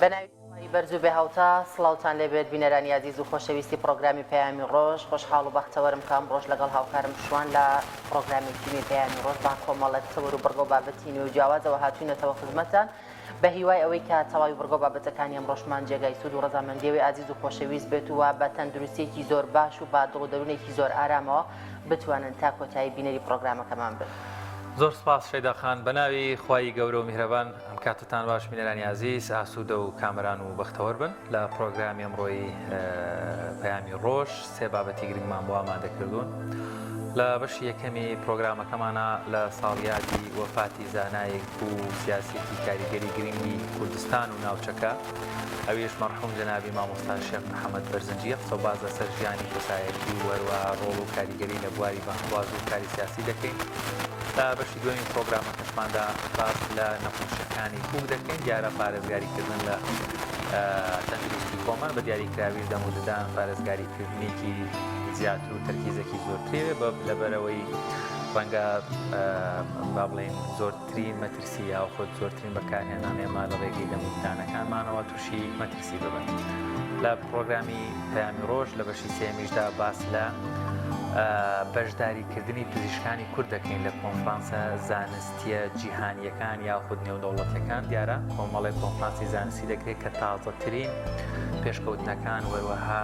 بەناوی خوای بەرز و بێهاوتا سڵاوتان لێبێت بینەرانی ئازیز و خۆشەویستی پڕۆگرامی پەیامی ڕۆژ خۆشحاڵ و بەختەوەرم کە ئەمڕۆش لەگەڵ هاوکارم شوان لە پڕۆگرامێکی نوێی پەیامی ڕۆژ با کۆمەڵێک تەوەر و بڕگە و بابەتی نوێ و جیاوازەوە هاتوینەتەوە خزمەتتان بە هیوای ئەوەی کە تەواوی بڕگە و بابەتەکانی ئەمڕۆشمان جێگای سوود و ڕەزامەندی ئێوەی ئازیز و خۆشەویست بێت و بە تەندروستییەکی زۆر باش و بە دڵ و دەروونێکی زۆر ئارامەوە بتوانن تا کۆتایی بینەری پڕۆگرامەکەمان بن. زۆر سپاس شەیدا خان. بە ناوی خوای گەورە و میهرەبان ئەم کاتەتان باش بینەرانی ئازیز ئاسوودە و کامەران و بەختەوەر بن. لە پڕۆگرامی ئەمڕۆی پەیامی ڕۆژ سێ بابەتی گرنگمان بۆ ئامادە کردوون. لە بەشی یەکەمی پرۆگرامەکەمانە لە ساڵیادی وەفاتی زانایەک و سیاسێکی کاریگەری گرنگی کوردستان و ناوچەکە ئەویش مەرحوم جەنابی مامۆستا شێخ محەممەد بەرزنجیە قسە و باس لەسەر ژیانی کەسایەتی و هەروەها ڕۆڵ و کاریگەری لە بواری بانگخواز و کاری سیاسی دەکەین. لە بەشی دووەمی پرۆگرامەکەشماندا باس لە نەخۆشیەکانی پووک دەکەین، دیارە پارێزگاری کردن لە تەندروستی خۆمان بە دیاریکراویش دەم و ددان پارێزگاری کردنێکی زیاتر و تەرکیزێکی زۆرترێ بە لەبەرەوەی ڕەنگە با بڵێین زۆرترین مەترسی یاخود زۆرترین بەکارهێنان ئێمە لە ڕێگەی دەم و ددانەکانمانەوە تووشی مەترسی ببن. لە پرۆگرامی پەیامی ڕۆژ لە بەشی سێمیشدا باس لە بەشداریکردنی پزیشکانی کورد دەکەین لە کۆنفرانسە زانستیە جیهانیەکان یاخود نێودەوڵەتیەکان دیارە کۆمەڵێک کۆنفرانسی زانستی دەکرێت کە تازەترین پێشکەوتنەکان وەروەها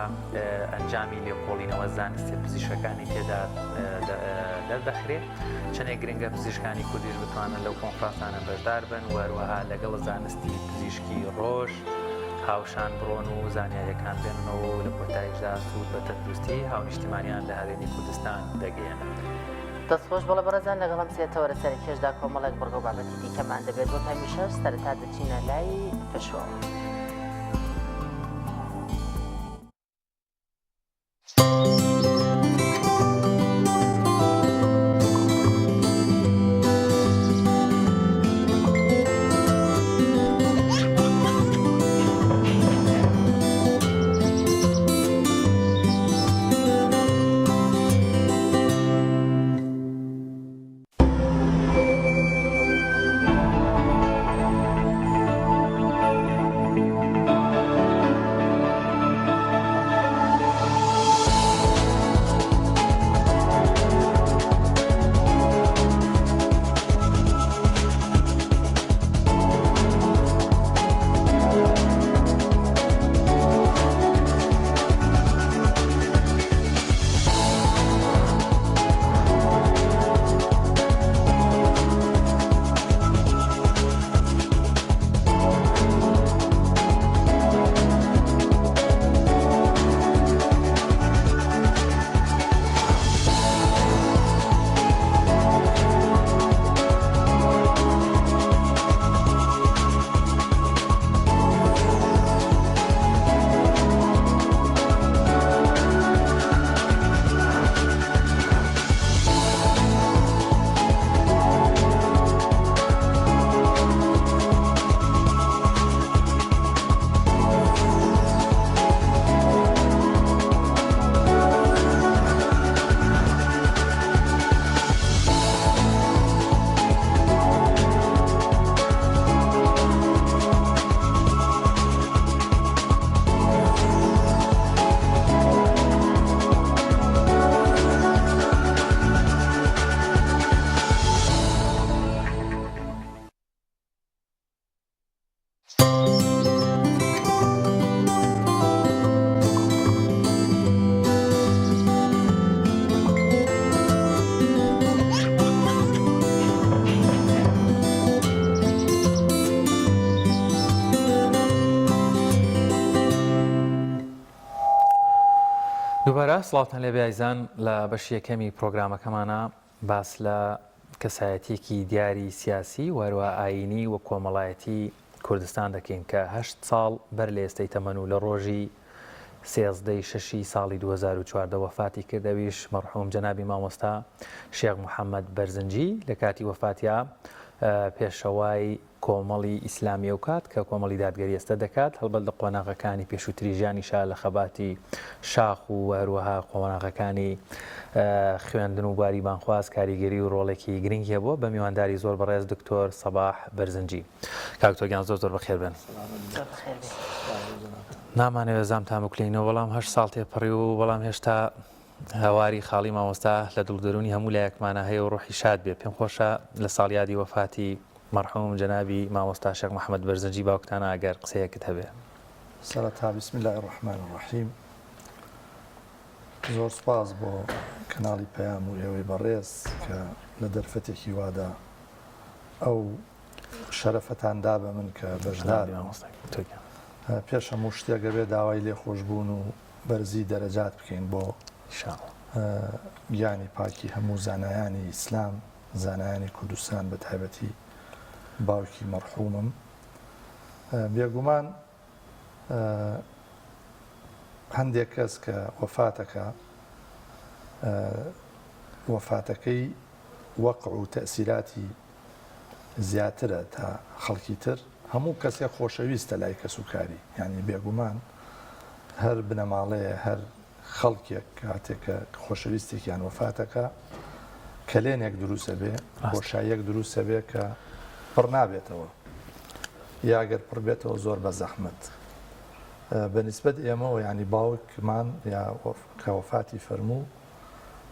ئەنجامی لێکۆڵینەوە زانستیە پزیشکەکانی تێدا دەردەخرێت چەندێک گرنگە پزیشکانی کوردیش بتوانن لەو کۆنفرانسانە بەشدار بن وەروەها لەگەڵ زانستی پزیشکی ڕۆژ هاوشان بڕۆن و زانیاریەکان بێننەوە و لە کۆتاییشدا سوود بە تەندروستی هاونیشتیمانیان لە هەرێمی کوردستان دەگەیەنن. دەست خۆش بەڵێ بەڕێزان لەگەڵ ئەم سێ تەوەرە سەرەکیەشدا کۆمەڵێک بڕگە و بابەتی دیکەمان دەبێت وەک هەمیشەش سەرەتا دەچینە لای پشووەوە. دووبارە سڵاوتان لێبێ ئایزان لە بەشی یەکەمی پرۆگرامەکەمانە باس لە کەسایەتیەکی دیاری سیاسی و هەروەها ئایینی و کۆمەڵایەتی کوردستان دەکەین کە هەشت ساڵ بەر لە ئێستەی تەمەن و لە ڕۆژی 13 ی شەشی ساڵی 2014 وەفاتی کرد ئەویش مەڕحوم جەنابی مامۆستا شێخ محەممەد بەرزنجی لە کاتی وەفاتیا. پێشەوای کۆمەڵی ئیسلامی ئەوکات کە کۆمەڵی دادگەری ئێستە دەکات، هەڵبەت لە قۆناغەکانی پێشووتری ژیانیشا لە خەباتی شاخ و هەروەها قۆناغەکانی خوێندن و باری بانخواز کاریگەری و ڕۆڵێکی گرنگی هەبووە بە میوانداری زۆر بەڕێز دکتۆر سەباح بەرزنجی. کاک دکتۆر گیان زۆر زۆر بەخێر بێن. نامانەوێت زامتان بکولێینەوە بەڵام هەشت ساڵ تێپەڕی و بەڵام هێشتا هاواری خاڵی مامۆستا لە دڵ و دەروونی هەموو لایەکمانا هەیە و ڕۆحی شاد بێ. پێم خۆشە لە ساڵیادی وەفاتی مەڕحوم جەنابی مامۆستا شێخ محەمەد بەرزنجی باوکتانا ئەگەر قسەیەکت هەبێ. سەرەتا بسم اللە الرحمن الرحیم زۆر سوپاس بۆ کەناڵی پەیام و ئێوەی بەڕێز کە لە دەرفەتێکی وادا ئەو شەرەفەتان دا بە من کە بەشدار بم. پێش هەموو شتێک ئەبێ داوای لێخۆشبوون و بەرزی دەرەجات بکەین بۆ گیانی پاکی هەموو زانایانی ئیسلام، زانایانی کوردستان بە تایبەتی باوکی مەڕحومم. بێگومان هەندێک کەس کە وەفاتەکە وەفاتەکەی وەقع و تەئسیراتی زیاترە تا خەڵکی تر، هەموو کەسێک خۆشەویستە لای کەسوکاری، یانی بێگومان هەر بنەماڵەیە هەر خەڵکێک کاتێک کە خۆشەویستێکیان وەفاتەکا کەلێنێک دروست ئەبێ، بۆشاییەک دروست ئەبێ کە پڕ نابێتەوە یا گەر پڕ بێتەوە زۆر بە زەحمەت. بە نیسبەت ئێمەوە یانی باوکمان یا کە وەفاتی فەرموو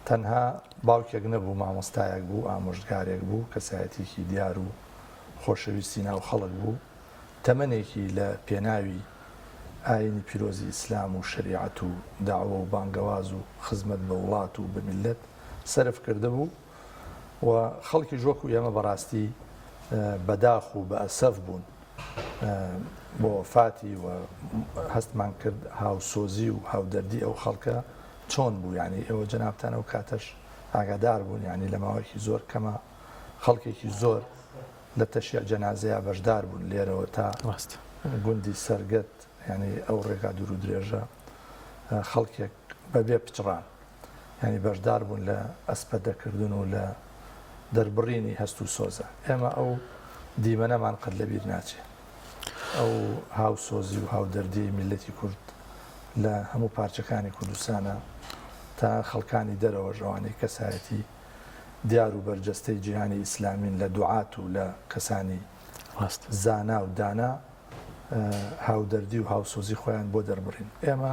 تەنها باوکێک نەبوو، مامۆستایەک بوو، ئامۆژگارێک بوو، کەسایەتیەکی دیار و خۆشەویستی ناو خەڵک بوو، تەمەنێکی لە پێناوی ئایینی پیرۆزی ئیسلام و شەریعەت و دەعوە و بانگەواز و خزمەت بە وڵات و بە میللەت سەرف کردبوو و خەڵکیش وەکو ئێمە بەڕاستی بەداخ و بە ئەسەف بوون بۆ وەفاتی و هەستمان کرد هاوسۆزی و هاودەردی ئەو خەڵکە چۆن بوو یانی ئێوە جەنابتان ئەو کاتەش ئاگادار بوون یانی لە ماوەیەکی زۆر کەمە خەڵکێکی زۆر لە تەشیع جەنازەیا بەشدار بوون لێرەوە تا ڕاست گوندی سەرگەت یانی ئەو ڕێگا دوور و درێژە خەڵکێک بەبێ پچڕان یانی بەشدار بوون لە ئەسپەردەکردن و لە دەربڕینی هەست و سۆزە ئێمە ئەو دیمەنەمان قەت لەبیر ناچێ ئەو هاوسۆزی و هاودەردیی میللەتی کورد لە هەموو پارچەکانی کوردستانا تا خەڵکانی دەرەوەش ئەوانەی کەسایەتی دیار و بەرجەستەی جیهانی ئیسلامین لە دوعات و لە کەسانی ڕاست. زانا و دانا هاودەردی و هاوسۆزی خۆیان بۆ دەربڕین. ئێمە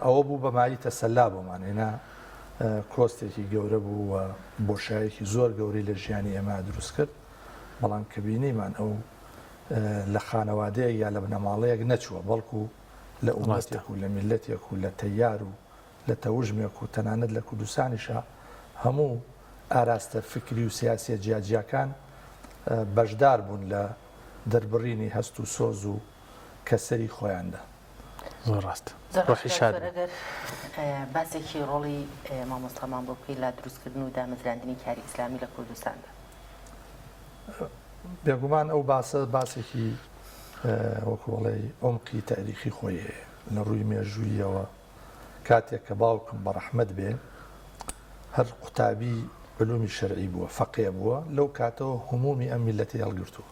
ئەوە بوو بە مایەی تەسەلا بۆمان هێنا کۆستێکی گەورە بوو و بۆشایەکی زۆر گەورەی لە ژیانی ئێمە دروست کرد بەڵام کە بینیمان ئەو لە خانەوادەیەک یا لە بنەماڵەیەک نەچووە بەڵکو لە ئومەتێک و لە میللەتێک و لە تەیار و لە تەوژمێک و تەنانەت لە کوردستانیشا هەموو ئاراستە فکری و سیاسیە جیاجیاکان بەشدار بوون لە دەربڕینی هەست و سۆز و کەسەری خۆیاندا. زۆر ڕاست. زۆر ڕۆحی ڕاست شاد دکتۆر بێ. ئەگەر باسێکی ڕۆڵی مامۆستامان بۆ بکەی لە دروستکردن و دامەزراندنی کاری ئیسلامی لە کوردستاندا. بێگومان ئەو باسە باسێکی وەکو بڵێی عومقی تاریخی خۆی هەیە لە ڕووی مێژوویەوە کاتێک کە باوکم بە ڕەحمەت بێ هەر قوتابی علومی شەرعی بووە فەقێ بووە لەو کاتەوە هەمومی ئەم میلەتی هەڵگرتووە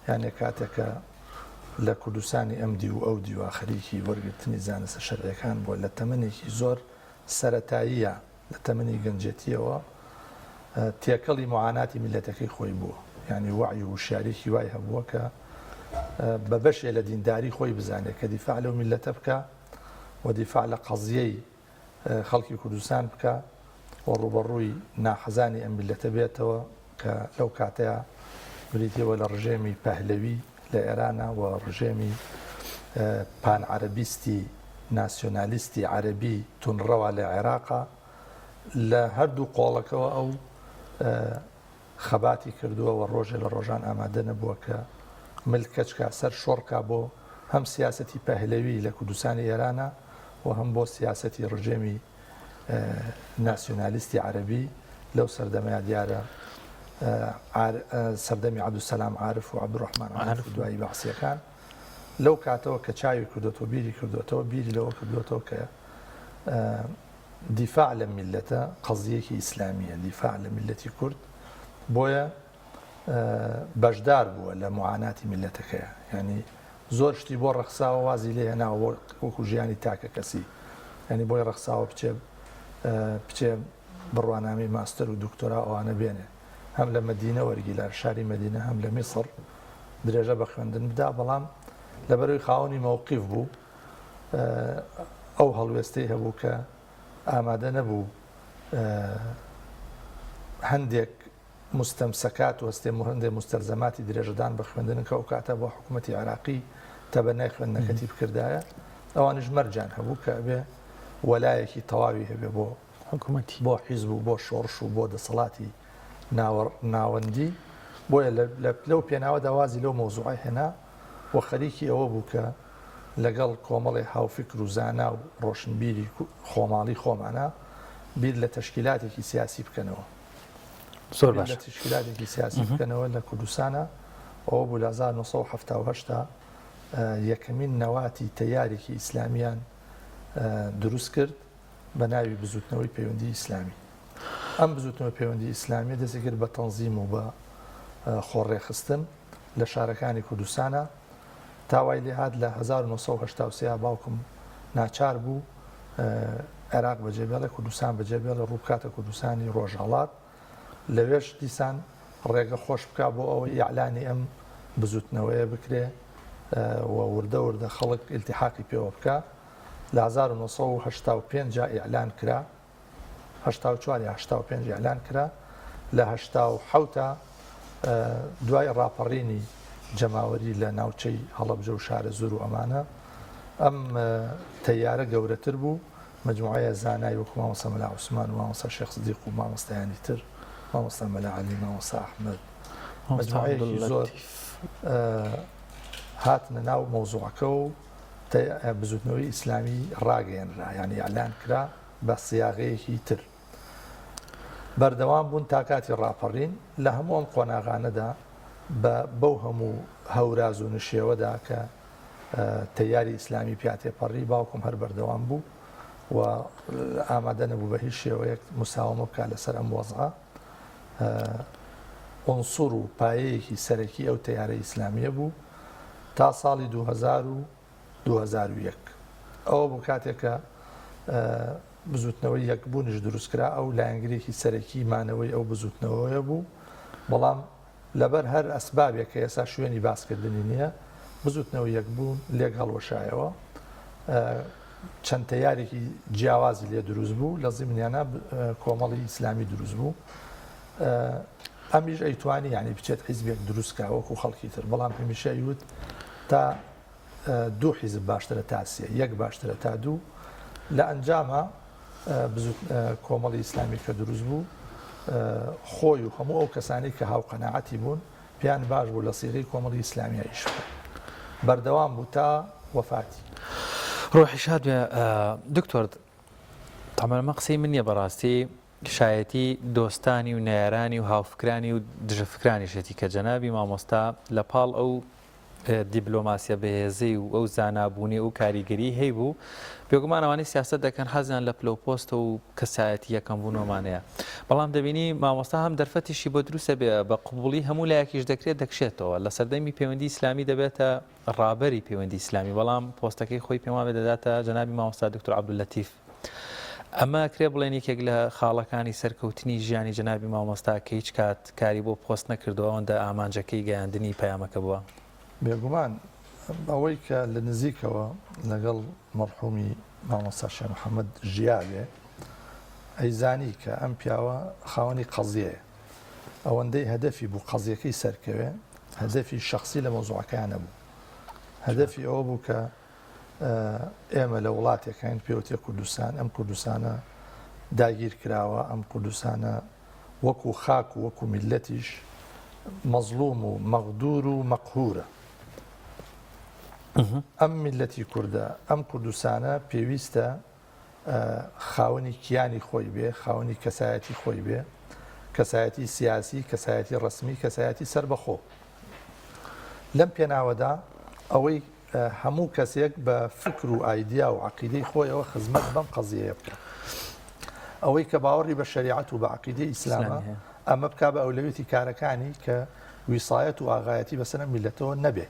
یانێ کاتێکە لە کوردستانی ئەم دی و ئەو دیوە خەریکی وەرگرتنی زانستە شەرعیەکان بووە لە تەمەنێکی زۆر سەرەتاییە لە تەمەنی گەنجێتییەوە تێکەڵی موعاناتی میللەتەکەی خۆی بووە، یانی وەعی و وشیاریی وای هەبووە کە بە بەشێ لە دینداری خۆی بزانێ کە دیفاع لەو میللەتە بکا و دیفاع لە قەزیەی خەڵکی کوردستان بکا و ڕووبەڕووی ناحەزانی ئەم میللەتە بێتەوە کە لەو کاتەیا بریتی بووە لە ڕژێمی پەهلەوی لە ئێرانا و ڕژێمی پان عەرەبیستی ناسیۆنالیستی عەرەبی تونڕەوە لە عێراقا لە هەردوو قۆڵەکەوە ئەو خەباتی کردووە و ڕۆژێ لە ڕۆژان ئامادە نەبووە کە مل کەچکا سەر شۆڕکا بۆ هەم سیاسەتی پەهلەوی لە کوردستانی ئێرانە و هەم بۆ سیاسەتی ڕژێمی ناسیۆنالیستی عەرەبی لەو سەردەمەیا دیارە سەردەمی عەبدولسەلام عارف و عەبدولڕەحمان عارف و دوایی بەعسیەکان لەو کاتەوە کە چاوی کردوەوە بیری کردوەوە بیری لەوە کردوەوە کە دیفاع لە میلەتە قەزیەکی ئیسلامیە دیفاع لە میلەتی کورد بۆیە. بەشدار بووە لە موعاناتی میللەتەکەیا یانی زۆر شتی بۆ ڕەخساوە وازی لێ هێناوە وەکو ژیانی تاکە کەسی یانی بۆی ڕەخساوە بچێ بچێ بڕوانامەی ماستەر و دکتۆرا ئەوانە بێنێ هەم لە مەدینە وەرگی لە شاری مەدینە هەم لە میسڕ درێژە بە خوێندن بدا بەڵام لەبەرەوەی خاوەنی مەوقیف بوو ئەو هەڵوێستەی هەبوو کە ئامادە نەبوو هەندێک موستەمسەکات و هەستێ هەندێ موستەلزەماتی درێژەدان بە خوێندنن کە ئەوکاتە بۆ حکوومەتی عێراقی تەبەنای خوێندنەکەتی بکردایە ئەوانیش مەرجیان هەبوو کە ئەبێ وەلایەکی تەواوی هەبێ بۆ حکوومەتی بۆ حیزب و بۆ شۆڕش و بۆ دەسەڵاتی ناوەندی بۆیە لەو پێناوەدا وازی لەو مەوزوعە هێنا و خەریکی ئەوە بوو کە لەگەڵ کۆمەڵێ هاوفکر و زانا و ڕۆشنبیری خۆماڵی خۆمانە بیر لە تەشکیلاتێکی سیاسی بکەنەوە. زۆر باش. لە تەشکیلاتێکی سیاسی بکەنەوە لە کوردستانا، ئەوە بوو لە 1970 یەکەمین نەواتی تەیارێکی ئیسلامیان دروست کرد بە ناوی بزوتنەوەی پەیوەندی ئیسلامی. ئەم بزوتنەوەی پەیوەندی ئیسلامیە دەستی کرد بە تەنزیم و بە خۆڕێخستن لە شارەکانی کوردستانا تا وای لێهات لە 1983 باوکم ناچار بوو عێراق بەجێ بێڵێ، کوردستان بەجێ بێڵێ، ڕوو بکاتە کوردستانی ڕۆژهەڵات، لەوێش دیسان ڕێگە خۆش بکا بۆ ئەوەی ئیعلانی ئەم بزووتنەوەیە بکرێ و وردە وردە خەڵک ئیلتیحاقی پێوە بکا. لە 1985 جا ئیعلان کرا. 84 یا 85 ئیعلان کرا لە 87 دوای ڕاپەڕینی جەماوەری لە ناوچەی هەڵەبجە و شارەزوور و ئەمانە ئەم تەیارە گەورەتر بوو مجموعەیە زانای وەکو مامۆستا مەلا عوسمان و مامۆستا شێخ سدیق و مامۆستایانی تر مامۆستا مەلا عەلی مامۆستا ئەحمەد مجموعەیەکی زۆر هاتنە ناو مەوزوعەکە و بزوتنەوەی ئیسلامی ڕاگەیەنرا یعنی ئیعلان کرا بە سیاغەیەکی تر بەردەوام بوون تا کاتی ڕاپەڕین، لە هەموو ئەم قۆناغانەدا بە بەو هەموو هەوراز و نشێوەدا کە تەیاری ئیسلامی پیا تێپەڕی، باوکم هەر بەردەوام بوو و ئامادە نەبوو بە هیچ شێوەیەک مساوەمە بکات لەسەر ئەم وەزعە. عونسوڕ و پایەیەکی سەرەکی ئەو تەیارە ئیسلامییە بوو تا ساڵی 2000 و 2001. ئەوە بوو کاتێک کە بزوتنەوەی یەکبوونیش دروستکرا، ئەو لایەنگرێکی سەرەکی مانەوەی ئەو بزوتنەوەیە بوو، بەڵام لەبەر هەر ئەسبابێک کە ئێستا شوێنی باسکردنی نییە، بزوتنەوەی یەکبوون لێک هەڵوەشایەوە، چەند تەیارێکی جیاوازی لێ دروست بوو، لە زیمنیانە کۆمەڵی ئیسلامی دروست بوو. ئەمیش ئەیتوانی یانی بچێت حیزبێک دروست کا وەکو خەڵکی تر، بەڵام هەمیشە ئەیوت تا دوو حیزب باشترە تا سێ، یەک باشترە تا دوو. لە ئەنجاما کۆمەڵی ئیسلامی کە دروست بوو، خۆی و هەموو ئەو کەسانەی کە هاوقەناعەتی بوون، پێیان باش بوو لە سیغەی کۆمەڵی ئیسلامیا ئیش بکەن. بەردەوام بوو تا وەفاتی. ڕۆحی شاد بێ دکتۆر. تەبعەن ئەمە قسەی من نییە بەڕاستی شایەتی دۆستانی و نەیارانی و هاوفکرانی و دژەفکرانیشێتی کە جەنابی مامۆستا لە پاڵ ئەو دیبلۆماسیە بەهێزەی و ئەو زانابوونی و کاریگەری هەیبوو بێگومان ئەوانەی سیاست دەکەن حەزیان لە پلە و پۆستە و کەسایەتی یەکەم بوون ومانەیە بەڵام دەبینی مامۆستا هەم دەرفەتیشی بۆ دروستە بێ بە قبوڵی هەموو لایەکیش دەکرێت دەکشێتەوە لە سەردەمی پەیوەندی ئیسلامی دەبێتە ڕابەری پەیوەندی ئیسلامی بەڵام پۆستەکەی خۆی پێم وابێ دەداتە جەنابی مامۆستا دکتۆر عەبدوللەتیف ئەمە کرێ بڵێن یەکێک لە خاڵەکانی سەرکەوتنی ژیانی جەنابی مامۆستا کە هیچ کات کاری بۆ پۆست نەکردووە ئەوەندە ئامانجەکەی گەیاندنی پەیامەکە بووە؟ بێگومان ئەوەی کە لە نزیکەوە لەگەڵ مەرحومی مامۆستا شێخ محەممەد ژیابێ ئەیزانی کە ئەم پیاوە خاوەنی قەزیەیە ئەوەندەی هەدەفی بوو قەزیەکەی سەرکەوێ هەدەفی شەخسی لە مەوزوعەکەیان نەبوو هەدەفی ئەوە بوو کە ئێمە لە وڵاتێکین پێوتێ کوردستان، ئەم کوردستانە داگیر کراوە، ئەم کوردستانە وەکو خاک و وەکو میللەتیش مەزڵوم و مەغدور و مەقهورە. ئەم میللەتی کوردە، ئەم کوردستانە پێویستە خاوەنی کیانی خۆی بێ، خاوەنی کەسایەتی خۆی بێ، کەسایەتی سیاسی، کەسایەتی ڕەسمی، کەسایەتی سەربەخۆ. لەم پێناوەدا ئەوەی هەموو کەسێک بە فکر و ئایدیا و عەقیدەی خۆیەوە خزمەت بەم قەزیەیە بکا. ئەوەی کە باوەڕی بە شەریعەت و بە عەقیدەی ئیسلامە ئەمە بکا بە ئەولەویەتی کارەکانی کە ویسایەت و ئاغایەتی بەسەر ئەم میللەتەوە نەبێ.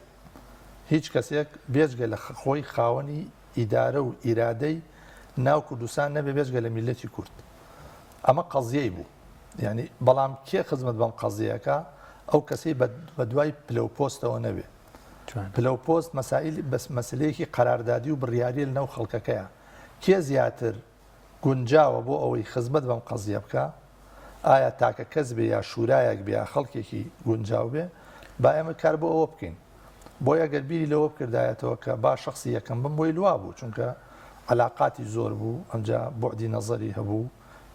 هیچ کەسێک بێجگە لە خۆی خاوەنی ئیدارە و ئیرادەی ناو کوردستان نەبێ بێجگە لە میللەتی کورد. ئەمە قەزیەی بوو. یانی بەڵام کێ خزمەت بەم قەزیەکە؟ ئەو کەسەی بە دوای پلە و پۆستەوە نەبێ. پلە و پۆست مەسائیل بەس مەسلەیەکی قەراردادی و بڕیاریە لەناو خەڵکەکەیە. کێ زیاتر گونجاوە بۆ ئەوەی خزمەت بەم قەزیە بکا؟ ئایا تاکە کەس بێ یا شورایەک بێ یا خەڵکێکی گونجاو بێ؟ با ئێمە کار بۆ ئەوە بکەین. بۆیە گەر بیری لەوە بکردایەتەوە کە با شەخسی یەکەم بم بۆی لوا بوو چونکە عەلاقاتی زۆر بوو ئەمجا بوعدی نەزەری هەبوو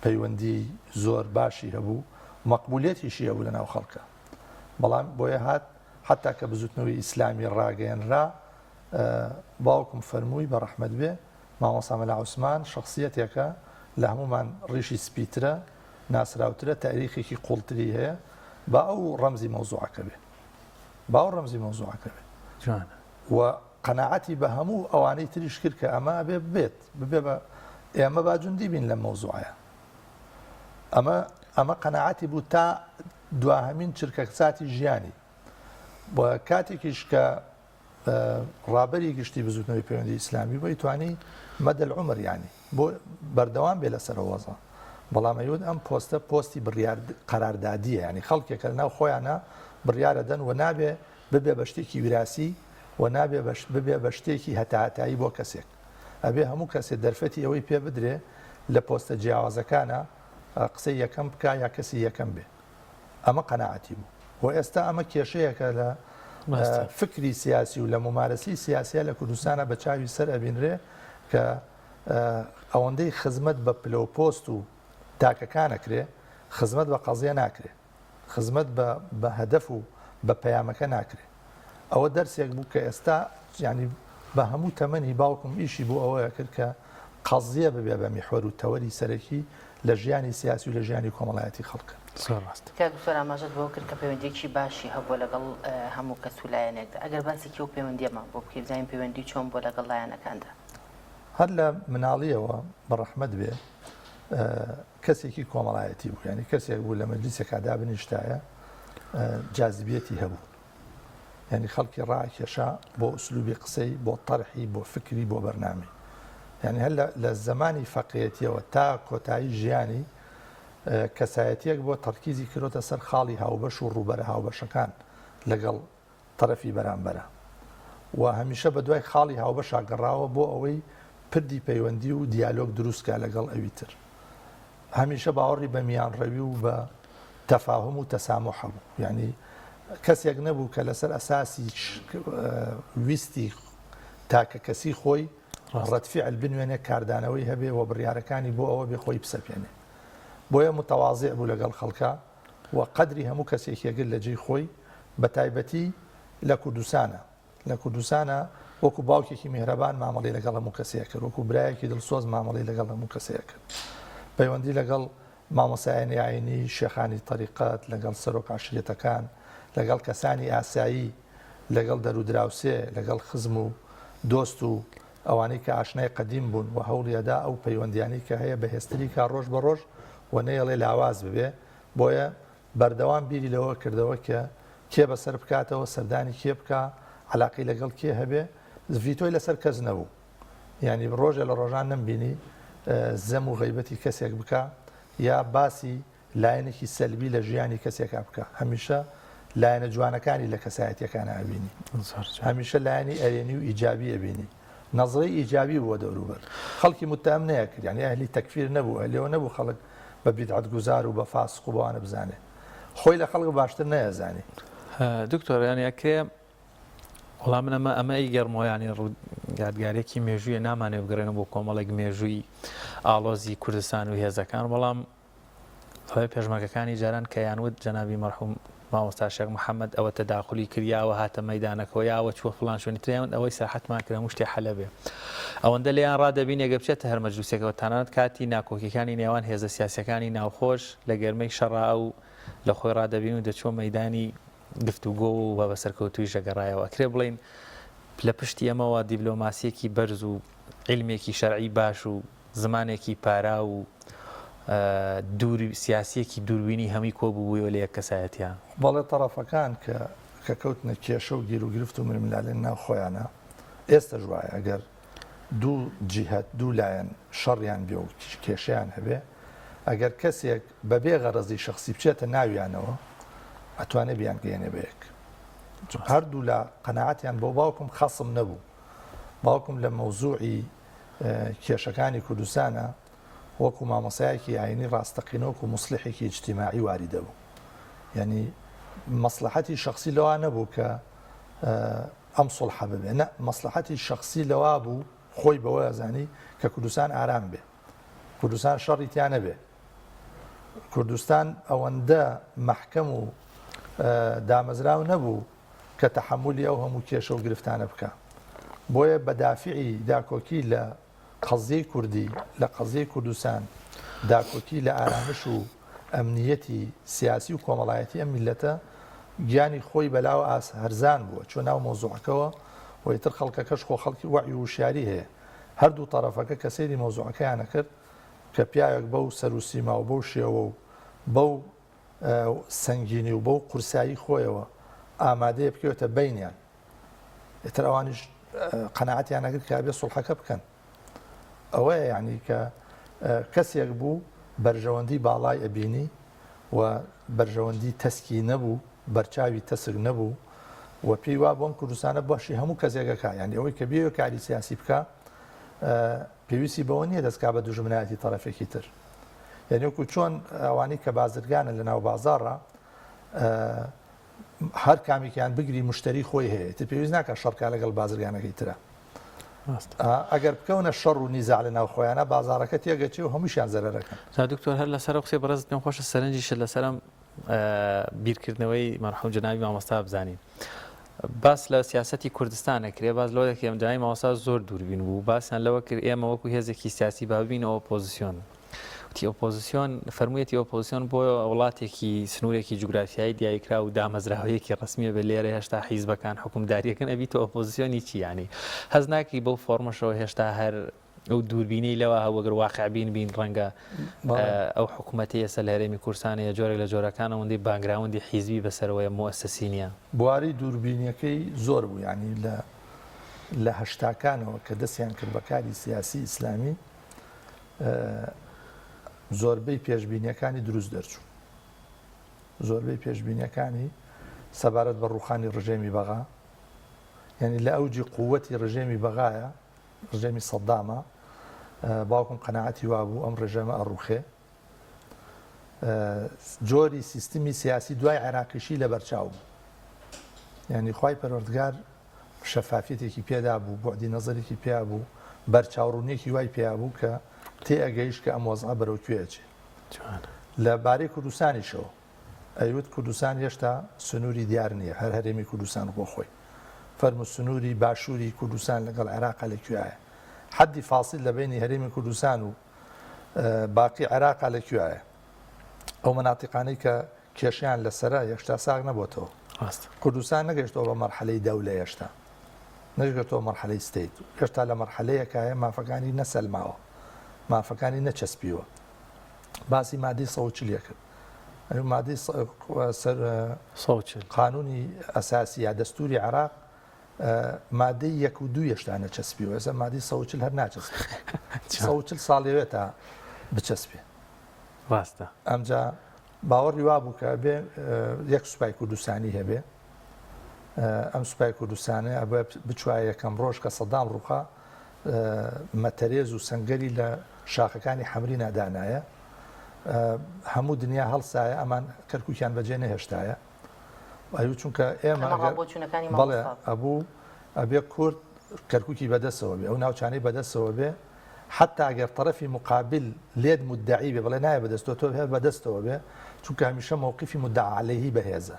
پەیوەندی زۆر باشی هەبوو مەقبولیەتیشی هەبوو لەناو خەڵکا بەڵام بۆیە هات حەتا کە بزوتنەوەی ئیسلامی ڕاگەیەنرا باوکم فەرمووی بە ڕەحمەت بێ مامۆستا مەلا عوسمان شەخسیەتێکە لە هەموومان ڕیشی سپیترە، ناسراوترە، تاریخێکی قوڵتری هەیە، با ئەو ڕەمزی مەوزوعەکە بێ. با ئەو ڕەمزی مەوزوعەکە بێ. جوانە. و قەناعەتی بە هەموو ئەوانەی تریش کرد کە ئەمە ئەبێ ببێت، ببێ بە ئێمە با جوندی بین لەم مەوزوعەیە. ئەمە ئەمە قەناعەتی بوو تا دواهەمین چرکەساتی ژیانی. و کاتێکیش کە ڕابەری گشتی بزوتنەوەی پەیوەندی ئیسلامی بۆی توانی مەدە العمر یانی بۆ بەردەوام بێ لەسەر وەزە بەڵام ئەیوت ئەم پۆستە پۆستی بڕیار قەراردادیە ینی خەڵکێکە لەناو خۆیانە بڕیارە دەن و نابێ ببێ بە شتێکی وراسی و نابێ ببێ بە شتێکی هەتاهەتایی بۆ کەسێک ئەبێ هەموو کەسێ دەرفەتی ئەوەی پێ بدرێ لە پۆستە جیاوازەکانە قسەی یەکەم بکە یا کەسی یەکەم بێ ئەمە قەناعەتی بوو و ئێستا ئەمە کێشەیەکە لە فکری سیاسی و لە ممارەسی سیاسیە لە کوردستانە بە چاوی سەر ئەبینرێ کە ئەوەندەی خزمەت بە پلە و پۆست و تاکەکانەکرێ خزمەت بە قەزیە ناکرێ خزمەت بە هەدەف و بە پەیامەکە ناکرێ ئەوە دەرسێک بوو کە ئێستا یانی بە هەموو تەمەنی باوکم ئیشی بۆ ئەوە کرد کە قەزیە ببێ بە میحوەر و تەوەری سەرەکی لە ژیانی سیاسی و لە ژیانی کۆمەڵایەتی خەڵک. زۆر ڕاستە. کاک دکتۆر ئاماژەت بەوە کرد کە پەیوەندیەکی باشی هەبووە لەگەڵ هەموو کەس و لایەنێکدا ئەگەر باسێکی ئەو پەیوەندیەمان بۆ بکەی بزانین پەیوەندی چۆن بووە لەگەڵ لایەنەکاندا؟ هەر لە مناڵیەوە بە ڕەحمەت بێ کەسێکی کۆمەڵایەتی بوو یانی کەسێک بوو لە مەجلیسێکا دابنیشتایە جازبیەتی هەبوو یعنی خەڵکی ڕاکێشا بۆ ئوسلوبی قسەی بۆ تەرحی بۆ فکری بۆ بەرنامی یعنی هەر لە زمانی فەقێتیەوە تا کۆتایی ژیانی کەسایەتیەک بۆ تەرکیزی کرۆتە سەر خاڵی هاوبەش و ڕووبەرە هاوبەشەکان لەگەڵ تەرەفی بەرامبەرە و هەمیشە بەدوای خاڵی هاوبەشا گەڕاوە بۆ ئەوەی پردی پەیوەندی و دیالۆگ دروست کا لەگەڵ ئەوی تر. هەمیشە باوەڕی بە میانڕەوی و بە تەفاهوم و تەساموح هەبوو. یانی کەسێک نەبوو کە لەسەر ئەساسی ویستی تاکەکەسی خۆی ڕەد فیعل بنوێنێ، کاردانەوەی هەبێ و بڕیارەکانی بۆ ئەوە بێ خۆی بسەپێنێ. بۆیە متەوازیع بوو لەگەڵ خەڵکا. و قەدری هەموو کەسێکی ئەگرت لە جێی خۆی بە تایبەتی لە کوردستانا لە کوردستانا وەکو باوکێکی میهرەبان مامەڵەی لەگەڵ هەموو کەسێ ئەکرد وەکو برایەکی دڵسۆز مامەڵەی لەگەڵ هەموو کەسێ ئەکرد پەیوەندی لەگەڵ مامۆسایانی ئاینی شێخانی تەریقەت لەگەڵ سەرۆک عەشیرەتەکان لەگەڵ کەسانی ئاسایی لەگەڵ دەرودراوسێ لەگەڵ خزم و دۆست و ئەوانەی کە ئاشنای قەدیم بوون و هەوڵی ئەدا ئەو پەیوەندیانەی کە هەیە بەهێزتری کا ڕۆژ بە ڕۆژ و نەیەڵێ لاواز ببێ، بۆیە بەردەوام بیری لەوە کردەوە کە کێ بەسەر بکاتەوە، سەردانی کێ بکا، عەلاقەی لەگەڵ کێ هەبێ، ڤیتۆی لەسەر کەس نەبوو. یانی ڕۆژێ لە ڕۆژان نەمبینی زەم و غەیبەتی کەسێک بکا یا باسی لایەنێکی سەلبی لە ژیانی کەسێکا بکا هەمیشە لایەنە جوانەکانی لە کەسایەتیەکانا ئەبینی هەمیشە لایەنی ئەرێنی و ئیجابی ئەبینی نەزرەی ئیجابی بووە دەوروبەر خەڵکی متهم نەیەکرد یعنی ئەهلی تەکفیر نەبوو ئەهلیەوە نەبوو خەڵک بە بیدعەت گوزار و بە فاسق و بەوانە بزانێ خۆی لە خەڵک باشتر نەیەزانی. دکتۆر یانی ئەکرێ وەڵا من ئەمە ئەمە ئەیگەڕمەوە یانی ڕوو یادگارێکی مێژوویە نامانەوێ بگەڕێنەوە بۆ کۆمەڵێک مێژووی ئاڵۆزی کوردستان و هێزەکان بەڵام دەڵێ پێشمەرگەکانی جاران کە یان وت جەنابی مەرحوم مامۆستا شێخ محەممەد ئەوە تەداخلی کرد یاوە هاتە مەدانەکەەوە یاوە چوە فلان شوێنی تریان ئەوەی ساحەتمان کرد هەموو شتێ حەلە بێ ئەوەندە لێیان ڕادەبین ئەگەر بچێتە هەر مەجلسێکەوە تەنانەت کاتی ناکۆکیەکانی نێوان هێزە سیاسەکانی ناوخۆش لە گەرمەی شەڕا و لە خۆی ڕادەبین و دەچوە مەدانی گفتوگۆ و بە سەرکەوتوویش دەگەڕایەوە. ئەکرێ بڵێین لە پشتی ئەمەوە دیبلۆماسییەکی بەرز و عیلمێکی شەرعی باش و زمانێکی پاراو و. دوور سیاسیەکی دووربینی هەمووی کۆ بووبوویەوە لە یەک کەسایەتیا. بەڵێ تەڕەفەکان کە کە کەوتنە کێشە و گیروگرفت و ململانێ ناو خۆیانا ئێستەش وایە ئەگەر دوو جیهەت دوو لایەن شەڕیان بێ و کێشەیان هەبێ ئەگەر کەسێک بە بێ غەرەزی شەخسی بچێتە ناویانەوە ئەتوانێ بیانگەیەنێ بە یەک. هەردوو لا قەناعەتیان بۆ باوکم خەسم نەبوو باوکم لە مەوزوعی کێشەکانی کوردستانە وەکو مامۆسایەکی ئاینی ڕاستەقینە وەکو موسڵیحێکی ئیجتیماعی واری دەبوو یعنی مەسلحەتی شخصی لەوا نەبوو کە ئەم سڵحە ببێ نە مەسلحەتی شخصی لەوا بوو خۆی بەوە زانی کە کوردستان ئارام بێ کوردستان شەڕی تیا نەبێ کوردستان ئەوەندە مەحکەم و دامەزراو نەبوو کە تەحەمولی ئەو هەموو کێشە و گرفتانە بکا بۆیە بە دافعی داکۆکی لە قەزیەی کوردی لە قەزیەی کوردستان داکۆکی لە ئارامش و ئەمنیەتی سیاسی و کۆمەڵایەتی ئەم میللەتە گیانی خۆی بەلاوە ئاس هەرزان بووە چوە ناو مەوزوعەکەوە و ئیتر خەڵکەکەش خۆ خەڵکی وەعی و وشیاری هەیە هەردوو تەڕەفەکە کە سەیری مەوزوعەکەیان ئەکرد کە پیاوێک بەو سەر و سیما و بەو شێوە و بەو سەنگینی و بەو قورسایی خۆیەوە ئامادەیە بکەوێتە بەینیان ئیتر ئەوانیش قەناعەتیان نەکرد کە ئەبێ سوڵحەکە بکەن ئەوەیە یعنی کە کەسێک بوو بەرژەوەندی باڵای ئەبینی و بەرژەوەندی تەسکی نەبوو بەرچاوی تەسک نەبوو و پێی وا بۆم کوردستانە بەشی هەموو کەسێکەکە یعنی ئەوەی کە بێ کاری سیاسی بکە پێویستی بەوە نییە دەستکا بە دوژمنایەتی تەرەفێکی تر یعنی وەکو چۆن ئەوانەی کە بازرگانە لە ناو بازاڕە هەر کامێکیان بگری مشتری خۆی هەیە تر پێویست ناکە شەڕکا لەگەڵ بازرگانەکەی ترە ئەگەر بکەونە شەڕ و نیزاع لە ناو خۆیانە بازارەکە تێگەچێ و هەمووشیان زەرەرەکەن. جا دکتۆر هەر لەسەر ئەو قسەی بەڕێزت پێم خۆشە سەرنجیشت لەسەر ئەم بیرکردنەوەی مەرحوم جەنابی مامۆستا بزانین. باس لە سیاسەتی کوردستان ئەکرێ باس لەوە دەکرێ جەنابی مامۆستا زۆر دووربین بوو باسیان لەوە کرد ئێمە وەکو هێزێکی سیاسی با ببینە ئۆپۆزیسیۆن. وتی ئۆپۆزیسیۆن فەرموویەتی ئۆپۆزیسیۆن بۆ وڵاتێکی سنوورێکی جوگرافیایی دیاریکراو و دامەزراوەیەکی ڕەسمیە بێ لێرە هێشتا حیزبەکان حکومداریەکەن ئەبیتە ئۆپۆزیسیۆنی چی یانی هەست ناکری بەو فۆرمەشەوە هێشتا هەر ئەو دووربینەی لەوە هەبوو گەر واقع بین بین ڕەنگە ئەو حکوومەتی ئێستا لە هەرێمی کوردستان هەیە جۆرێک لە جۆرەکان ئەوەندەی background ی حیزبی بەسەرەوەیە موئەسەسی نییە. بواری دووربینیەکەی زۆر بوو یانی لە لە هەشتاکانەوە کە دەستیان کرد بە کاری سیاسی ئیسلامی زۆربەی پێشبینیەکانی دروست دەرچوو زۆربەی پێشبینیەکانی سەبارەت بە ڕوخانی ڕژێمی بەغا یعنی لە ئەوجی قووەتی ڕژێمی بەغایە ڕژێمی سەدامە باوکم قەناعەتی وابوو ئەم ڕژێمە ئەڕوخێ جۆری سیستمی سیاسی دوای عێراقیشی لەبەرچاو بوو یعنی خوای پەروەردگار شەفافیەتێکی پێدا بوو بوعدی نەزەرێکی پیا بوو بەرچاوڕوونیەکی وای پیا بوو کە تێئەگەیشت کە ئەم وەزعە بەرەو کوێ ئەچێ لە بارەی کوردستانیشەوە ئەیوت کوردستان هێشتا سنووری دیار نییە هەر هەرێمی کوردستان بۆ خۆی فەرموو سنووری باشووری کوردستان لەگەڵ عێراقا لە کوێیە حەدی فاسیل لە بەینی هەرێمی کوردستان و باقی عێراقا لە کوێیە ئەو مەناتیقانەی کە کێشەیان لەسەرە یەشتا ساغ نەبۆتەوە. ڕاستە. کوردستان نەگەشتەوە بە مەرحەلەی دەولە یەشتا نەشگەتەوە مەرحەلەی state هێشتا لە مەرحەلەیەکایە مافەکانی نەسەلماوە مافەکانی نەچەسپیوە باسی مادەی 140 کرد ئەو مادەی 140 قانونی ئەساسی یا دەستوری عێراق مادەی یەک و دوو یەشتا نەچەسپیوە ئێستا مادەی 140 هەر ناچەسپێ 140 ساڵێوێت تا بچەسپێ ڕاستە. ئەمجا باوەڕی وابوو کە ئەبێ یەک سوپای کوردستانی هەبێ ئەم سوپای کوردستانە ئەبێ بچوایە یەکەم ڕۆژ کە سەدام ڕووخا مەتەرێز و سەنگەری لە شاخەکانی حەمرینا دانایە هەموو دنیا هەڵسایە ئەمان کەرکوکیان بەجێ نەهێشتایە ئەیو چونکە ئێمە بەڵێ ئەبوو ئەبێ کورد کەرکوکی بەدەسەوە بێ ئەو ناوچانەی بەدەسەوە بێ حەتا گەر تەرەفی موقابل لێت مودەعی بێ بڵێ نایە بەدەستەوە تۆ هەر بەدەستەوە بێ چونکە هەمیشە مەوقیفی مودەعا عەلەیهی بەهێزە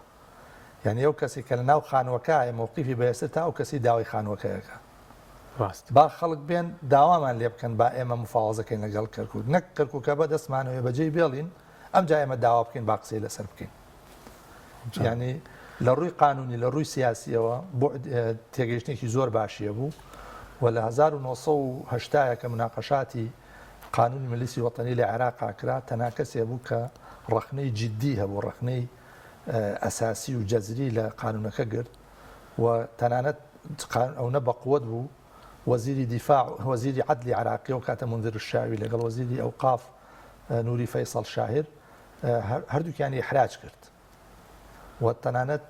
یانی ئەو کەسی کە لەناو خانووەکایە مەوقیفی بەهێزتر تا ئەو کەسی داوای خانووەکەیەکە ڕاست با خەڵک بێن داوامان لێ بکەن با ئێمە مفاوەزەکەین لەگەڵ کەرکوک نەک کەرکوکە بە دەستمانەوەی بەجێی بێڵین ئەمجا ئێمە داوا بکەین با قسەی لەسەر بکەین یانی لە ڕووی قانونی لە ڕووی سیاسیەوە تێگەیشتێکی زۆر باشیە بوو و لە 1970 کە مناقەشاتی قانونی مەجلیسی وەتەنی لە عێراقا کرا تەنها کەسێ بوو کە ڕەخنەی جدی هەبوو، ڕەخنەی ئەساسی و جەزری لە قانونەکە گرت و تەنانەت ئەونە بەقوەت بوو وەزیری دیفاع وەزیری عەدلی عێراقی ئەو کاتە مونذر الشاوی لەگەڵ وەزیری ئەوقاف نوری فەیسەڵ شاهر هەردووکیانی ئیحراج کرد و تەنانەت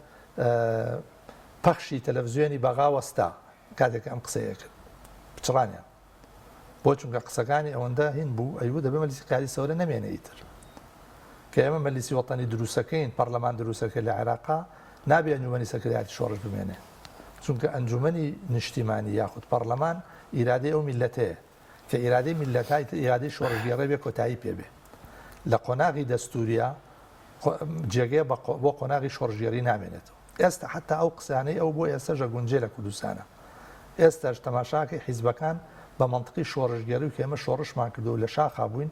پەخشی تەلەڤزیۆنی بەغا وەستا کاتێک ئەم قسەیە کرد پچڕانیان بۆ چونکە قسەکانی ئەوەندە هین بوو ئەیوو دەبێ مەجلیسی قیادی سەورە نەمێنێ ئیتر کە ئێمە مەجلیسی وەتەنی دروستەکەین پەرلەمان دروستەکە لە عێراقا نابێ ئەنجومەنی سەرکردایەتی شۆڕش بمێنێ چونکە ئەنجومەنی نیشتیمانی یاخود پەرلەمان ئیرادەی ئەو میلەتەیە کە ئیرادەی میلەتە ئیتر ئیرادەی شۆڕشگێڕێ بێ کۆتایی پێ بێ لە قۆناغی دەستوریا جێگەیە بۆ قۆناغی شۆڕشگێڕی نامێنێتەوە. ئێستا حەتا ئەو قسانەی ئەو بۆ ئێستەش ئەگونجێ لە کوردستانا. ئێستاش تەماشاکەی حیزبەکان بە مەنتقی شۆڕشگێڕی و کە ئێمە شۆڕشمان کردووە و لە شاخا بووین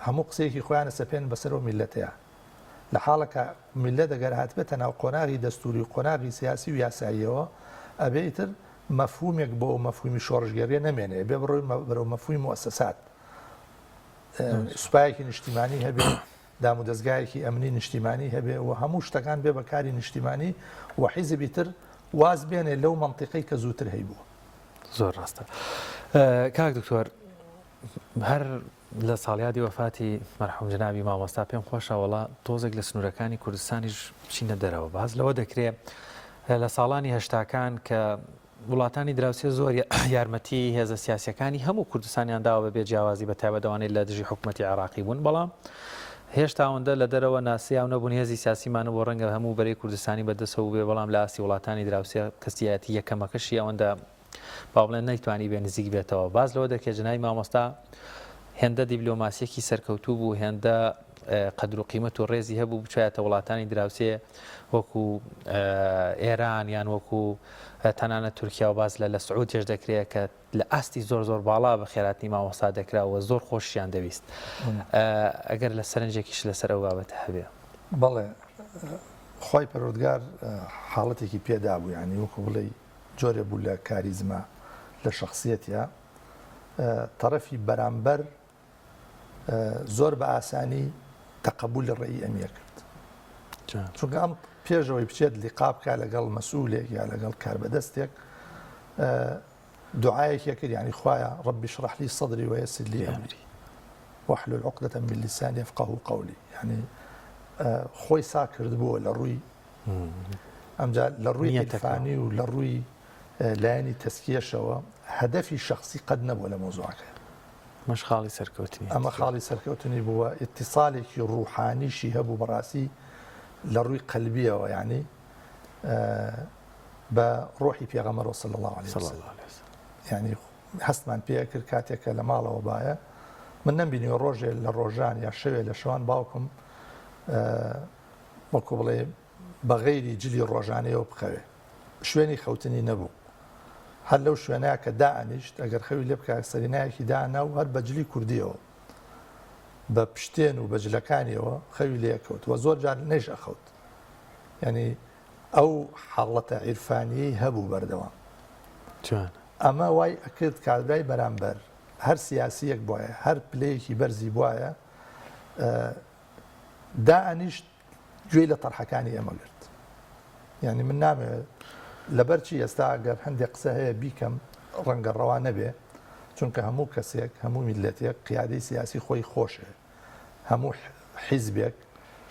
هەموو قسەیەکی خۆیان ئەسەپێنن بەسەر ئەو میللەتەیا. لە حاڵێکا میللەت ئەگەر هاتبێتە ناو قۆناغی دەستووری و قۆناغی سیاسی و یاساییەوە ئەبێ ئیتر مەفهوومێک بۆ ئەو مەفهوومی شۆڕشگێڕیە نەمێنێ ئەبێ بڕۆی بەرەو مەفهوومی موئەسەسات. سوپایەکی نیشتیمانی هەبێ، دامودەزگایەکی ئەمنی نیشتیمانی هەبێ و هەموو شتەکان بێ بە کاری نیشتیمانی و حیزب ئیتر واز بێنێ لەو مەنتیقەی کە زووتر هەیبوو. زۆر ڕاستە کاک دکتۆر هەر لە ساڵیادی وەفاتی مەرحوم جەنابی مامۆستا پێم خۆشە وەڵا تۆزێک لە سنوورەکانی کوردستانیش بچینە دەرەوە باز لەوە دەکرێ لە ساڵانی هەشتاکان کە وڵاتانی دراوسێ زۆر یارمەتی هێزە سیاسیەکانی هەموو کوردستانیان داوە بە بێ جیاوازی بە تایبەت ئەوانەی لە دژی حکومەتی عێراقی بوون بەڵام هێشتا ئەوەندە لە دەرەوە ناسیاو نەبوون هێزی سیاسیمان بۆ ڕەنگە هەموو بەرەی کوردستانی بەدەسەوە بووبێ بەڵام لە ئاستی وڵاتانی دراوسێ کەسیایەتی یەکەمەکەشی ئەوەندە با بڵێن نەیتوانی بێ نزیک بێتەوە باس لەوە دەکرێت جەنابی مامۆستا هێندە دیبلۆماسیەکی سەرکەوتوو بوو هێندە قەدر و قیمەت و ڕێزی هەبوو بچایەتە وڵاتانی دراوسێ وەکو ئێران یان وەکو تەنانەت تورکیا و باس لە لە سعودیەش دەکرێت کە لە ئاستی زۆر زۆر باڵا بە خێراتنی مامۆستا دەکرا و زۆر خۆشیان دەویست ئەگەر لە سەرنجێکیش لەسەر ئەو بابەتە هەبێ. بەڵێ خوای پەروەردگار حاڵەتێکی پێدابوو یانی وەکو بڵێی جۆرێ بوو لە کاریزما لە شەخسیەتیا تەڕەفی بەرامبەر زۆر بە ئاسانی تەقەبولی ڕێی ئەمیە کرد چونکە ئەم پێشەوەی بچێت لیقا بکە لەگەڵ مەسئولێک یا لەگەڵ کاربەدەستێک دوعایەکی کرد یعنی خوایە رب اشرح لي صدري ويسر لي امري واحلل عقدة من لساني يفقهوا قولي یعنی خۆی سا کردبووە لە ڕووی ئەمجا لە ڕووی عیرفانی و لە ڕووی لایەنی تەسکیەشەوە هەدەفی شخصی قەت نەبووە لە مۆزوعەکە. ئەمەش خاڵی سەرکەوتنی ئەمە خاڵی سەرکەوتنی بووە ئیتیسالێکی ڕوحانیشی هەبوو بەڕاستی لە ڕووی قەلبیەوە یعنی بە ڕۆحی پێغەمبەر صلی الله علیه وسلم یعنی هەستمان پێ کرد کاتێک کە لە ماڵەوە بایە من نەمبینیوە ڕۆژێ لە ڕۆژان یا شەوێ لە شەوان باوکم وەکو بڵێ بە غەیری جلی ڕۆژانەیەوە بخەوێ. شوێنی خەوتنی نەبوو. هەر لەو شوێنە کە دائەنیشت، ئەگەر خەوی لێ بکا سەرینایەکی دائەنا و هەر بە جلی کوردییەوە، بە پشتێن و بە جلەکانیەوە خەوی لێ ئەکەوت و زۆر جار نەیش ئەخەوت. یانی ئەو حاڵەتە عیرفانییەی هەبوو بەردەوام. جوانە. ئەمە وای ئەکرد کابرای بەرامبەر هەر سیاسییەک بوایە، هەر پلەیەکی بەرزی بوایە، دائەنیشت گوێی لە تەرحەکانی ئێمە گرت یعنی من نامەوێت لەبەر چی ئێستا ئەگەر هەندێک قسە هەیە بیکەم ڕەنگە ڕەوا نەبێ چونکە هەموو کەسێک هەموو میلەتێک قیادەی سیاسی خۆی خۆشێ هەموو حیزبێک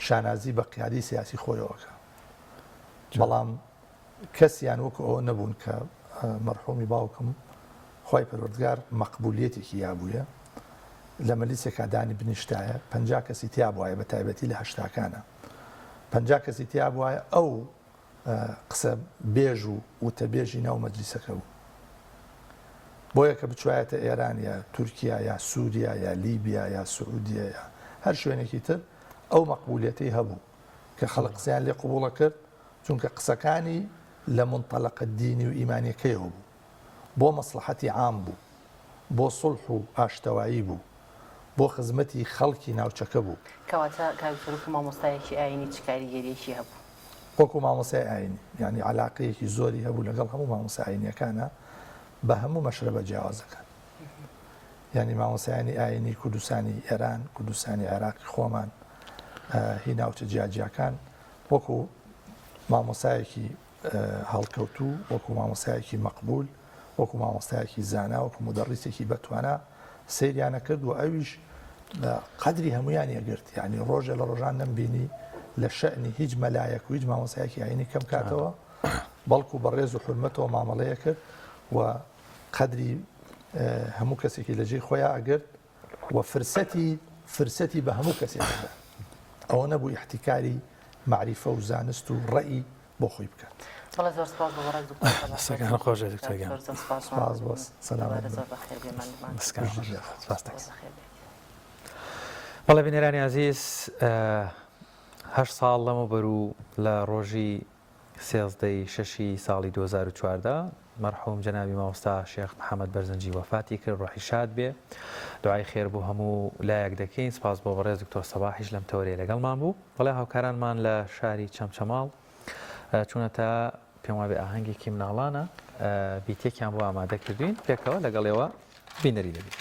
شانازی بە قیادی سیاسی خۆیەوەکە بەڵام کەسیان وەکو ئەوە نەبوون کە مەرحومی باوکم خوای پەروەردگار مەقبولیەتێکی یابوویە لە مەلیسێکا دانی بنیشتایە 50 کەسی تیا بوایە بە تایبەتی لە هەشتاکانە 50 کەسی تیا بوایە ئەو قسە بێژ و وتەبێژی ناو مەجلیسەکە بوو بۆیە کە بچوایەتە ئێران یا تورکیا یا سووریا یا لیبیا یا سعودیە یا هەر شوێنێکی تر ئەو مەقبولیەتەی هەبوو کە خەڵک قسەیان لێ قبوڵە کرد چونکە قسەکانی لە مونتەلەقە دینی و ئیمانیەکەیەوە بوو، بۆ مەسڵەحەتی عام بوو، بۆ سوڵح و ئاشتەوایی بوو، بۆ خزمەتی خەڵکی ناوچەکە بوو. کەواتە کاک دکتۆر وەکو مامۆستایەکی ئایینی چ کاریگەریەکی هەبوو؟ وەکو مامۆستای ئایینی یانی عەلاقەیەکی زۆری هەبوو لەگەڵ هەموو مامۆستا ئایینیەکانا بە هەموو مەشرەبە جیاوازەکان. یانی مامۆستایانی ئایینی کوردستانی ئێران، کوردستانی عێراقی خۆمان، هی ناوچە جیاجیاکان وەکو مامۆستایەکی هەڵکەوتوو، وەکو مامۆستایەکی مەقبول، وەکو مامۆستایەکی زانا، وەکو مودەڕیسێکی بەتوانا سەیریان ئەکرد و ئەویش قەدری هەموویانی ئەگرت. یانی ڕۆژێ لە ڕۆژان نەمبینی لە شەئنی هیچ مەلایەک و هیچ مامۆستایەکی ئایینی کەم کاتەوە، بەڵکو بە ڕێز و حورمەتەوە مامەڵەی ئەکرد و قەدری هەموو کەسێکی لە جێی خۆیا ئەگرت و فرسەتی فرسەتی بە هەموو کەسێک ئەدا. ئەوە نەبوو ئیحتیکاری مەعریفە و زانست و ڕەئی بۆ خۆی بکات. بەڵێ زۆر سپاس بۆ بەڕێز دکتۆر سەباح. دەستەکان خۆش بێت دکتۆر گیان. زۆر زۆر سپاس. سپاس بۆ سەلامەت بن. زۆر بەخێر بێ ماندوومان. دەستەکان خۆش بێت. سپاس زۆر بەخێر بێیت. بەڵێ بینەرانی ئازیز هەشت ساڵ لەمەوبەر و لە ڕۆژی 13 ی شەشی ساڵی 2014 مەرحوم جەنابی مامۆستا شێخ محەمەد بەرزنجی وەفاتی کرد ڕۆحی شاد بێ دوعای خێر بۆ هەموو لایەک دەکەین سپاس بۆ بەڕێز دکتۆر سەباحیش لەم تەوەرەیە لەگەڵمان بوو بەڵێ هاوکارانمان لە شاری چەمچەماڵ چوونەتە پێم وابێ ئاهەنگێکی مناڵانە بیتێکیان بۆ ئامادە کردوین پێکەوە لەگەڵ ئێوە بینەری دەبین.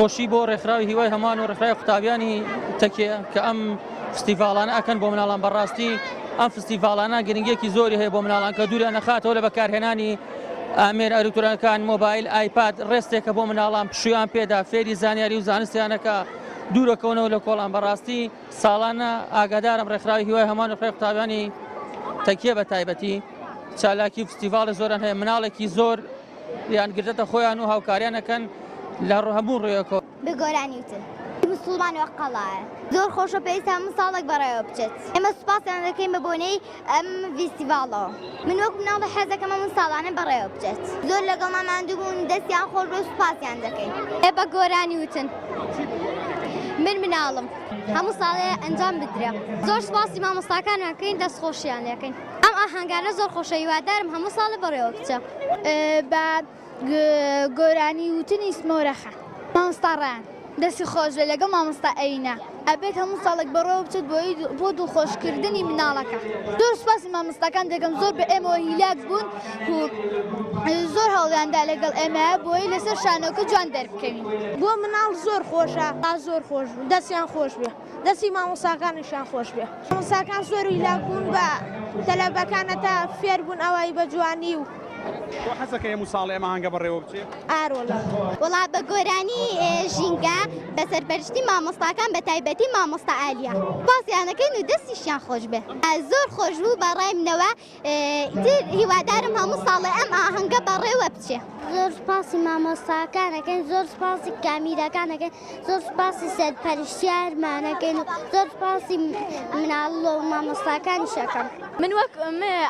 خۆشی بۆ ڕێکخراوی هیوای هەمان و ڕێکخراوی قوتابیانی تەکێ کە ئەم فستیڤاڵانە ئەکەن بۆ مناڵان بەڕاستی ئەم فستیڤاڵانە گرنگێکی زۆری هەیە بۆ مناڵان کە دووریان نەخاتەوە لە بەکارهێنانی ئامێر ئەلکترۆنەکان مۆبایل ئایپاد ڕێستێکە بۆ مناڵان پشویان پێدا فێری زانیاری و زانستیانەکە دوورەکەونەوە لە کۆڵان بەڕاستی ساڵانە ئاگادارم ڕێکخراوی هیوای هەمان ڕێکخراوی قوتابیانی تەکیە بە تایبەتی چالاکی و فستیڤاڵی زۆران هەیە مناڵێکی زۆر یان گرتەتە خۆیان و هاوکاریان ئەکەن لە هەموو ڕوویەکەوە. بە گۆرانی وتن موسڵمان وەک قەڵایە. زۆر خۆشە پێویستە هەموو ساڵێک بەڕێوە بچێت. ئێمە سوپاسیان دەکەین بە بۆنەی ئەم ڤیستیڤاڵەوە. من وەک مناڵێک حەز دەکەم هەموو ساڵانە بەڕێوە بچێت. زۆر لەگەڵمان ماندوو بوون دەستیان خۆش بێت سوپاسیان دەکەین. بە گۆرانی وتن من مناڵم هەموو ساڵێ ئەنجام بدرێ. زۆر سوپاسی مامۆستاکانمان کەین دەست خۆشیان لێکەین. ئەم ئاهەنگانە زۆر خۆشە هیوادارم هەموو ساڵێ بەڕێوە بچێ. بە گۆرانی وتنی سمۆرەخە. مامۆستا ڕەیان دەستی خۆش بێت لەگەڵ مامۆستا ئەوینە ئەبێت هەموو ساڵێک بەڕێوە بچێت بۆی بۆ دڵخۆشکردنی مناڵەکە زۆر سوپاسی مامۆستاکان دەکەم زۆر بە ئێمەوە هیلاک بوون و زۆر هەوڵیاندا لەگەڵ ئێمە بۆی لەسەر شانۆکە جوان دەربکەوین. بۆ مناڵ زۆر خۆشە. زۆر خۆش بوو دەستیان خۆش بێ دەستی مامۆستاکانیشیان خۆش بێ. مامۆستاکان زۆر هیلاک بوون بە تەلەبەکان هەتا فێر بوون ئەوای بە جوانی و. تۆ حەزەکەی هەموو ساڵێ ئەم ئاهەنگە بەڕێوە بچێ؟ ئاروەڵا. وەڵا بە گۆرانی ژینگە بە سەرپەرشتی مامۆستاکان بە تایبەتی مامۆستا ئالیا سوپاسیان ئەکەین و دەستیشیان خۆش بێ زۆر خۆش بوو بە ڕای منەوە ئیتر هیوادارم هەموو ساڵێ ئەم ئاهەنگە بەڕێوە بچێ. زۆر سوپاسی مامۆستاکان ئەکەین زۆر سوپاسی کامیرەکان ئەکەین زۆر سوپاسی سەرپەرشتیارمان ئەکەین و زۆر سوپاسی مناڵ و مامۆستاکانیش ئەکەم. من وەک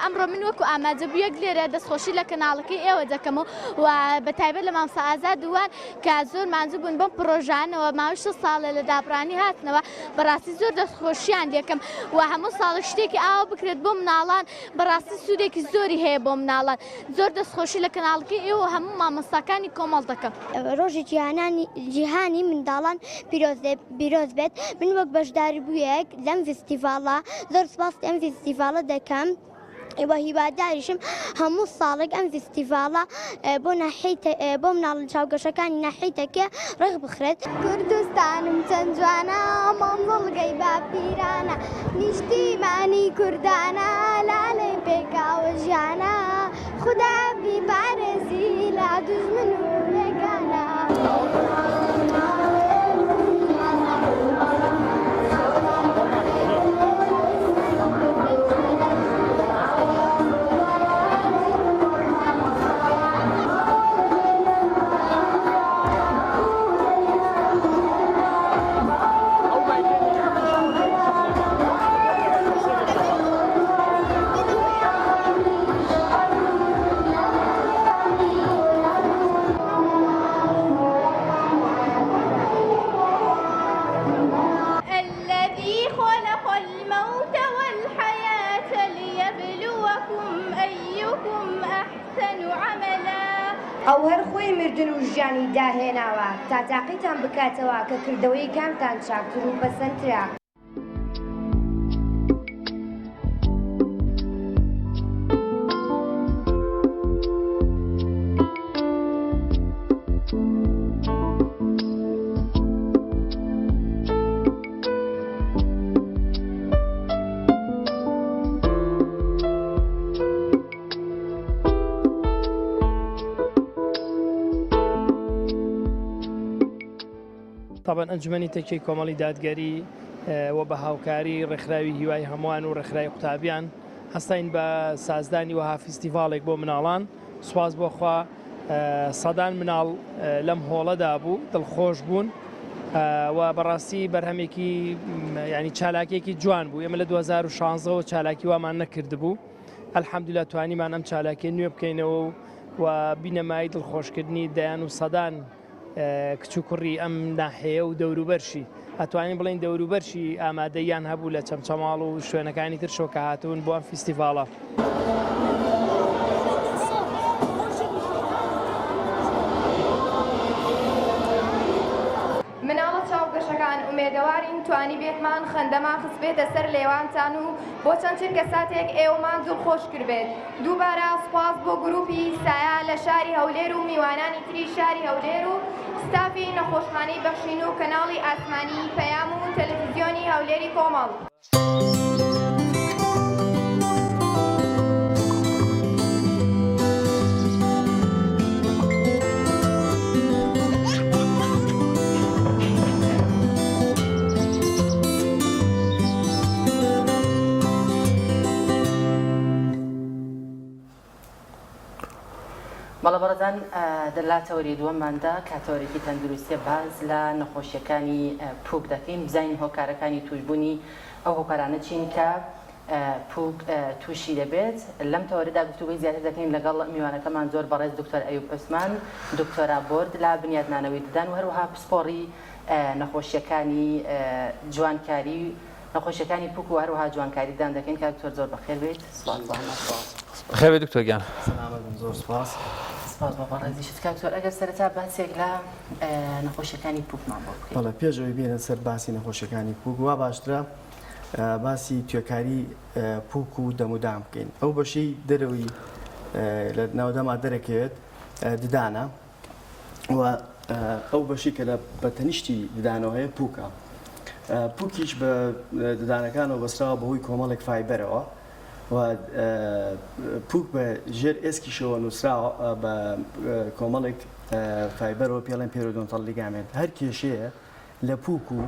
ئەمڕۆ من وەکو ئامادەبوویەک لێرە دەستخۆشی لە کەناڵەکەی ئێوە دەکەم و و بە تایبەت لە مامۆستا ئازاد دووان کە زۆر ماندوو بوون بەم پڕۆژانەوە ماوەی شەش ساڵە لە دابڕانی هاتنەوە بەڕاستی زۆر دەستخۆشیان لێکەم و هەموو ساڵێک شتێکی ئاوا بکرێت بۆ مناڵان بەڕاستی سوودێکی زۆری هەیە بۆ مناڵان زۆر دەستخۆشی لە کەناڵەکەی ئێوە و هەموو مامۆستاکانی کۆمەڵ دەکەم. ڕۆژی جیهانی منداڵان پیرۆز بێت، من وەک بەشداربوویەک لەم ڤیستیڤاڵە زۆر سوپاسی ئەم ڤیستیڤاڵە دەکەم و هیواداریشم هەموو ساڵێک ئەم ڤیستیڤاڵە بۆ ناحیەی بۆ مناڵە چاوگەشەکانی ناحیەی تەکیە ڕێک بخرێت. کوردستانم چەند جوانە مەنزڵگەی باپیرانە نیشتیمانی کوردانە لالەی پێکاوە ژیانە خودا بیپارێزی لە دوژمن و بێگانە. ليبلوكم أيكم أحسن عملا. ئەو هەر خۆی مردن و ژیانی داهێناوە تا تاقیتان بکاتەوە کە کردەوەی کامتان چاکتر و پەسەندترە. تابان ئەنجومەنی تەکیەی کۆمەڵی دادگەری و بە هاوکاری ڕێکخراوی هیوای هەمووان و ڕێکخراوی قوتابیان هەستاین بە سازدانی وەها فیستیڤاڵێک بۆ مناڵان سوپاس بۆ خوا سەدان مناڵ لەم هۆڵەدا بوو دڵخۆش بوون و بەڕاستی بەرهەمێکی ینی چالاکێکی جوان بوو ئێمە لە 2016ەوە چالاکی وامان نەکردبوو الحەمدلله توانیمان ئەم چالاکیە نوێ بکەینەوە و و بینەمای دڵخۆشکردنی دەیان و سەدان کچ و کوڕی ئەم ناحەیە و دەوروبەرشی ئەتوانین بڵین دەوروبەرشی ئامادەیان هەبوو لە چەمچەماڵ و شوێنەکانی تر شۆکە هاتوون بۆ ئەم فیستیڤاڵە. مناڵە چاوگەشەکان ئومێدەوارین توانیبێتمان خەندەمان خستبێتە سەر لێوانتان و بۆ چەند چرکە ساتێک ئێوەمان دڵخۆش کردبێت. دووبارە سوپاس بۆ گروپی سایە لە شاری هەولێر و میوانانی تری شاری هەولێر و ستافی نەخۆشخانەی بەخشین و کەناڵی ئاسمانی پەیام و تەلەفزیۆنی هەولێری کۆمەڵ. بەڵێ بەڕێزان لە تەوەری دووەمماندا کە تەوەرێکی تەندروستیە باس لە نەخۆشیەکانی پوک دەکەین بزانین هۆکارەکانی توشبوونی ئەو هۆکارانە چین کە پوک تووشی دەبێت لەم تەوەرەدا گفتوگۆی زیاتر دەکەین لەگەڵ میوانەکەمان زۆر بەڕێز دکتۆر ئەیوب عوسمان دکتۆرا بۆرد لە بنیادنانەوەی ددان و هەروەها پسپۆڕی نەخۆشیەکانی جوانکاری نەخۆشیەکانی پوک و هەروەها جوانکاری ددان دەکەین کاک دکتۆر زۆر بەخێر بێیت سپاس بۆ هەمان سپاس. بەخێر بێی دکتۆر گیان. سەلامەت بن زۆر سپاس. سپاس بۆ بەڕێزیشت کاک دکتۆر ئەگەر سەرەتا باسێک لە نەخۆشیەکانی پوکمان بۆ بکەیت. بەڵێ پێش ئەوەی بێینە سەر باسی نەخۆشیەکانی پوک وا باشترە باسی توێکاری پوک و دەمودان بکەین ئەو بەشەی دەرەوەی لە ناودەما دەرەکەوێت ددانە و ئەو بەشی کە لە بە تەنیشتی ددانەوە هەیە پوکە پوکیش بە ددانەکانەوە بەسراوە بەهۆی کۆمەڵێک fiber ەوە و پوک بە ژێر ئێسکیشەوە نووسراوە بە کۆمەڵێک fiber ەوە پێڵێن periodontal ligament هەر کێشەیە لە پوک و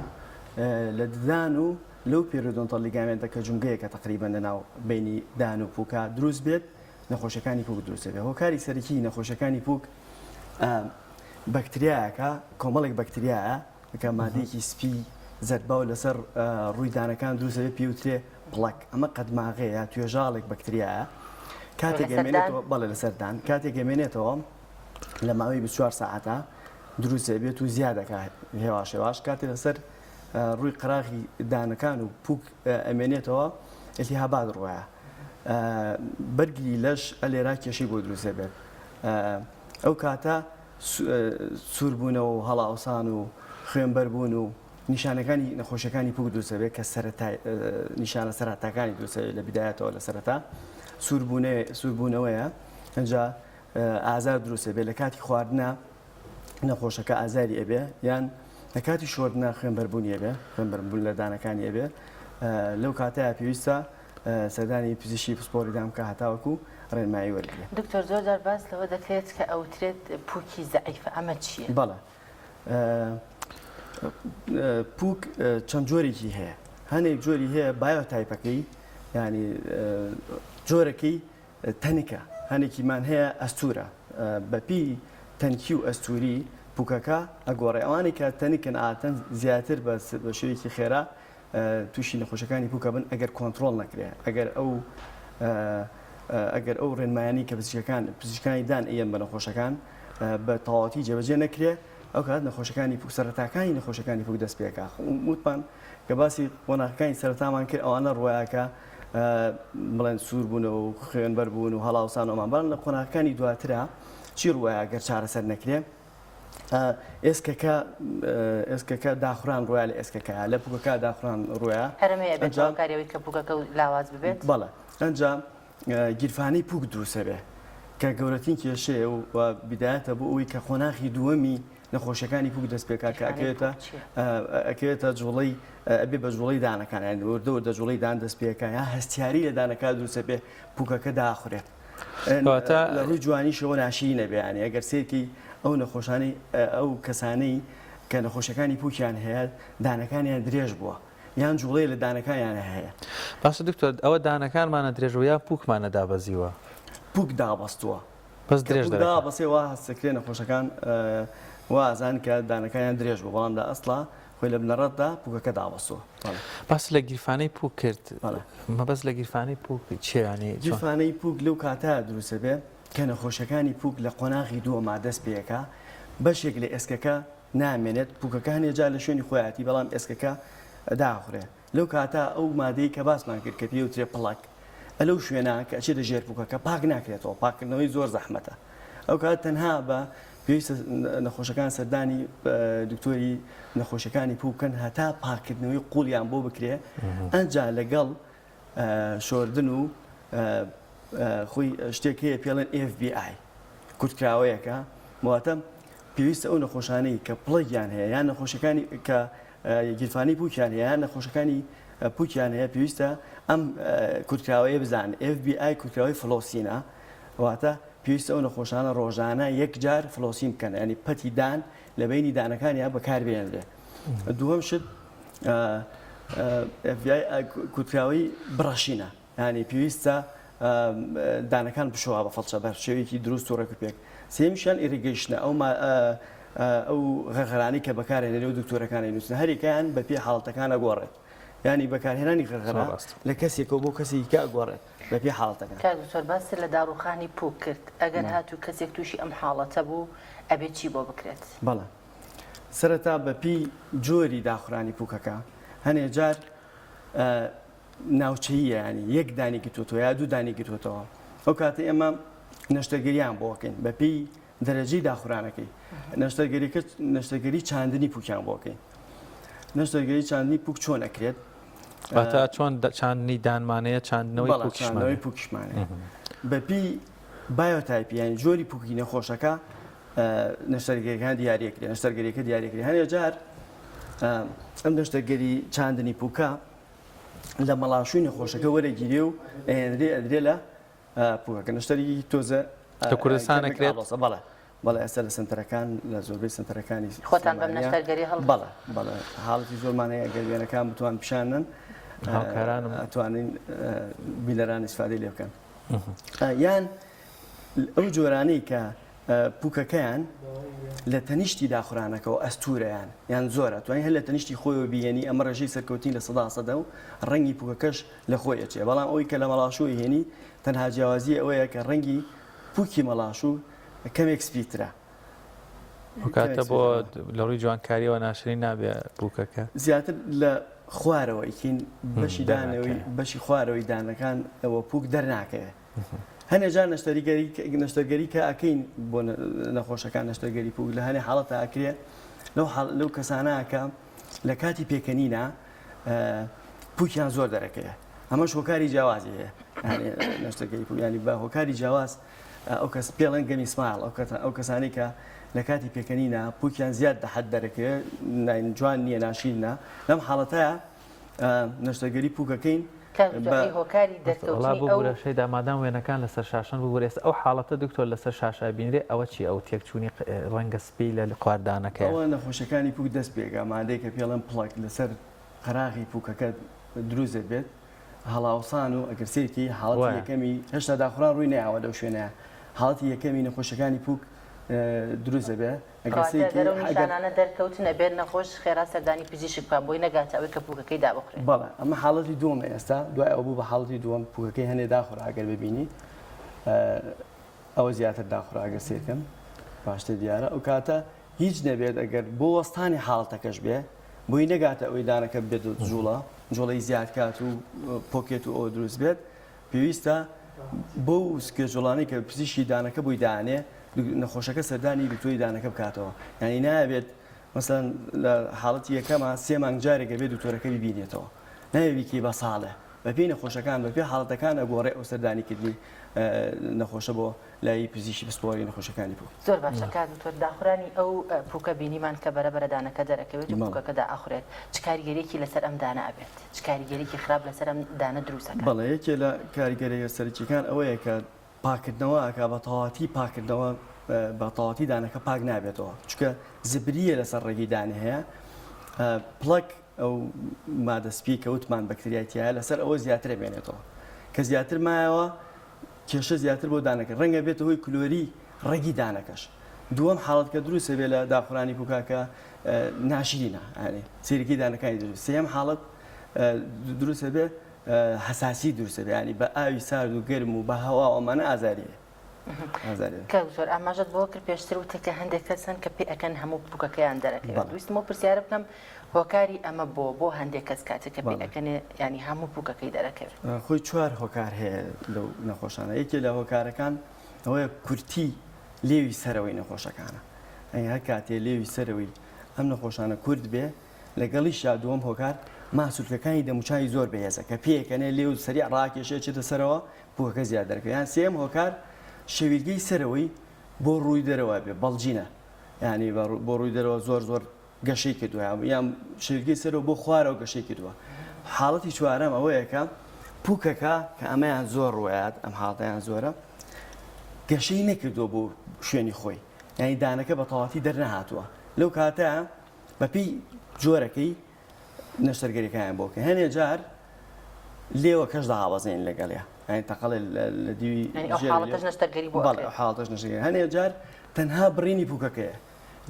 لە ددان و لەو periodontal ligament ە کە جومگەیەکە تقریبا لە ناو بینی دان و پوکا دروست بێت نەخۆشیەکانی پوک دروست دەبێت هۆکاری سەرەکی نەخۆشیەکانی پوک بەکتریایەکە کۆمەڵێک بەکتریایە کە مادەیەکی سپی زەردباو لەسەر ڕووی دانەکان دروست دەبێت پێوترێ plaque ئەمە قەدماغەیە توێژاڵێک بەکتریایە کاتێک ئەمێنێتەوە بەڵێ لەسەر دان کاتێک ئەمێنێتەوە لە ماوەی 24 ساعەتە دروست دەبێت و زیادەکە هێواش هێواش کاتێ لەسەر ڕووی قەراغی دانەکان و پوک ئەمێنێتەوە التهابات ڕوایە بەرگری لەش ئەلێرا کێشەی بۆ دروست دەبێت ئەو کاتە سووربوونەوە و هەڵاوسان و خوێنبەربوون و نیشانەکانی نەخۆشیەکانی پوک دروست دەبێت کە سەرەتا نیشانە سەرەتاکانی دروست دەبێت لە بدایەتەوە لە سەرەتا سووربوونەوەیە ئەجا ئازار دروست دەبێت لە کاتی خواردنە نەخۆشەکە ئازاری ئەبێ یان لە کاتی شۆردنا خوێنبەربوونی ئەبێ خوێنبەربوون لە دانەکانی ئەبێ لەو کاتەیە پێویستە سەردانی پزیشکی پسپۆڕی دان بکە هەتاوەکو ڕێنمایی وەرگێ. دکتۆر زۆر جار باس لەوە دەکرێت کە ئەوترێت پوکی زەعیفە ئەمە چییە؟ بەڵێ پوک چەند جۆرێکی هەیە هەنێک جۆری هەیە biotype ەکەی ینی جۆرەکەی تەنکە، هەنێکیمان هەیە ئەستوورە، بەپێی تەنکی و ئەستووری پووکەکە ئەگۆڕێ، ئەوانەی کە تەنکن عادەتەن زیاتر بە شێوەیەکی خێرا تووشی نەخۆشیەکانی پووکە بن ئەگەر کۆنتڕۆڵ نەکرێ، ئەگەر ئەو ئەگەر ئەو ڕێنمایانەی کە پزیشکەکان پزیشکانی دان ئەیەن بە نەخۆشەکان بە تەواوەتی جێبەجێ نەکرێ ئەو کات نەخۆشەکانی پوک سەرەتاکانی نەخۆشەکانی پوک دەست پێکا وتمان کە باسی قۆناغەکانی سەرەتامان کرد ئەوانە ڕوایەکە. بڵێن سوور بوونەوە و خوێنبەر بوون و هەڵاوسان و ئەمان بەڵام لە قۆناغەکانی دواترا چی ڕوایە گەر چارەسەر نەکرێ ئێسکەکە ئێسکەکە داخوران ڕوایە لە ئێسکەکە لە پوکەکە داخوران ڕوایە هەرمەیە بێت هۆکاری ئەوەی کە پوکەکە لاواز ببێت بەڵێ ئەنجا گیرفانەی پوک دروستەبێ کە گەورەترین کێشەیە و بیدایەتە بۆ ئەوەی کە قۆناغی دووەمی نەخۆشیەکانی پوک دەست پێکا کە ئەکەوێتە ئەکەوێتە جوڵەی ئەبێ بە جوڵەی دانەکان یان وردە وردە جوڵەی دان دەست پێکا یا هەستیاری لە دانەکە دروستە بێ پوکەکە داخورێت کەواتە لە ڕووی جوانیشەوە ناشرینە بێ یانی ئەگەر سێکی ئەو نەخۆشانی ئەو کەسانەی کە نەخۆشیەکانی پوکیان هەیە دانەکانیان درێژ بووە یان جوڵەی لە دانەکانیان هەیە. باشە دکتۆر ئەوە دانەکانمانە درێژ بووە یا پوکمانە دابەزیوە؟ پوک دابەستووە. بەس درێژ دەرەکەوێت. دابەسێ وا هەستەکرێ نەخۆشەکان وا ئەزانن کە دانەکانیان درێژ بوو بەڵام لە ئەسڵا خۆی لە بنەڕەتدا پوکەکە دابەستووە. بەڵێ. باست لە گیرفانەی پوک کرد مەبەست لە گیرفانەی پوک چیە یانی چۆن؟ گیرفانەی پوک لەو کاتە دروست ئەبێ کە نەخۆشەکانی پوک لە قۆناغی دووەما دەست پێ ئەکا بەشێک لە ئێسکەکە نامێنێت پوکەکە هەنێ جار لە شوێنی خۆیاتی بەڵام ئێسکەکە داخورێ لەو کاتە ئەو مادەی کە باسمان کرد کە پێی وترێ plaque ە لەو شوێنە کە ئەچێتە ژێر پوکەکە پاک ناکرێتەوە پاککردنەوەی زۆر زەحمەتە ئەو کات تەنها بە پێویستە نەخۆشەکان سەردانی دکتۆری نەخۆشەکانی پوک بکەن هەتا پاککردنەوەی قوڵیان بۆ بکرێ ئەنجا لەگەڵ شۆردن و خۆی شتێک هەیە پێڵێن FBI کورتکراوەیەکە واتە پێویستە ئەو نەخۆشانەی کە plaque یان هەیە یان نەخۆشەکانی کە گیرفانی پوکیان هەیە یان نەخۆشەکانی پوکیان هەیە پێویستە ئەم کورتکراوەیە بزان FBI کورتکراوەی flossing ە واتە پێویستە ئەو نەخۆشانە ڕۆژانە یەک جار flossing بکەن ینی پەتی دان لە بینی دانەکانیان بەکاربێنرێ دووەم شت FBI کورتکراوەی brushing ە یانی پێویستە دانەکان بشۆوە بە فڵچە بە شێوەیەکی دروست و ڕێک و پێک. سێیەمیشیان irrigation ە ئەو ئەو غەرغەرانەی کە بەکارهێنرێ و دکتۆرەکان ئەینووسن هەریەکەیان بە پێی حاڵەتەکان ئەگۆڕێت. یانی بەکارهێنانی غەرغەرە لە کەسێکەوە بۆ کەسێکی کە ئەگۆڕێت بە پێی حاڵەتەکان. کاک دکتۆر باست لە داڕووخانی پووک کرد ئەگەر هاتوو کەسێک تووشی ئەم حاڵەتە بوو ئەبێ چی بۆ بکرێت؟ بەڵێ سەرەتا بە پێی جۆری داخورانی پووکەکە هەنێ جار ناوچەییە یانی یەک دانی گرتووەتەوە یا دوو دانی گرتووەتەوە ئەو کاتە ئێمە نەشتەرگەریان بۆ ئەکەین بە پێی دەرەجەی داخورانەکەی نەشتەرگەریکە نەشتەرگەری چاندنی پوکیان بۆ ئەکەین نەشتەرگەری چاندنی پوک چۆن ئەکرێت واتە چۆن چاندنی دانمانەیە چاندنەوەی پوکیشمانەوەی پوکیشمانەیە بە پێی biotype یانی جۆری پوکی نەخۆشەکە نەشتەرگەریەکان دیاریەکرێ نەشتەرگەریەکە دیاریەکرێ هەنێ جار ئەم نەشتەرگەری چاندنی پوکە لە مەڵاشووی نەخۆشەکە وەرەگیرێ و ئەهێنرێ ئەدرێ لە پوکەکە نەشتەری تۆزە لە کوردستان ئەکرێت؟ بەڵێ بەڵێ ئێستا لە سنتەرەکان لە زۆربەی سنتەرەکانی خۆتان بەم نەشتەرگەری هەڵ بەڵێ بەڵێ حاڵەتی زۆرمان هەیە گەر وێنەکان بتوان پیشانن هاوکارانم ئەتوانین بینەران ئیسفادەی لێ بکەن یان ئەو جۆرانەی کە پوکەکەیان لە تەنیشتی داخورانەکەوە ئەستوورە یان یان زۆرە توانی هەر لە تەنیشتی خۆیەوە بیهێنی ئەمە ڕێژەی سەرکەوتنی 100% و ڕەنگی پوکەکەش لە خۆی ئەچێ بەڵام ئەوەی کە لە مەڵاشوو ئەیهێنی تەنها جیاوازی ئەوەیە کە ڕەنگی پوکی مەڵاشوو کەمێک سپیترە. ئەوکاتە بۆ لە ڕووی جوانکاریەوە ناشرین نابێ پوکەکە؟ زیاتر لە خوارەوە ئیکین بەشی دانەوەی بەشی خوارەوەی دانەکان ئەوە پوک دەرناکەوێ. هەنێ جار نەشتەریگەری نەشتەرگەری کە ئەکەین بۆ نەخۆشەکان نەشتەرگەری پوک لە هەنێ حاڵەتە ئەکرێ لەو حاڵ لەو کەسانە کە لە کاتی پێکەنینە پوکیان زۆر دەرەکەیە ئەمەش هۆکاری جیاوازی هەیە نەشتەرگەری پوک ینی بە هۆکاری جیاواز ئەو کەس پێڵێن gummy smile ئەو کەس ئەو کەسانی کە لە کاتی پێکەنینە پوکیان زیاد دەحەد دەرەکەوێت جوان نییە ناشیرنە لەم حاڵەتەیە نەشتەرگەری پوکەکەین کاک دکتۆر ئەی هۆکاری وەڵا دەرکەوتنی ئەو. ببورە شەیدا مادام وێنەکان لەسەر شاشەن ببورە ئێستا ئەو حاڵەتە دکتۆر لەسەر شاشە ئەبینرێ ئەوە چیە ئەو تێکچوونی ڕەنگە سپی لە قواردانەکەیە؟ ئەوە نەخۆشیەکانی پوک دەست پێکا مادەی کە پێڵێن plaque لەسەر قەراغی پوکەکە دروست دەبێت هەڵاوسان و ئەگەر سەیرکەی حاڵەتی وایە. یەکەمی هێشتا داخوران ڕووی نەیاوە لەو شوێنەیە حاڵەتی یەکەمی نەخۆشیەکانی پوک دروست دەبێت ئەگەر کەواتە سەیرکەی گەر ئەو ئەگەر نیشانانە دەرکەوتن ئەبێت نەخۆش خێرا سەردانی پزیشک بکات بۆی نەگاتە ئەوەی کە پوکەکەی دابخورێت. بەڵێ ئەمە حاڵەتی دووەمە ئێستا دوای ئەوە بوو بە حاڵەتی دووەم پوکەکەی هەنێ داخورا ئەگەر ببینی ئەوە زیاتر داخورا ئەگەر سەیرکەم باشتر دیارە ئەو کاتە هیچ نەبێت ئەگەر بۆ وەستانی حاڵەتەکەش بێ بۆی نەگاتە ئەوەی دانەکە بێت جوڵە. جوڵەی زیاد کات و pocket و ئەوە دروست بێت پێویستە بەو schedule انەی کە پزیشکی دانەکە بۆی دانێ نەخۆشەکە سەردانی دکتۆری دانەکە بکاتەوە یعنی نابێت مەسەن لە حاڵەتی یەکەمە سێ مانگ جارێک ئەبێ دکتۆرەکە ببینێتەوە نابێ بیکەی بە ساڵێ بەپێی نەخۆشەکان بەپێی حاڵەتەکان ئەگۆڕێ ئەو سەردانی کردنی نەخۆشە بۆ لای پزیشکی پسپۆری نەخۆشەکانی پوک. زۆر باشە کاک دکتۆر داخورانی ئەو پوکە بینیمان کە بەرە بەرە دانەکە دەرەکەوێت و پوکەکە دائەخورێت چ کاریگەریەکی لەسەر ئەم دانە ئەبێت چ کاریگەریەکی خراپ لەسەر ئەم دانە دروست ئەکات؟ بەڵێ یەکێ لە کاریگەریە سەرەکیەکان ئەوەیە کە پاکردنەوە ئەکا بە تەواتی پاکردنەوە بە تەواتی دانەکە پاک نابێتەوە چونکە زبریە لەسەر ڕێگەی دانێ هەیە plaque ئەو مادە سپی کە وتمان بەکتریای تایە لەسەر ئەوە زیاتر ئەمێنێتەوە کە زیاتر مایەوە کێشە زیاتر بۆ دانەکە ڕەنگە بێتە هۆی کلۆری ڕەگی دانەکەش دووەم حاڵەت کە دروست بێ لە داخورانی پوکاکە ناشرینە ئەنی سیرکی دانەکانی دروست سێم حاڵەت دروست بێ حساسی دروست بێ ینی بە ئاوی سارد و گەرم و بە هەوا ئەمانە ئازاری ئازاری کاک دکتۆر ئاماژەت بۆ کرد پێشتر وتت کە هەندێک کەس هەن کە پێ ئەکەن هەموو پوکەکەیان دەرەکەوێت ویستم ئەو پرسیارە بکەم هۆکاری ئەمە بۆ بۆ هەندێک کەس کاتێک کە پێ ئەکەنێ ینی هەموو پوکەکەی دەرەکەوێت خۆی چوار هۆکار هەیە لەو نەخۆشانە یەکێ لە هۆکارەکان ئەوەیە کورتی لێوی سەرەوەی نەخۆشەکانە ئەی هەر کاتێ لێوی سەرەوەی ئەم نەخۆشانە کورت بێ لەگەڵیشیا دووەم هۆکار ماسولکەکانی دەموچاوی زۆر بەهێزە کە پێکەنێ لێو سەریع ڕاکێشێ چێتە سەرەوە پوکەکە زیاد دەرەکەوێت یان سێیەم هۆکار شەویلگەی سەرەوەی بۆ ڕووی دەرەوە بێ بەڵجینە یعنی بۆ ڕووی دەرەوە زۆر زۆر گەشەی کردووە یان شەویلگەی سەرەوە بۆ خوارەوە گەشەی کردووە حاڵەتی چوارەم ئەوەیە کە پوکەکە کە ئەمەیان زۆر ڕوەیات ئەم حاڵەتیان زۆرە گەشەی نەکردووە بۆ شوێنی خۆی یعنی دانەکە بە تەواتی دەرنەهاتووە لەو کاتە بەپێی جۆرەکەی نەشتەرگەریەکانیان بۆ بکەین هەنێ جار لێوەکەش داهابەزێنین لەگەڵیا یانی تەقەڵێ لە دیوی یانی ئەو حاڵەتەش نەشتەرگەری بۆ بەڵێ ئەو حاڵەتەش نەشتەرگەری هەنێ جار تەنها بڕینی پوکەکەیە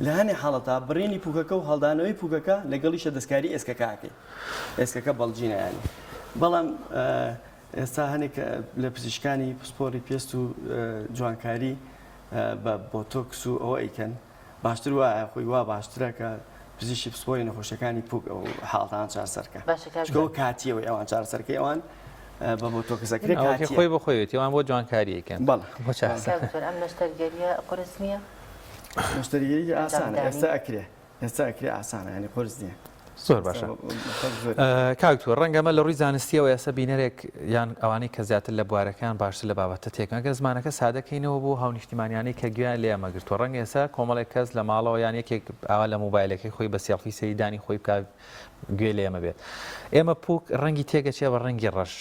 لە هەنێ حاڵەتا بڕینی پوکەکە و هەڵدانەوەی پوکەکە لەگەڵیشە دەستکاری ئێسکەکە ئەکەی ئێسکەکە بەڵجینە یانی بەڵام ئێستا هەنێک لە پزیشکانی پسپۆری پێست و جوانکاری بە بۆتۆکس و ئەوە ئەیکەن باشتر وایە خۆی وا باشترە کە پزیشکی پسپۆری نەخۆشیەکانی پوک ئەو حاڵتان چارەسەرکە باشە کاک چونکە ئەوە کاتیەوەی ئەوان چارەسەرکەی ئەوان بە بۆتۆکسەکرێ ئەوەکەی کاتیە خۆی بۆ خۆیەتی ئەوان بۆ جوانکاری ئەیکەن بەڵێ بۆ چارەسەر کاک دکتۆر ئەم نەشتەرگەریە قورس نییە؟ نەشتەرگەری ئاسانە ئەنجامدانی؟ ئێستا ئەکرێ ئێستا ئەکرێ ئاسانە یانی قورس نییە. زۆر باشە کاک دکتۆر ڕەنگە ئەمە لە ڕووی زانستیەوە ئێستا بینەرێک یان ئەوانەی کە زیاتر لە بوارەکەیان باشتر لە بابەتە تێکن ئەگەر زمانەکە سادەکەینەوە بۆ هاونیشتیمانیانەی کە گوێیان لێ ئەمە گرتووە ڕەنگە ئێستا کۆمەڵێک کەس لە ماڵەوە یان یەکێک ئاوا لە مۆبایلەکەی خۆی بە سێڵفی سەیری دانی خۆی بکات گوێ لێ ئەمە بێت ئێمە پوک ڕەنگی تێگەچێ بە ڕەنگی ڕەش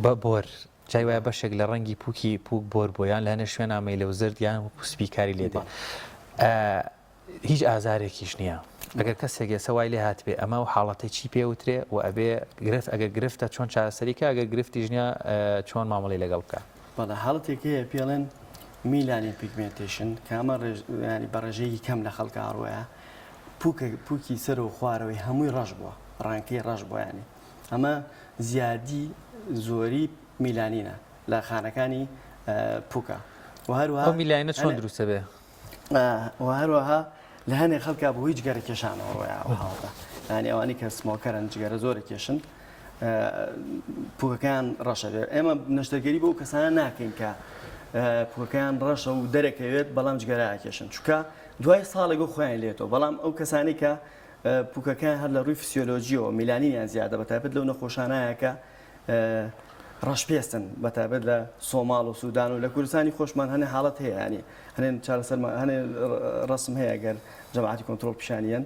بە بۆر جای وایە بەشێک لە ڕەنگی پوکی پوک بۆر بۆ یان لە هەنێ شوێنا مەیلە و زرد یان وەکو سپی کاری لێ دێ هیچ ئازارێکیش نییە ئەگەر کەسێک ئێستا وای لێ هاتبێ ئەمە و حاڵەتەی چی پێ وترێ و ئەبێ گرفت ئەگەر گرفتە چۆن چارەسەری کا ئەگەر گرفتیش نییە چۆن مامەڵەی لەگەڵ بکا. بەڵێ حاڵەتێک هەیە پێڵێن melanin pigmentation کە ئەمە ینی بە ڕێژەیەکی کەم لە خەڵکا ڕووەیە پوکە پوکی سەر و خوارەوەی هەمووی ڕەش بووە ڕەنگەکەی ڕەش بووە ینی ئەمە زیادی زۆری میلانینە لە خانەکانی پوکە و هەروەها ئەو میلانینە چۆن دروستە بێ؟ و هەروەها لە هەنێ خەڵکا بۆ هیچ جگەرە کێشانەوە ڕۆیا ئەو حاڵەتە یانی ئەوانەی کە smoker ن جگەرە زۆرە کێشن پوکەکەیان ڕەشە بێ ئێمە نەشتەرگەری بۆ کەسانە ناکەین کە پوکەکەیان ڕەشە و دەرەکەوێت بەڵام جگەرە ئاکێشن چونکە دوای ساڵێک و خۆیان لێتەوە بەڵام ئەو کەسانی کە پوکەکەیان هەر لە ڕووی فسیۆلۆژیەوە میلانینیان زیادە بە تایبەت لەو نەخۆشانایە کە ڕەشپێستن بەتایبەت لە سۆماڵ و سودان و لە کوردستانی خۆشمان هەنێ حاڵەت هەیە ینی هەنێ چارەسەرمان هەنێ ڕسم هەیە گەر جەماعەتی کۆنترۆڵ پیشانیەن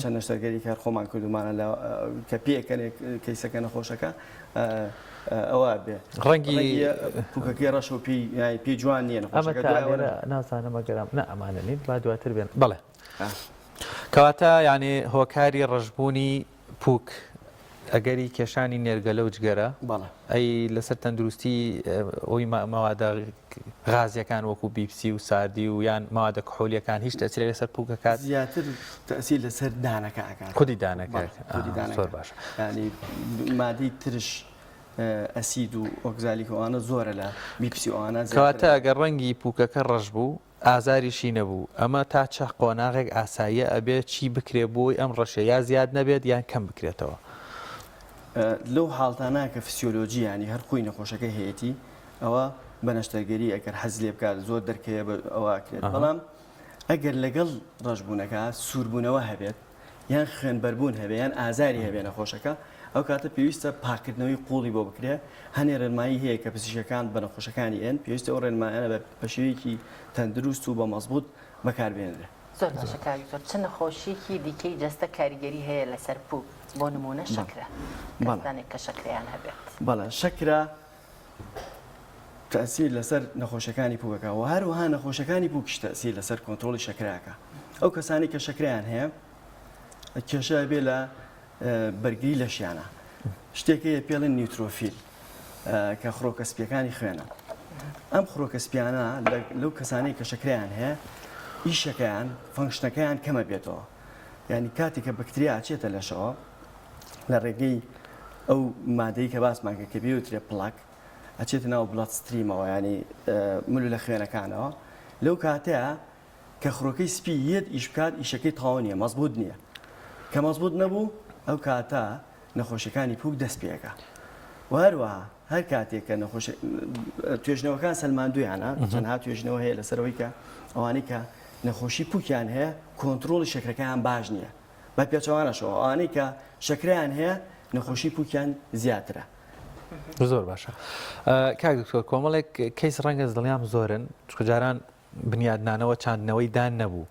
چەند نەشتەرگەری کار خۆمان کردومانە لە کە پێکەنێک کەیسەکە نەخۆشەکە ئەوە بێ ڕەنگی پوکەکەی ڕەش و پێی پێی جوان نییە نەخۆشەکە نازانم ئەگەرم نە ئەمانە نین با دواتر بێن بەڵێ کەواتە یعنی هۆکاری ڕەشبوونی پوک، ئەگەری کێشانی نێرگەلە و جگەرە، ئەی لەسەر تەندروستی ئەوی مەوادە غازیەکان وەکو بیپسی و ساردی و یان مەوادە کحولیەکان هیچ تەسیرێک لەسەر پوک ئەکات؟ زیاتر تەسیر لەسەر دانەکە ئەکات. خودی دانەکە. خودی دانەکە. زۆر باشە. یانی مادەی ترش ئەسید و ئۆکزالیک و ئەوانە زۆرە لە بیپسی و ئەوانە زیاترە. کەواتە ئەگەر ڕەنگی پوکەکە ڕەش بوو ئازاریشی نەبوو ئەمە تا چ قۆناغێک ئاساییە ئەبێ چی بکرێ بۆی ئەم ڕەشە یا زیاد نەبێت یان کەم بکرێتەوە؟ لەو حاڵتانە کە فسیۆلۆجی ینی هەر خۆی نەخۆشەکە هەیەی ئەوە بە نەشتەرگەری ئەگەر حەز لێ بکات زۆر دەرکەوێ بە ئەوە ئەکرێت بەڵام ئەگەر لەگەڵ ڕەشبوونەکە سووربوونەوە هەبێت یان خوێنبەربوون هەبێ یان ئازاری هەبێ نەخۆشەکە ئەو کاتە پێویستە پاکردنەوەی قوڵی بۆ بکرێ هەنێ ڕێنمایی هەیە کە پزیشکەکان بە نەخۆشەکانی ئێن پێویستە ئەو ڕێنمایانە بە شێوەیەکی تەندروست و بە مەزبوط بەکاربهێنرێ. زۆر باشە کاک دکتۆر چ نەخۆشیەکی دیکەی جەستە کاریگەری هەیە لەسەر پوک بۆ نمونە شەکرە کەسانێک کە شەکرەیان هەبێت؟ بەڵێ شەکرە تەئسیر لەسەر نەخۆشەکانی پوکەکە و هەروەها نەخۆشەکانی پوکیش تەئسیر لەسەر کۆنترۆڵی شەکرەکە ئەو کەسانی کە شەکرەیان هەیە کێشە بێ لە بەرگری لەشیانە شتێک هەیە پێڵێن neutrophil کە خڕۆکە سپیەکانی خوێنە ئەم خڕۆکە سپیانە لەو کەسانەی کە شەکریان هەیە ئیشەکەیان function ەکەیان کەمە بێتەوە ینی کاتێک کە بەکتریا ئەچێتە لەشەوە لە ڕێگەی ئەو مادەی کە باسمان کرد کە پێوترێ plaque ئەچێتە ناو blood stream ەوە ینی ملولە خوێنەکانەوە لەو کاتەیە کە خڕۆکەی سپی یەت ئیش بکات ئیشەکەی تەواو نییە مەزبوط نییە کە مەزبوط نەبوو ئەو کاتە نەخۆشیەکانی پوک دەست پێەکە و هەروەها هەر کاتێک کە نەخۆش توێژنەوەکان سەلماندویانە چەندها توێژنەوە هەیە لەسەرەوەی کە ئەوانەی کە نەخۆشی پوکیان هەیە کۆنتترۆلی شەکرەکەیان باش نییە بە پێچەوانەشەوە ئەوانەی کە شەکرەیان هەیە نەخۆشی پوکیان زیاترە. زۆر باشە کاک دکتۆر کۆمەڵێک کەیس ڕەنگە دڵنیام زۆرن چونکە جاران بنیادنانەوە چاندنەوەی دان نەبوو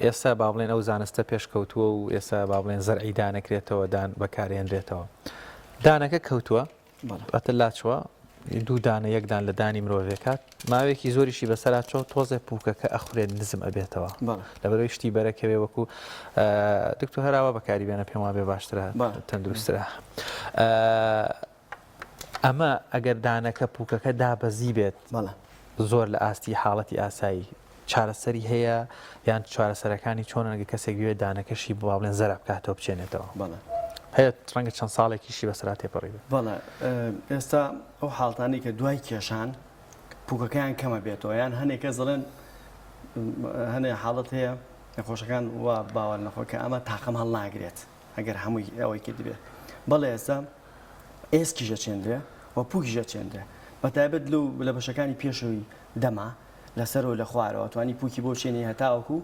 ئێستا با بڵێن ئەو زانستە پێشکەوتووە و ئێستا با بڵێن زەرعی دانەکرێتەوە دان بەکارێنرێتەوە دانەکە کەوتووە ئەتە لاچوە دوو دانە یەک دان لە دانی مرۆڤێکات ماوەیەکی زۆریشی بەسەرا چۆ تۆزێ پوکەکە ئەخورێت نزم ئەبێتەوە لەبەرەوەی شتی بەرەکەوێ وەکو دکتۆر هەراوە بەکاری بێنە پێم وابێ باشترە تەندروسترە ئەمە ئەگەر دانەکە پوکەکە دابەزی بێت زۆر لە ئاستی حاڵەتی ئاسایی چارەسەری هەیە یان چارەسەرەکانی چۆنن ئەگەر کەسێک بوێت دانەکەشی با بڵێن زەرع بکاتەوە بچێنێتەوە؟ بەڵێ. هەیە ڕەنگە چەند ساڵێکیشی بەسەرا تێپەڕی بێت. بەڵێ ئێستا ئەو حاڵتانەی کە دوای کێشان پوکەکەیان کەمە بێتەوە یان هەنێک کەس دەڵێن هەنێ حاڵەت هەیە نەخۆشەکان وا باوەر نەخۆ کە ئەمە تاقم هەڵناگرێت ئەگەر هەمووی ئەوەی کردبێ بەڵێ ئێستا ئێسکیش ئەچێندرێ و پوکیش ئەچێندرێ بە تایبەت لەو لە بەشەکانی پێشەوەی دەما لە سەرەوە لە خوارەوە توانی پوکی بۆ چێنی هەتاوەکو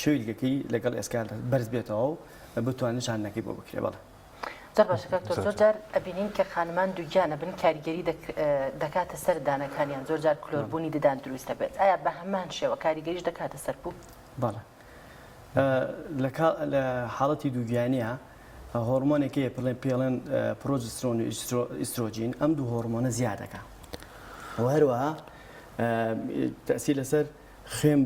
شویلگەکەی لەگەڵ ئێسکا بەرز بێتەوە و بتوانێت چاندنەکەی بۆ بکرێ بەڵێ. زۆر باشە کاک دکتۆر زۆر جار ئەبینین کە خانمان دووگیانە بن کاریگەری دەکاتە سەر دانەکانیان زۆر جار کلۆربوونی ددان دروست دەبێت ئایا بە هەمان شێوە کاریگەریش دەکاتە سەر پوک؟ بەڵێ لە حاڵەتی دووگیانیە هۆرمۆنێک هەیە پڵێن پێڵێن پرۆجسترۆن و ئیسترۆجین ئەم دوو هۆرمۆنە زیاد دەکا و هەروەها تەسیر لەسەر خوێن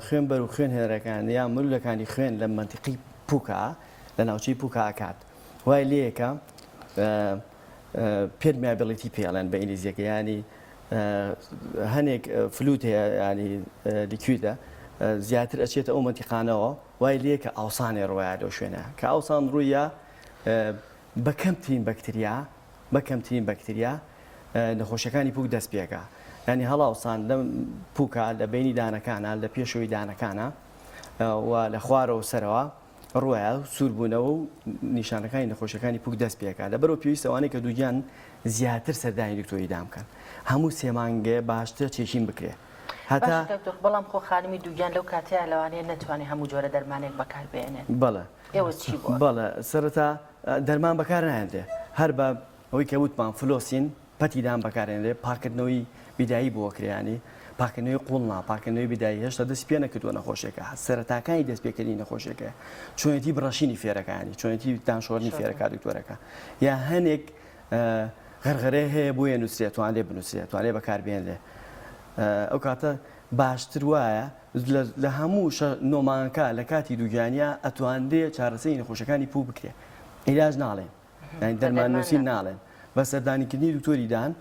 خوێن بەر و خوێن هێنەرەکان یا ملولەکانی خوێن لە منتیقی پوکا لە ناوچەی پوکا ئەکات وای لەیەکە permeability پێڵێن بە ئینگلیزیەکە ینی هەنێک fluid هەیە ینی liquid ە زیاتر ئەچێتە ئەو مەنتیقانەوە وای لێ کە ئاوسانێ ڕۆیا لەو شوێنە کە ئاوسان ڕوویە بە کەمترین بەکتریا بە کەمترین بەکتریا نەخۆشیەکانی پوک دەست پێکا ینی هەڵاوسان لە پوکا لە بینی دانەکانە لە پێشەوەی دانەکانە و لە خوارەوە سەرەوە ڕوایە و سووربوونەوە و نیشانەکانی نەخۆشیەکانی پوک دەست پێکا لەبەرەوە پێویستە ئەوانەی کە دووگیان زیاتر سەردانی دکتۆری دان بکەن هەموو سێ مانگێ باشترە checking بکرێ هەتا باشە دکتۆر بەڵام خۆ خانمی دووگیان لەو کاتەیا لەوانەیە نەتوانێ هەموو جۆرە دەرمانێک بەکار بێنێت بەڵێ ئێوە چی بۆ بەڵێ سەرەتا دەرمان بەکار ناهێنرێ هەر بە ئەوەی کە وتمان flossing پەتی دان بەکارێنرێ پاکردنەوەی بیدایی بۆ ئەکرێ یانی پاکردنەوەی قوڵ نا پاکردنەوەی بیدایی هێشتا دەستی پێ نەکردووە نەخۆشیەکە سەرەتاکانی دەست پێکردنی نەخۆشیەکە چۆنێتی بڕەشینی فێرەکانی چۆنێتی دانشۆرنی فێرەکە دکتۆرەکە یا هەنێک غەرغەرەیە هەیە بۆیە نووسرێت توانرێ بنووسرێت توانێ بەکاربێنرێ ئەو کاتە باشتر وایە لە هەموو نۆمانکە لە کاتی دووگیانە ئەتوانرێ چارەسەری نەخۆشەکانی پوو بکرێ عیلاج ناڵێن یانی دەرمان نووسین ناڵێن بە سەردانیکردنی دکتۆری دان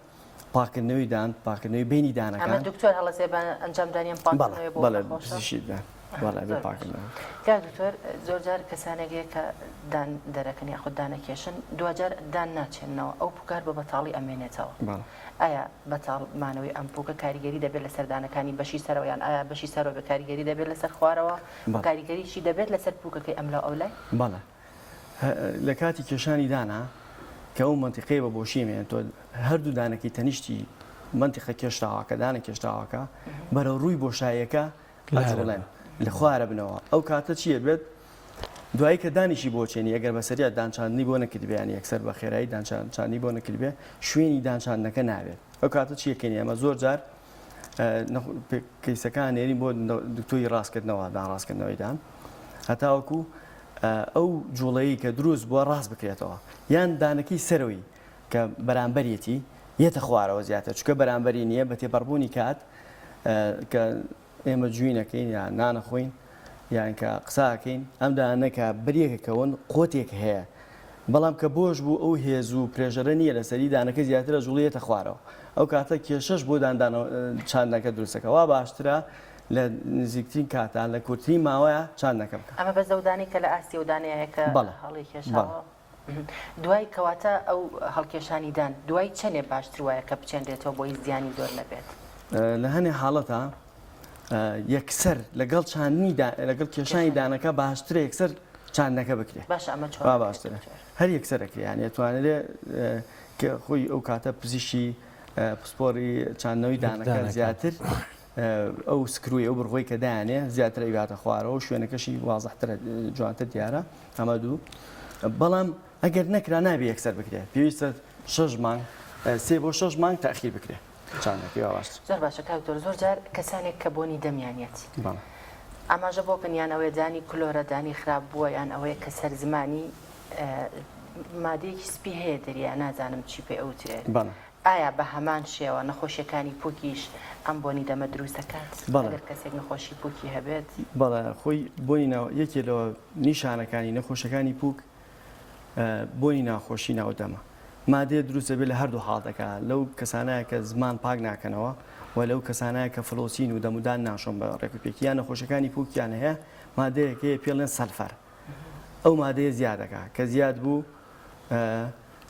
پاکردنەوەی دان پاکردنەوەی بینی دانەکان ئەمە دکتۆر هەڵەسێ بە ئەنجامدانی ئەم پاکردنەوەی بۆ بەڵێ نەخۆشە؟ پزیشکی دان بەڵێ بێ زۆر باش. پاکردنەوە کاک دکتۆر زۆر جار کەسانێک هەیە کە دان دەرەکەن یاخود دانەکێشن دواجار دان ناچێننەوە ئەو پوکە هەر بە بەتاڵی ئەمێنێتەوە بەڵێ ئایا بەتاڵ مانەوەی ئەم پوکە کاریگەری دەبێت لەسەر دانەکانی بەشی سەرەوە یان ئایا بەشی سەرەوە بێ کاریگەری دەبێت لەسەر خوارەوە و بەڵێ کاریگەریشی دەبێت لەسەر پوکەکەی ئەملاو ئەولای؟ بەڵێ لە کاتی کێشانی دانا. کە ئەو مەنتیقەیە بە بۆشی مێن تۆ هەردوو دانەکەی تەنیشتی مەنتیقە کێشراوەکە دانە کێشراوەکە بەرەو ڕووی بۆشاییەکە ئەجوڵێن لە خوارە بنەوە ئەو کاتە چییە بێت دوایی کە دانیشی بۆ چێنی ئەگەر بەسەریا دانچاندنی بۆ نەکردبێ یانی یەکسەر بە خێرایی دانچاندنی بۆ نەکردبێ شوێنی دانچاندنەکە نابێت ئەو کاتە چیەکەین ئێمە زۆر جار کەیسەکان نێرین بۆ دکتۆری ڕاستکردنەوە دان ڕاستکردنەوەی دان هەتاوەکو ئەو جوڵەیە کە دروست بووە ڕاست بکرێتەوە یان دانەکەی سەرەوەی کە بەرامبەرێتی یەتە خوارەوە زیاتر چکە بەرامبەری نییە بە تێپەڕبوونی کات کە ئێمە جوینەکەین یان نانەخۆین یان کە قساکەین ئەم دانە کە بریەکە کەون قۆتێک هەیە بەڵام کە بۆش بوو ئەو هێز و pressure ە نییە لەسەری دانەکە زیاترە جوڵیەتە خوارەوە ئەو کاتە کێشەش بۆ داندانەوە چاندنەکە دروستەکە وا باشترە لە نزیکترین کاتا لە کورتترین ماوەیە چاندنەکە بکە. ئەمە بەس ئەو دانەی کە لە ئاستی ئەو دانەیە کە هەڵی کێشاوە دوای کەواتە ئەو هەڵکێشانی دان دوای چەنێ باشتر وایە کە بچێنرێتەوە بۆی زیانی زۆر نەبێت؟ لە هەنێ حاڵەتا یەکسەر لەگەڵ چاندنی لەگەڵ کێشانی دانەکە باشترە یەکسەر چاندنەکە بکرێت باشە ئەمە چۆن باشترە هەر یەکسەرەکە یان ئەتوانرێ کە خۆی ئەو کاتە پزیشکی پسپۆری چاندنەوەی دانەکە زیاتر ئەو screw ی ئەو بڕغۆی کە دایانێ زیاتر ئەیباتە خوارەوە شوێنەکەشی وازحترە جوانتر دیارە ئەمە دوو بەڵام ئەگەر نەکرا نابێ یەکسەر بکرێت پێویستە شەش مانگ سێ بۆ شەش مانگ تاخیر بکرێت چاندەکەی وا باشتر. زۆر باشە کاک دکتۆر زۆر جار کەسانێک کە بۆنی دەمیان یەت ئاماژە بۆ بکەن یان ئەوەیە دانی کلۆرە دانی خراپ بووە یان ئەوەیە کە سەر زمانی مادەیەکی سپی هەیە دەریا نازانم چی پێ ئەوترێت ئایا بە هەمان شێوە نەخۆشیەکانی پوکیش ئەم بۆنی دەمە دروست دەکات؟ ئەگەر کەسێک نەخۆشی پوکی هەبێت؟ بەڵێ خۆی بۆنی ناو یەکێ لە نیشانەکانی نەخۆشەکانی پوک بۆنی ناخۆشی ناو دەمە مادەیە دروست دەبێت لە هەردوو حاڵەتەکە لەو کەسانایە کە زمان پاک ناکەنەوە و لەو کەسانایە کە flossing و دەمودان ناشۆن بە ڕێکوپێکی یان نەخۆشەکانی پوکیان هەیە مادەیەک هەیە پێڵێن سەلفەر ئەو مادەیە زیاد دەکات کە زیاد بوو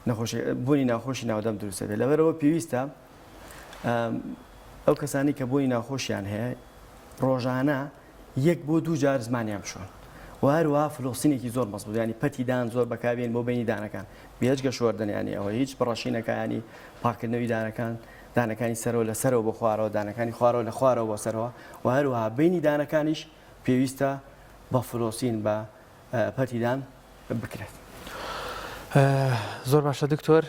نەخۆشی بوونی ناخۆشی ناودەم دروست دەبێت لەبەرەوە پێویستە ئەو کەسانی کە بوونی ناخۆشیان هەیە ڕۆژانە یەک بۆ دوو جار زمانیان بشۆن و هەروەها flossing ێکی زۆر مەزبوط ینی پەتی دان زۆر بەکاربێن بۆ بینی دانەکان بێجگە شۆردن ینی ئەوە هیچ بڕەشینەکانی پاکردنەوەی دانەکان دانەکانی سەرەوە لە سەرەوە بۆ خوارەوە دانەکانی خوارەوە لە خوارەوە بۆ سەرەوە و هەروەها بینی دانەکانیش پێویستە بە flossing بە پەتی دان بکرێت. زۆر باشە دکتۆر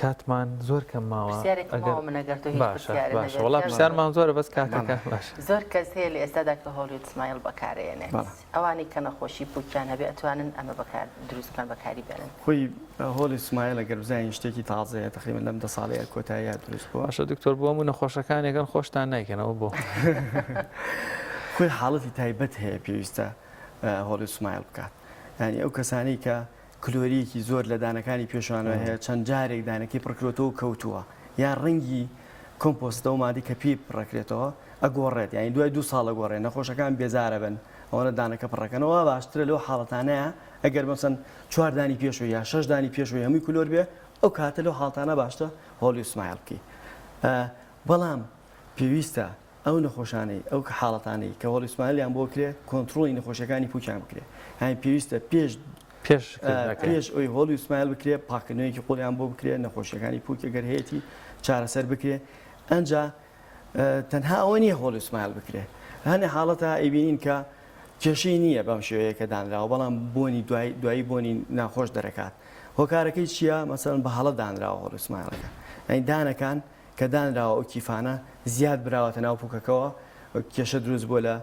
کاتمان زۆر کەم ماوە پرسیارێکم ماوە من ئەگەر تۆ هیچ باشە پرسیارت باشە نەبێت وەڵا پرسیارمان زۆرە بەس کاتەکە باشە زۆر کەس هەیە لە ئێستادا کە Hollywood smile بەکارئێنێت بەڵێ. ئەوانەی کە نەخۆشی پووکیان هەبێ ئەتوانن ئەمە بەکار دروست بکەن بەکاری بێنن. خۆی Hollywood smile ئەگەر بزانین شتێکی تازەیە تەقریبەن لەم دە ساڵەیە کۆتاییە دروست بووە. باشە دکتۆر بۆ هەموو نەخۆشەکان یەکەن خۆشتان نایکەنەوە بۆ؟ خۆی حاڵەتی تایبەت هەیە پێویستە Hollywood smile بکات یانی ئەو کەسانەی کە کلۆریەکی زۆر لە دانەکانی پێشوانەوە هەیە چەند جارێک دانەکەی پڕکرۆتەوە و کەوتووە یان ڕەنگی composite ئەو مادەی کە پێی پڕەکرێتەوە ئەگۆڕێت یانی دوای دوو ساڵ ئەگۆڕێت نەخۆشەکان بێزارە بن ئەوەنە دانەکە پڕەکەنەوە باشترە لەو حاڵەتانەیە ئەگەر مەسەن چوار دانی پێشەوە یا شەش دانی پێشەوەی هەمووی کلۆر بێ ئەو کاتە لەو حاڵتانە باشترە Hollywood smile بکەی بەڵام پێویستە ئەو نەخۆشانەی ئەو حاڵەتانەی کە Hollywood smile یان بۆ کرێ کۆنترۆڵی نەخۆشیەکانی پوکیان بکرێ یانی پێویستە پێش پێش پێش ئەوی Hollywood smile بکرێ پاکردنەوەیەکی قوڵیان بۆ بکرێ نەخۆشیەکانی پوک ئەگەر هەیەی چارەسەر بکرێ ئەنجا تەنها ئەوە نییە Hollywood smile بکرێ هەنێ حاڵەتە ئەیبینین کە کێشەی نییە بەم شێوەیە کە دانراوە بەڵام بۆنی دوای دوایی بۆنی ناخۆش دەرەکات هۆکارەکەی چییە مەسەن بە هەڵە دانراوە Hollywood smile ەکە ئەی دانەکان کە دانراوە ئەو کیفانە زیاد براوەتە ناو پوکەکەوە کێشە دروست بووە لە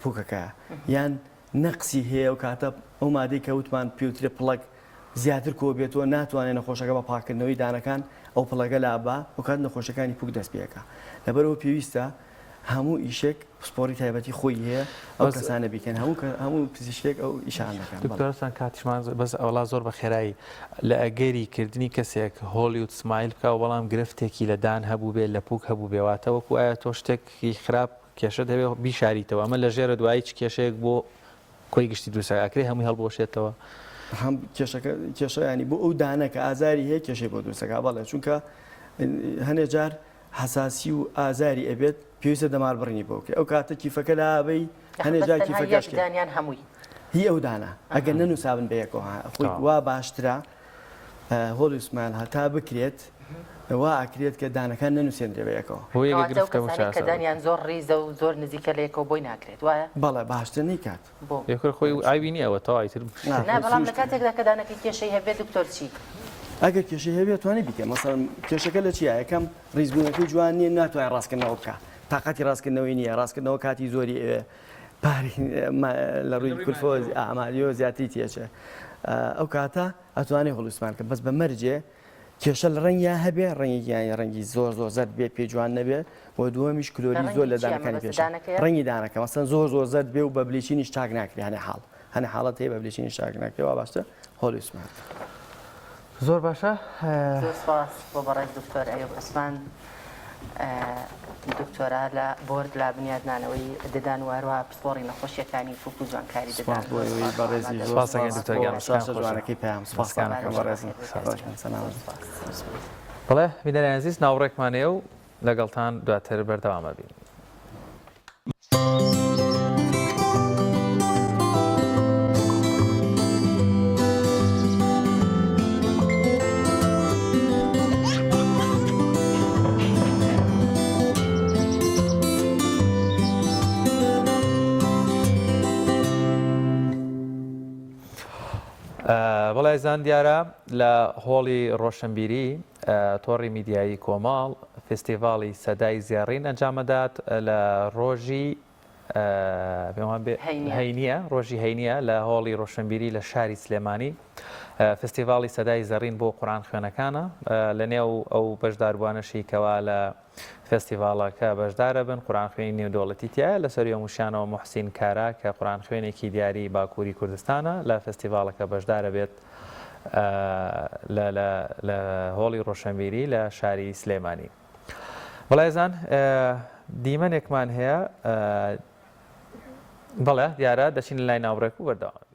پوکەکە یان نەقسی هەیە ئەو کاتە ئەو مادەی کە وتمان پێوترێ plaque زیاتر کۆ بێتەوە ناتوانێت نەخۆشەکە بە پاکردنەوەی دانەکان ئەو plaque ە لابا ئەو کات نەخۆشەکانی پوک دەست پێکا لەبەرەوە پێویستە هەموو ئیشێک پسپۆڕی تایبەتی خۆی هەیە ئەو کەسانە بیکەن هەموو هەموو پزیشکێک ئەو ئیشان دەکەن. دکتۆر کاتیشمان بەس ئەوڵا زۆر بە خێرایی لە ئەگەری کردنی کەسێک Hollywood smile بکا و بەڵام گرفتێکی لە دان هەبووبێ لە پوک هەبووبێ واتە وەکو ئایا تۆ شتێکی خراپ کێشەت هەبێ بیشاریتەوە ئەمە لە ژێرە دوایی چ کێشەیەک بۆ کۆی گشتی دروست ئەکرێ هەمووی هەڵبوەشێتەوە؟ هەم کێشەکە کێشە ینی بۆ ئەو دانە کە ئازاری هەیە کێشەی بۆ دروستەکە بەڵێ چونکە هەنێ جار حەساسی و ئازاری ئەبێت پێویستە دەمار بڕینی بۆ بکرێت ئەو کاتە کیفەکە لابەی هەنێ جار کیفەکە شکێ. دانیان هەمووی هی ئەو دانە ئەگەر نەنووسابن بە یەکەوە خۆی وا باشترە. Hollywood smile هەتا بکرێت وا ئەکرێت کە دانەکان نەنووسێندرێ بە یەکەوە. بۆ یەکە کەواتە ئەو گرفتە بۆ کەسانەی کە چارەسەر دانیان بکرێت. زۆر ڕیزە و زۆر نزیکە لە یەکەوە بۆی ناکرێت وایە؟ بەڵێ باشتر نەیکات. بۆ؟ یەکە خۆی عەیبی نییە ئەوە تەواو ئیتر. نا نا خۆی بەڵام لە سروشتیە. کاتێکدا کە دانەکەی کێشەی هەبێت دکتۆر چی؟ ئەگەر کێشەی هەبێت توانی بیکە مەسەڵەن کێشەکە لە چیە یەکەم ڕیزبوونەکەی جوان نییە ناتوانێت ڕاستکردنەوە بکا تاقەتی ڕاستکردنەوەی نییە ڕاستکردنەوە کاتی زۆری ئەوێ پارەی لە ڕووی کولفەوە ئامادیەوە زیاتری تێچێ ئەو کاتە ئەتوانێ Hollywood smile کە بەس بە مەرجێ کێشە لە ڕەنگیا هەبێ ڕەنگێکیان ڕەنگی زۆر زۆر زەرد بێ پێ جوان نەبێ و دووەمیش کلۆری زۆر لە دانەکانی پێش ڕەنگی دانەکە مەسەن زۆر زۆر زەرد بێ و بە bleaching یش چاک ناکرێ هەنێ حاڵ هەنێ حاڵەت هەیە بە bleaching یش چاک ناکرێ وا باشتر Hollywood smile. زۆر باشە. زۆر سوپاس بۆ بەڕێز دکتۆر ئەیوب عوسمان دکتۆرا لە بۆرد لە بنیادنانەوەی ددان و هەروەها پسپۆڕی نەخۆشیەکانی پوک و جوانکاری ددان. سوپاس بۆ ئێوەی بەڕێزی زۆر سوپاس سوپاس دکتۆر بۆ گیان شاشە جوانەکەی پەیام سوپاستان ئەکەم بەڕێزم ڕۆژتان سەلامەت. بەڵێ بینەرانی ئەزیز ناوڕێکمان هەیە و لەگەڵتان دواتر بەردەوام ئەبین. بەڵێ ئازیزان دیارە لە هۆڵی ڕۆشنبیری تۆڕی میدیایی کۆمەڵ فستیڤاڵی سەدای زێڕین ئەنجامەدات لە ڕۆژی هەینیە ڕۆژی هەینیە لە هۆڵی ڕۆشنبیری لە شاری سلێمانی فستیڤاڵی سەدای زەڕین بۆ قورآن خوێنەکانە لە نێو ئەو بەشداربووانەشی کەوا لە فێستیڤاڵەکە بەشدارەبن، قورئانخوێنی نێودەوڵەتی تیایە، لەسەروی هەمووشیانەوە موحسین کارا کە قورئانخوێنێکی دیاری باکووری کوردستانە لە فێستیڤاڵەکە بەشدارەبێت لە لە لە هۆڵی ڕۆشنبیری لە شاری سلێمانی. بەڵێزان دیمەنێکمان هەیە بەڵێ دیارە دەچین لای ناوڕێک و بەردەوام.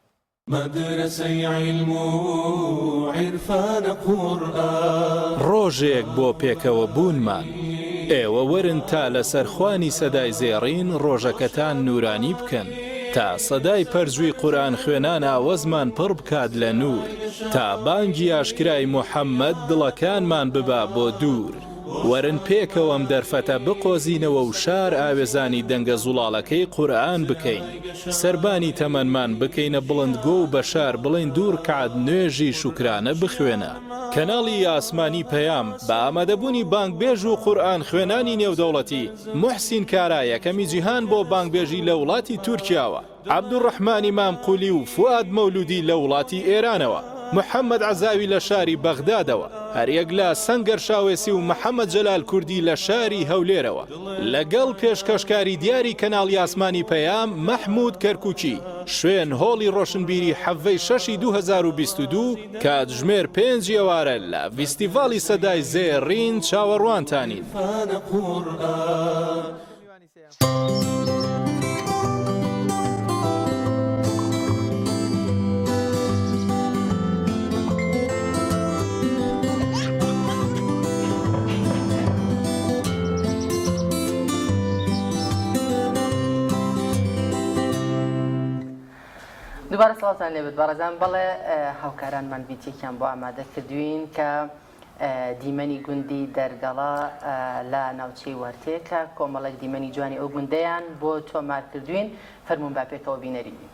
مەدرەسەی عیلم و عیرفانە قورئان. ڕۆژێک بۆ پێکەوە بوونمان. ئێوە وەرن تا لەسەر خوانی سەدای زێڕین ڕۆژەکەتان نوورانی بکەن، تا سەدای پەرجووی قورئان خوێنان ئاوەزمان پڕ بکات لە نوور، تا بانگی ئاشکرای موحەممەد دڵەکانمان ببا بۆ دوور. وەرن پێکەوە ئەم دەرفەتە بقۆزینەوە و شار ئاوێزانی دەنگە زوڵاڵەکەی قورئان بکەین، سەربانی تەمەنمان بکەینە بڵندگۆ و بە شار بڵێین دوو ڕکات نوێژی شوکرانە بخوێنە. کەناڵی ئاسمانی پەیام بە ئامادەبوونی بانگبێژ و قورئان خوێنانی نێودەوڵەتی موحسین کارا یەکەمی جیهان بۆ بانگبێژی لە وڵاتی تورکیاوە، عەبدولڕەحمانی مام قولی و فوئاد مەولودی لە وڵاتی ئێرانەوە، محەمەد عەزاوی لە شاری بەغدادەوە، هەریەک لە سەنگەر شاوێسی و محەمەد جەلال کوردی لە شاری هەولێرەوە، لەگەڵ پێشکەشکاری دیاری کەناڵی ئاسمانی پەیام مەحمود کەرکوکی، شوێن هۆڵی ڕۆشنبیری حەڤەی شەشی 2022، کاتژمێر پێنج ئێوارە لە ڤیستیڤاڵی سەدای زێڕین چاوەڕوانتانین. دووبارە سڵاوتان لێبێت بەڕێزان بەڵێ هاوکارانمان ڤیدیۆیەکیان بۆ ئامادە کردوین کە دیمەنی گوندی دەرگەڵە لە ناوچەی وەرتێ کە کۆمەڵێک دیمەنی جوانی ئەو گوندەیان بۆ تۆمار کردوین، فەرموون با پێکەوە بینەری بین.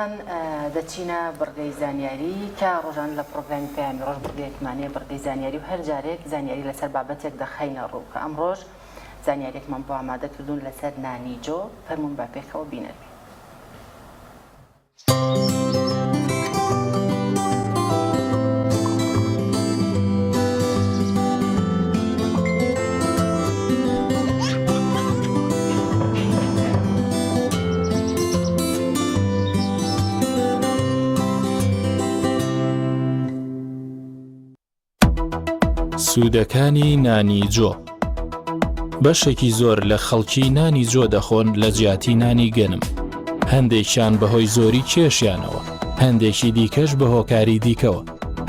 بەڕێزان دەچینە بڕگەی زانیاری کە ڕۆژانە لە پڕۆگرامی پەیامی ڕۆژ بڕگەیەکمان هەیە بڕگەی زانیاری و هەر جارێک زانیاری لەسەر بابەتێک دەخەینە ڕوو کە ئەمڕۆش زانیاریەکمان بۆ ئامادە کردوون لەسەر نانی جۆ فەرموون با پێکەوە بینەر بین. سوودەکانی نانی جۆ بەشێکی زۆر لە خەڵکی نانی جۆ دەخۆن لە جیاتی نانی گەنم هەندێکیان بەهۆی زۆری کێشیانەوە هەندێکی دیکەش بە هۆکاری دیکەوە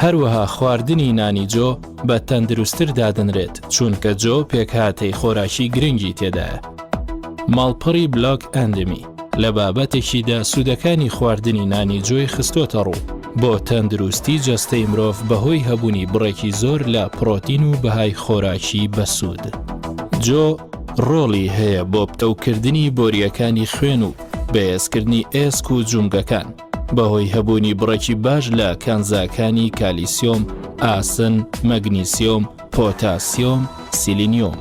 هەروەها خواردنی نانی جۆ بە تەندروستتر دادەنرێت چونکە جۆ پێکهاتەی خۆراکی گرنگی تێدایە. ماڵپەڕی بلاگ ئەندمی لە بابەتێکیدا سوودەکانی خواردنی نانی جۆی خستۆتە ڕوو بۆ تەندروستی جەستەی مرۆڤ بەهۆی هەبوونی بڕێکی زۆر لە پڕۆتین و بەهای خۆراکی بەسوود. جۆ ڕۆڵی هەیە بۆ پتەوکردنی بۆرییەکانی خوێن و بەهێزکردنی ئێسک و جومگەکان. بەهۆی هەبوونی بڕێکی باش لە کانزاکانی کالیسیۆم، ئاسن، مەگنیسیۆم، پۆتاسیۆم، سیلینیۆم.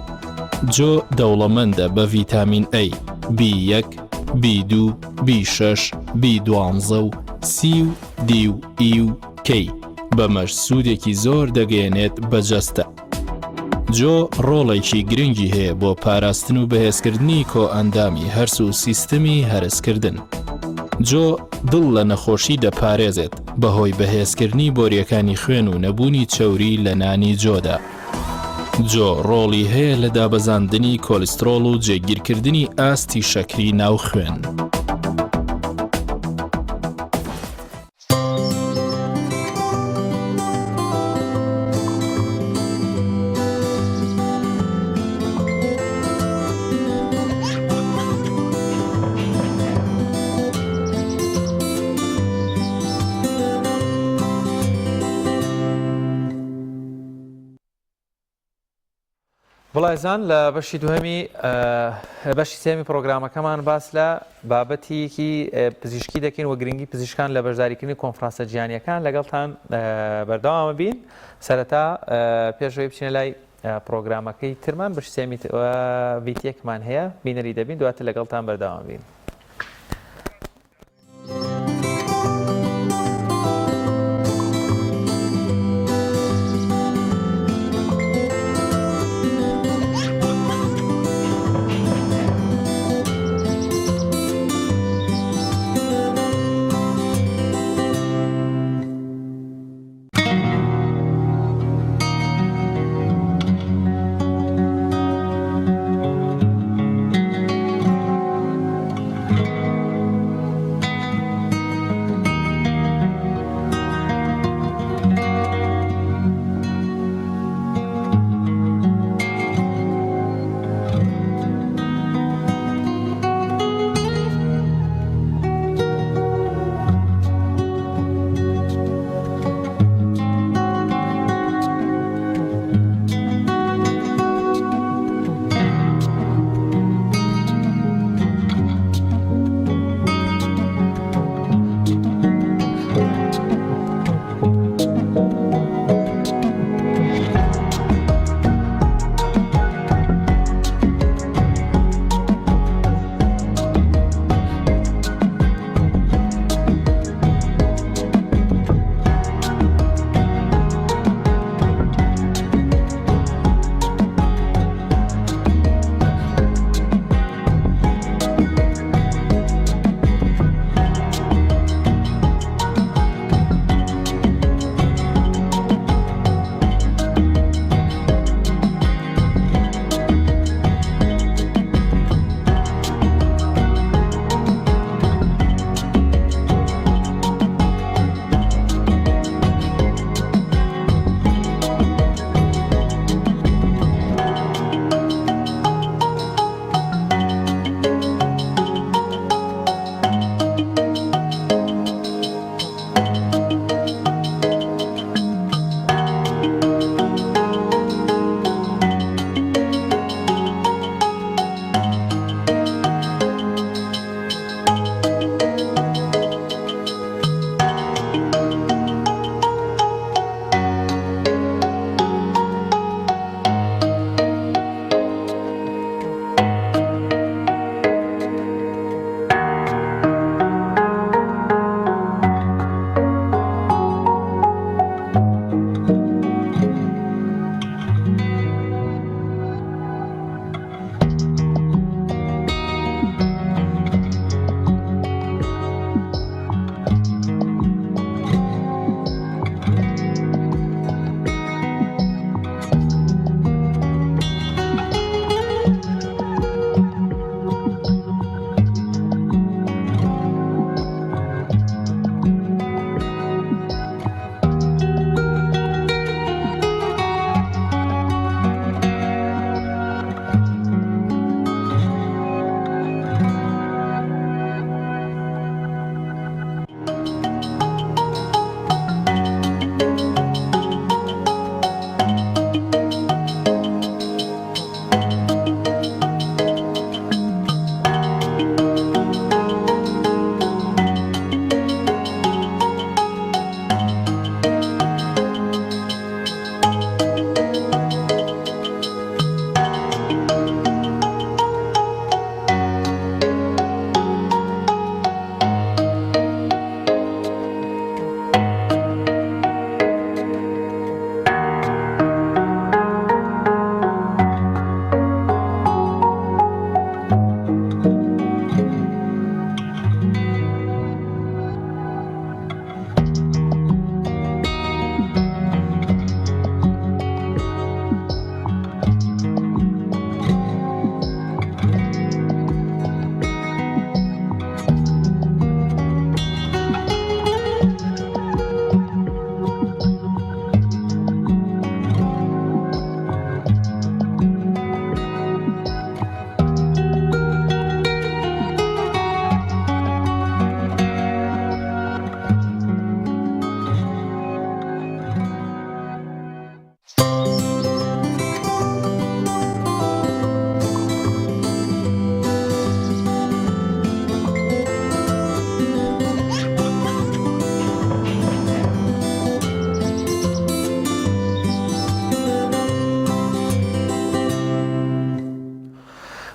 جۆ دەوڵەمەندە بە ڤیتامین A، بی یەک، بی دوو، بی شەش، بی دوانزە و سی و دی و ئی و کەی، بەمەش سوودێکی زۆر دەگەیەنێت بە جەستە. جۆ ڕۆڵێکی گرنگی هەیە بۆ پاراستن و بەهێزکردنی کۆئەندامی هەرس و سیستمی هەرسکردن. جۆ دڵ لە نەخۆشی دەپارێزێت بەهۆی بەهێزکردنی بۆرییەکانی خوێن و نەبوونی چەوری لە نانی جۆدا. جۆ ڕۆڵی هەیە لە دابەزاندنی کۆلیسترۆڵ و جێگیرکردنی ئاستی شەکری ناو خوێن. بڵایزان لە بەشی دوهەمی بەشی سێمی پرۆگرامەکەمان باس لە بابەتێکی پزیشکی دەکەین و گرنگی پزیشکان لە بەشداریکردنی کۆنفرانسە جیهانیەکان لەگەڵتان بەردەوامە بین سەرەتا پێشەوەی بچینە لای پرۆگرامەکەی ترمان بەشی سێمی ڤیتیەکمان هەیە بینەری دەبین دواتر لەگەڵتان بەردەوام بین.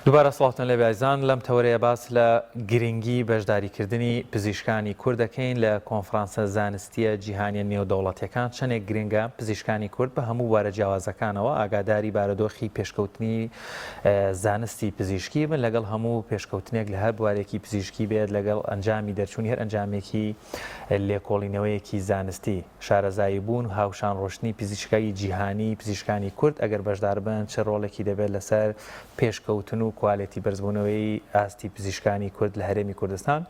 دووبارە سڵاوتان لێبێ ئازیزان، لەم تەوەرەیە باس لە گرنگی بەشداریکردنی پزیشکانی کورد دەکەین لە کۆنفرانسە زانستییە جیهانیە نێودەوڵەتیەکان، چەندێک گرنگە پزیشکانی کورد بە هەموو بوارە جیاوازەکانەوە ئاگاداری بارودۆخی پێشکەوتنی زانستی پزیشکی بن لەگەڵ هەموو پێشکەوتنێک لە هەر بوارێکی پزیشکی بێت لەگەڵ ئەنجامی دەرچوونی هەر ئەنجامێکی لێکۆڵینەوەیەکی زانستی. شارەزایی بوون و هاوشان ڕۆشتنی پزیشکای جیهانی پزیشکانی کورد ئەگەر بەشدار بن چ ڕۆڵێکی دەبێت لەسەر پێشکەوتن و کوالێتی بەرزبوونەوەی ئاستی پزیشکانی کورد لە هەرێمی کوردستان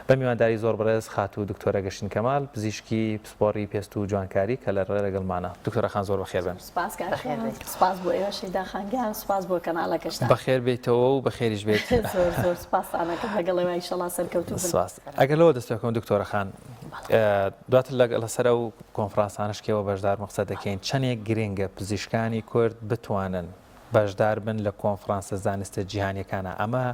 بە میوانداری زۆر بەڕێز خاتوو دکتۆرە گەشتین کەمال پزیشکی پسپۆڕی پێست و جوانکاری کە لە ڕێ لەگەڵمانە دکتۆرە خان زۆر بەخێر بێن. سوپاس کاک شوان سوپاس بۆ ئێوە شەیدا خان گیان سوپاس بۆ کەناڵەکەشتان. بەخێر بێیتەوە و بەخێریش بێیت. زۆر زۆر سوپاستان ئەکەم لەگەڵ ئێوە ئیشەڵا سەرکەوتوو بن. سوپاس. ئەگەر لەوە دەست پێ بکەم دکتۆرە خان دواتر لەگەڵ لەسەر ئەو کۆنفرانسانەش کێوە بەشدار قسە دەکەین چەندێک گرنگە پزیشکانی کورد بتوانن بەشدار بن لە کۆنفرانسە زانستە جیهانیەکانە ئەمە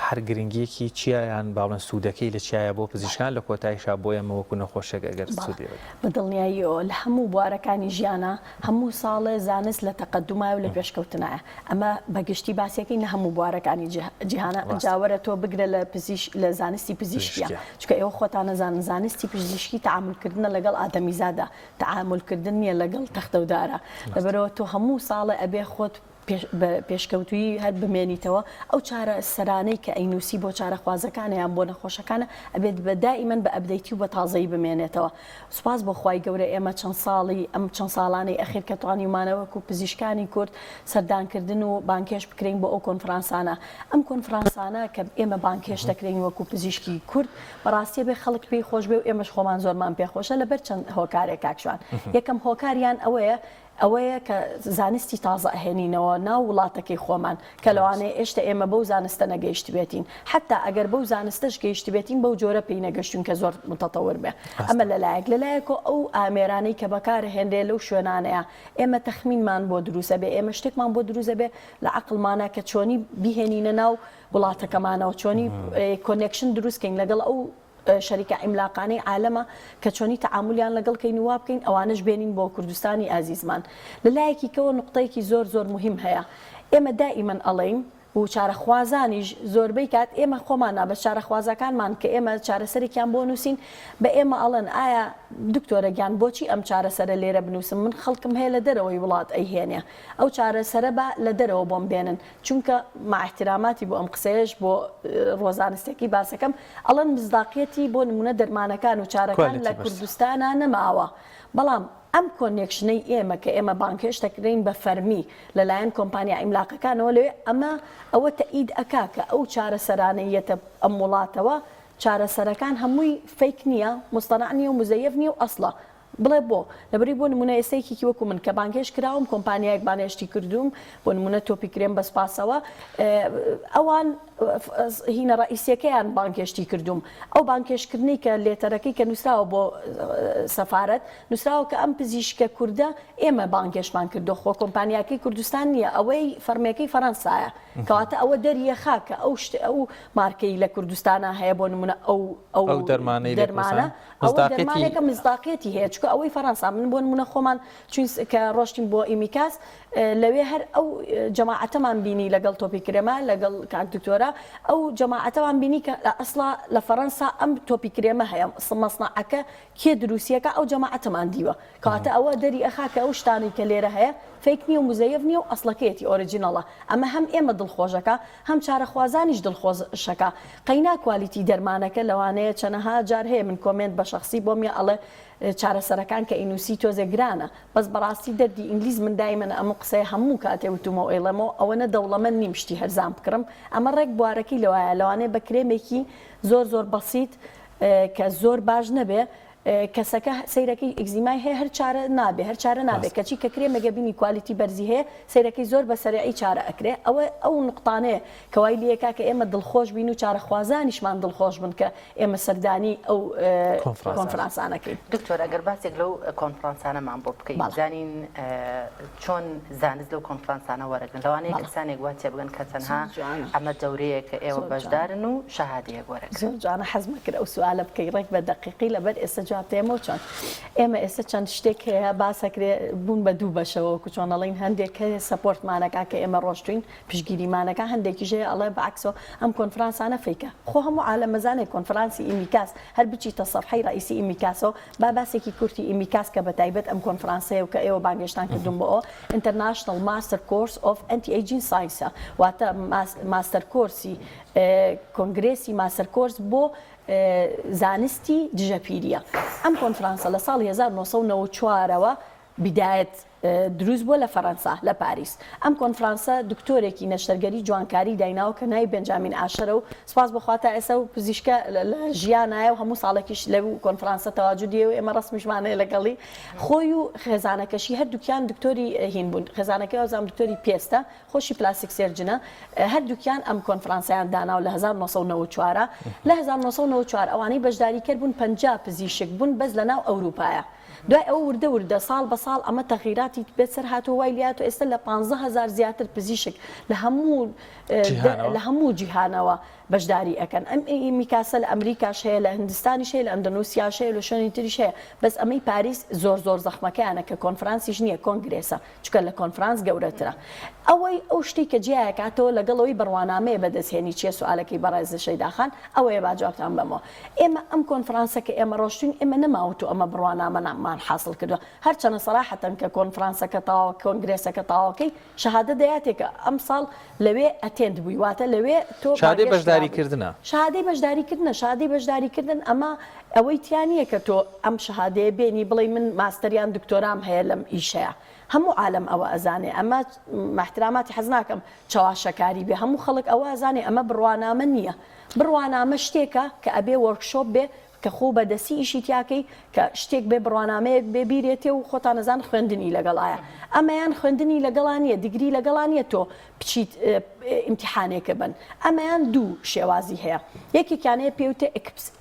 هەر گرنگیەکی چییە یان باڵێن سوودەکەی لە چیایە بۆ پزیشکان لە کۆتاییشا بۆ ئێمە وەکو نەخۆشێک ئەگەر سوودی بە دڵنیاییەوە لە هەموو بوارەکانی ژیانە هەموو ساڵێ زانست لە تەقەدومایە و لە پێشکەوتنایە ئەمە بە گشتی باسیەکەی نە هەموو بوارەکانی جیهانە ئەجا وەرە تۆ بگرە لە پزیش لە زانستی پزیشکیە چونکە ئێوە خۆتان ئەزانن زانستی پزیشکی تەعامول کردنە لەگەڵ ئادەمیزادا تەعامول کردن نییە لەگەڵ تەختە و دارا لەبەرەوە تۆ هەموو ساڵێ ئەبێ خۆت بە پێشکەوتوویی هەر بمێنیتەوە ئەو چارە سەرانەی کە ئەینوسی بۆ چارەخوازەکانە یان بۆ نەخۆشەکانە ئەبێت بە دائیمەن بە update ی و بە تازەیی بمێنێتەوە سوپاس بۆ خوای گەورە ئێمە چەند ساڵی ئەم چەند ساڵانەی ئەخیر کە توانیومانە وەکو پزیشکانی کورد سەردانکردن و بانگهێشت بکرێین بۆ ئەو کۆنفرانسانە ئەم کۆنفرانسانە کە ئێمە بانگهێشت دەکرێین وەکو پزیشکی کورد بەڕاستی ئەبێ خەڵک پێی خۆش بێ و ئێمەش خۆمان زۆرمان پێ خۆشە لەبەر چەند هۆکارێک کاک شوان یەکەم هۆکاریان ئەوەیە ئەوەیە کە زانستی تازە ئەهێنینەوە ناو وڵاتەکەی خۆمان کە لەوانەیە ئێشتە ئێمە بەو زانستە نەگەیشتبێتین حەتا ئەگەر بەو زانستەش گەیشتبێتین بەو جۆرە پێی نەگەشتوین کە زۆر متطور بێ ئەمە لەلایەک لەلایەکۆ ئەو ئامێرانەی کە بەکارەهێنرێ لەو شوێنانەیە ئێمە تەخمینمان بۆ دروست ئەبێ ئێمە شتێکمان بۆ دروست ئەبێ لە عەقڵمانا کە چۆنی بیهێنینە ناو وڵاتەکەمانەوە چۆنی connection دروست کەین لەگەڵ ئەو شەریکە عیملاقانەی عالەمە کە چۆنی تەعامولیان لەگەڵ کەین و وا بکەین ئەوانەش بێنین بۆ کوردستانی ئازیزمان. لە لایەکی کەوە نوقتەیەکی زۆر زۆر موهیم هەیە. ئێمە دائیمەن ئەڵێین و چارەخوازانیش زۆربەی کات ئێمە خۆمان نا بەس چارەخوازەکانمان کە ئێمە چارەسەرێکیان بۆ نووسین بە ئێمە ئەڵێن ئایا دکتۆرە گیان بۆچی ئەم چارەسەرە لێرە بنووسم من خەڵکم هەیە لە دەرەوەی وڵات ئەیهێنێ ئەو چارەسەرە با لە دەرەوە بۆم بێنن چونکە مع احتراماتی بۆ ئەم قسەیەش بۆ ڕۆزانستەکەی باسەکەم ئەڵێن مزداقیەتی بۆ نمونە دەرمانەکان و چارەکان لە کوردستانا نەماوە بەڵام ئەم connection ەی ئێمە کە ئێمە بانگهێشت دەکرێین بە فەرمی لەلایەن کۆمپانیا عیملاقەکانەوە لەوێ ئەمە ئەوە تەئید ئەکا کە ئەو چارەسەرانەی یەتە ئەم وڵاتەوە چارەسەرەکان هەمووی fake نییە موستەنەع نییە و موزەیەف نییە و ئەسڵە بڵێ بۆ؟ لەبەرئەوەی بۆ نموونە ئێستا یەکێکی وەکو من کە بانگهێشت کراوم کۆمپانیایەک بانگهێشتی کردووم بۆ نموونە تۆپی کرێم بە سوپاسەوە ئەوان هینە ڕئیسیەکەیان بانگهێشتی کردووم ئەو بانگهێشتکردنەی کە letter ەکەی کە نووسراوە بۆ سەفارەت نووسراوە کە ئەم پزیشکە کوردە ئێمە بانگهێشتمان کردو خۆ کۆمپانیاکەی کوردستان نییە ئەوەی فەرمیەکەی فەرەنسایە کەواتە ئەوە دەریەخا کە ئەو شت ئەو مارکەی لە کوردستانە هەیە بۆ نمونە ئەو ئەو دەرمانەی دەرمانە ئەوە دەرمانێکە مزداقیەتی هەیە چونکە ئەوەی فەرەنسا من بۆ نمونە خۆمان چوین کە ڕۆشتین بۆ ئیمیکاس لەوێ هەر ئەو جەماعەتەمان بینی لەگەڵ تۆپی کرێمە لەگەڵ کاک دکتۆرە ئەو جەماعەتەمان بینی کە لە ئەسڵا لە فەرەنسا ئەم تۆپی کرێمە هەیە مەسنەعەکە کێ دروستیەکە ئەو جەماعەتەمان دیوە کەواتە ئەوە دەری ئەخا کە ئەو شتانەی کە لێرە هەیە fake نیە و موزەیەف نیە و ئەسڵەکەیەتی original ە ئەمە هەم ئێمە دڵخۆشەکا هەم چارەخوازانیش دڵخۆشەکا قەینا quality دەرمانەکە لەوانەیە چەنەها جار هەیە من comment بە شەخسی بۆم یە ئەڵێ چارەسەرەکان کە ئینوسی تۆزێ گرانە بەس بەڕاستی دەردی ئینگلیز من دایمەن ئەمو قسەیە هەموو کاتێ وتومەو ئەیڵێمەوە ئەوەنە دەوڵەمەند نیم شتی هەرزان بکڕم ئەمە ڕێک بوارەکەی لەوایە لەوانەیە بە کرێمێکی زۆر زۆر بەسیت کە زۆر باش نەبێ کەسەکە سەیرەکەی ئیگزیمای هەیە هەر چارە نابێ هەر چارە نابێ کەچی کە کرێمێک بینی quality بەرزی هەیە سەیرەکەی زۆر بە سەرعی چارە ئەکرێ ئەوە ئەو نوقتانەیە کە وای لێکا کە ئێمە دڵخۆش بین و چارەخوازانیشمان دڵخۆش بن کە ئێمە سەردانی ئەو کۆنفرانسانەکەین. دکتۆر ئەگەر باسێک لەو کۆنفرانسانەمان بۆ بکەی بزانین چۆن زانست لەو کۆنفرانسانە وەرەگرن لەوانەیە کەسانێک وا تێبگەن کە تەنها ئەمە دەورەیە کە ئێوە بەشدارن و شەهادەیەک وەرەگرن. زۆر جوانە حەزمە کرد ئەو سوالە بکەی ڕێک بە دەقیقی لەبەر ئێستا جواب. جواب دەیەمەوە چۆن ئێمە ئێستا چەند شتێک هەیە باسەکرێ بوون بە دوو بەشەوە وەکو چۆن ئەڵێین هەندێک هەیە support مانەکا کە ئێمە ڕۆشتوین پشتگیریمانەکا هەندێکیش هەیە ئەڵێ بە عەکسەوە ئەم کۆنفرانسانە fake ە خۆ هەموو عالەم ئەزانێ کۆنفرانسی ئیمیکاس هەر بچیتە سەفحەی ڕەئیسی ئیمیکاسەوە با باسێکی کورتی ئیمیکاس کە بە تایبەت ئەم کۆنفرانسەیە و کە ئێوە بانگێشتان کردوم بۆ ئەوە International Master Course of Anti Aging Science ە واتە master course ی کۆنگرێسی master course بۆ زانستی دژەپیرییە. ئەم کۆنفرانسە لە ساڵی 1994 ەوە بیدایەت دروست بووە لە فەرەنسا لە پاریس. ئەم کۆنفرانسە دکتۆرێکی نەشتەرگەری جوانکاری دایناوە کە ناوی بێنجامین ئاشەرە و سوپاس بۆ خوا تا ئێستا و پزیشکە لە ژیانایە و هەموو ساڵێکیش لەو کۆنفرانسە تەواجودی هەیە و ئێمە ڕەسمیشمان هەیە لەگەڵی. خۆی و خێزانەکەشی هەردووکیان دکتۆری هین بوون. خێزانەکەی وابزانم دکتۆری پێستە. خۆشی plastic surgeon ە هەردووکیان ئەم کۆنفرانسەیان داناوە لە 1994 لە 1994 ئەوانەی بەشداریکەر بوون 50 پزیشک بوون بەس لە ناو ئەوروپایە دوای ئەوە وردە وردە ساڵ بە ساڵ ئەمە تەغیراتی بەسەر هاتووە وای لێهاتووە ئێستا لە 15000 زیاتر پزیشک لە هەموو لە هەموو جیهانەوە بەشداری ئەکەن ئەم ئیمیکاسە لە ئەمریکاش هەیە لە هندستانیش هەیە لە ئەندەنوسیاش هەیە لە شوێنی تریش هەیە بەس ئەمەی پاریس زۆر زۆر زەخمەکەیانە کە کۆنفرانسیش نییە کۆنگرێسە چونکە لە کۆنفرانس گەورەترە. ئەوەی ئەو شتەی کە جیایەکاتەوە لەگەڵ ئەوەی بڕوانامەیە بەدەست هێنی چیە سوالەکەی بەڕێز شەیدا خان ئەوەیە با جوابتان بەمەوە ئێمە ئەم کۆنفرانسە کە ئێمە ڕۆشتوین ئێمە نەماوتوو ئەمە بڕوانامەمان حاسڵ کردوە هەرچەنە سەراحەتەن کە کۆنفرانسەکە تەواوە کۆنگرێسەکە تەواوەکەی شەهادە دەیاتێ کە ئەمساڵ لەوێ attend بووی واتە لەوێ تۆ شادەی بانگێشت بەشداری کرابووی کردنە. شەهادەی بەشداری کردنە شەهادەی بەشداری کردن ئەمە ئەوەی تیا نییە کە تۆ ئەم شەهادەیە بێنی بڵێی من ماستەر یان دکتۆرام هەیە لەم ئیشەیا هەموو عالەم ئەوە ئەزانێ ئەمە مع احتراماتی حەز ناکەم چەواشەکاری بێ هەموو خەڵک ئەوە ئەزانێ ئەمە بڕوانامە نییە بڕوانامە شتێکە کە ئەبێ workshop بێ کە خۆ بە دەسی ئیشی تیاکەی کە شتێک بێ بڕوانامەیەک بێ بیرێتێ و خۆتان ئەزان خوێندنی لەگەڵایە ئەمەیان خوێندنی لەگەڵا نییە degree لەگەڵا نییە تۆ بچیت ئیمتیحانێکە بن ئەمەیان دوو شێوازی هەیە یەکێکیان هەیە پێوتە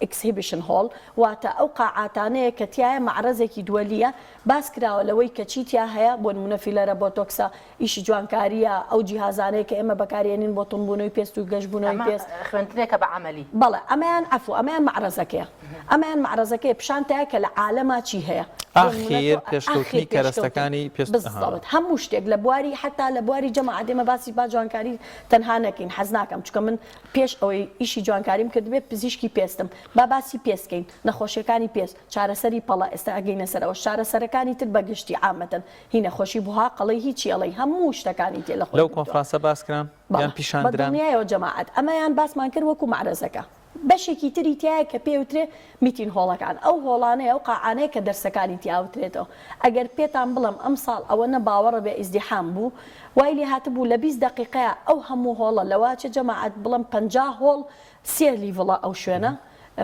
exhibition hall واتە ئەو قاعاتانەیە کە تیایە مەعرەزێکی دووەلیە باس کراوە لەوەی کە چی تیا هەیە بۆ نمونە فیلەرە بۆتۆکسە ئیشی جوانکارییە، ئەو جیهازانەیە کە ئێمە بەکاریێنین بۆ تونبوونەوەی پێست و گەشبوونەوەی ئەمە پێست. خوێندنێکە بە عەمەلی. بەڵێ ئەمەیان عەفو ئەمەیان مەعرەزەکەیە. ئەمەیان مەعرەزەکەیە پیشانتایە کە لە عالەما چی هەیە. بۆ نموونە ئاخیر تۆ ئاخیر پێشکەوتنی پێشکەوتن کەرەستەکانی پێست ئەها. بالضبط هەموو شتێک لە بواری حەتا لە بواری جەماعەت ئێمە باسی با جوانکاری تەنها نەکەین حەز ناکەم چونکە من پێش ئەوەی ئیشی جوانکاریم کردبێ پزیشکی پێستم با باسی پێست کەین نەخۆشیەکانی پێست چارەسەری پەڵە ئێستا ئەگەینە سەر ئەوەش چارەسەرەکانی تر بە گشتی عامەتەن هی نەخۆشی بوهاق ئەڵێی هیچی ئەڵێی هەموو شتەکانی تێ لەخۆی لەو گرتووە. کۆنفرانسە باس کران یان بەڵێ پیشان بە دران؟ دڵنیایەوە جەماعەت ئەمەیان باسمان کرد وەکو مەعرەزەکە بەشێکی تری تیایە کە پێی وترێ meeting hall ەکان ئەو hall انەیە ئەو قاعانەیە کە دەرسەکانی تیا وترێتەوە ئەگەر پێتان بڵێم ئەمساڵ ئەوەنە باوەڕە بێ ئیزدیحام بوو وای لێ هاتبوو لە 20 دەقیقەیا ئەو هەموو hall ە لەوە چێ جەماعەت بڵێم 50 hall سێ level ە ئەو شوێنە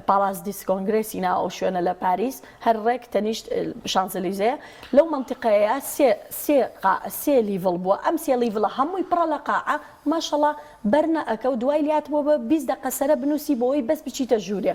Palace des Congrès ی ناو ئەو شوێنە لە پاریس هەر ڕێک تەنیشت شانزلیزەیە لەو مەنتیقەیەیا سێ سێ قا سێ level بووە ئەم سێ level ە هەمووی پڕە لە قاعە ماشەڵا بەر نەئەکەوت دوای لات بووە بە 20 دەقە سەرە بنووسی بۆی بەس بچیتە ژوورێ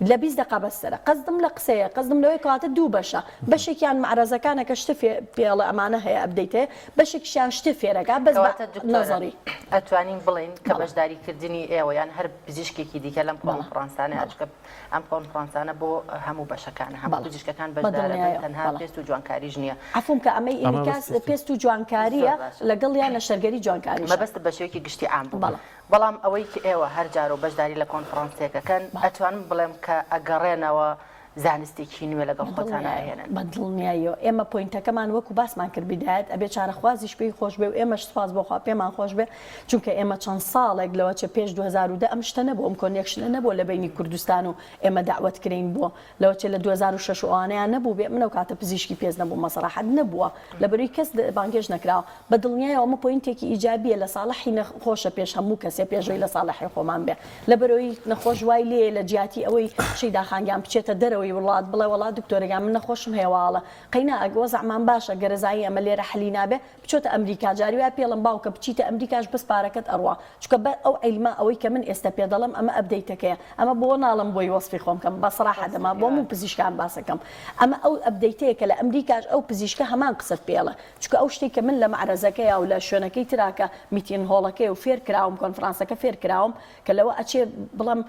لە 20 دەقە بەس سەرە قەزدم لە قسەیە قەزدم لەوەی کەواتە دوو بەشە بەشێکیان مەعرەزەکانە کە شتە فێ پێڵە ئەمانە هەیە update هەیە بەشێکیشیان شتە فێرەکا بەس بە کەواتە دکتۆرە نەزەری ئەتوانین بڵێین کە بەڵێ بەشداریکردنی ئێوە یان هەر پزیشکێکی دیکە لەم بەڵێ کۆنفرانسانە بەڵێ چونکە ئەم کۆنفرانسانە بۆ هەموو بەشەکانە هەموو بەڵێ پزیشکەکان بە بەشدارەبن دڵنیایەوە تەنها بەڵێ پێست و جوانکاریش نییە عەفوم کە ئەمەی ئەمە بەس ئیمیکاس پێست و پێست و زۆر جوانکارییە باشە لەگەڵیان نەشتەرگەری جوانکاریشە مەبەستم بە شێوەیەکی گشتی عام بوو بەڵێ بەڵام ئەوەی کە ئێوە هەر جارە و بەشداری لە کۆنفرانسێک ئەکەن بەڵێ ئەتوانم بڵێم کە ئەگەڕێنەوە زانستێکی نوێ لەگەڵ خۆتانا بەدڵنیایەوە ئەهێنن. بەدڵنیاییەوە ئێمە point ەکەمان وەکو باسمان کرد بیدایەت ئەبێ چارەخوازیش پێی خۆش بێ و ئێمەش سوپاس بۆ خوا پێمان خۆش بێ چونکە ئێمە چەند ساڵێک لەوەچە پێش 2010 ئەم شتە نەبوو ئەم connection ە نەبوو لە بەینی کوردستان و ئێمە دەعوەت کرێین بۆ لەوەچێ لە 2006 و ئەوانەیان نەبوو بێ من ئەو کاتە پزیشکی پێست نەبووم مەسەڕەحەت نەبووە لەبەروی کەس بانگهێشت نەکراوە بە دڵنیایەوە ئەمە point ێکی ئیجابیە لە ساڵحی نەخۆشە پێش هەموو کەسێ پێشەوەی لە ساڵحی خۆمان بێ لەبەرئەوەی نەخۆش وای لێیە لە جیاتی ئەوەی شەیدا خان گیان بچێتە دەرەوەی وڵات بڵێ وەڵا دکتۆرە گیان من نەخۆشم هەیە واڵە قەینا ئەگ وەزعمان باشە گەرەزایی ئەمە لێرە حەلی نابێ بچۆتە ئەمریکا جاری وایە پێڵم باوکە بچیتە ئەمریکاش بەس پارەکەت ئەڕوا چونکە بە ئەو عیلمە ئەوەی کە من ئێستە پێ دەڵێم ئەمە update ەکەیە ئەمە بۆ ناڵێم بۆی وەسفی خۆم کەم بە سەراحەت ئەمە بۆ هەموو پزیشکان باسەکەم ئەمە ئەو update ەیە کە لە ئەمریکاش ئەو پزیشکە هەمان قسەت پێڵێ چونکە ئەو شتەی کە من لە مەعرەزەکەیا و لە شوێنەکەی ترا کە meeting hall ەکەیە و فێر کراوم کۆنفرانسەکە فێر کراوم کە لەوە ئەچێ بڵێم.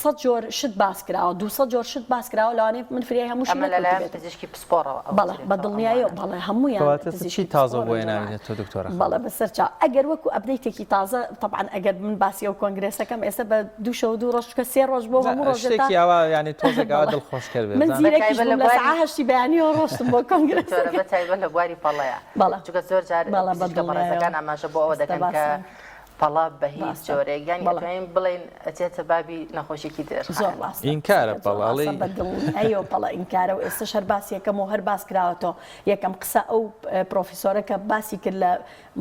سە جۆر شت باس کراوە 200 جۆر شت باس کراوە لەوانەیە من فریای هەمووشم ئەمە لەلایەن نەکەوتبێتم. پزیشکی پسپۆڕەوە بەڵێ ئەوترێتەوە بە دڵنیایەوە ئەمانە. بەڵێ هەموویان کەواتە چی پزیشکی تازە پسپۆڕن بۆ جەماعەت. هێناویتە تۆ دکتۆرە خان؟ بەڵێ بەسەر چاو ئەگەر وەکو update ێکی تازە تەبعەن ئەگەر من باسی ئەو کۆنگرێسەکەم ئێستا بە دوو شەو دوو ڕۆژ چونکە سێ ڕۆژ بۆ نا هەموو ڕۆژێ تا شتێکی ئاوا یانی تۆزێک ئاوا بەڵێ دڵخۆشکەر بێ من بزانم. زیرەکیش بەتایبەت لە بووم لە بواری سەعا هەشتی بەیانیەوە ڕۆشتم بۆ دکتۆرە کۆنگرێسەکە. بەتایبەت لە بواری پەڵەیە بەڵێ چونکە زۆر جار بەڵێ بە پزیشکە دڵنیایەوە بەڕێزەکان ئاماژە بۆ ئەوە ئێستا دەکەن کە باسم. پەڵە بە هیچ ڕاستە جۆرێک یانی بەڵێ. ئەتوانین بڵێین ئەچێتە بابی نەخۆشیەکی زۆر درێژخایەن. ڕاستە ئینکارە قسەکەت زۆر پەڵە ڕاستە ئەڵێی. بە دڵنیایەوە پەڵە ئینکارە و ئێستەش هەر باسی یەکەم و هەر باس کراوەتەوە یەکەم قسە ئەو پرۆفیسۆرە کە باسی کرد لە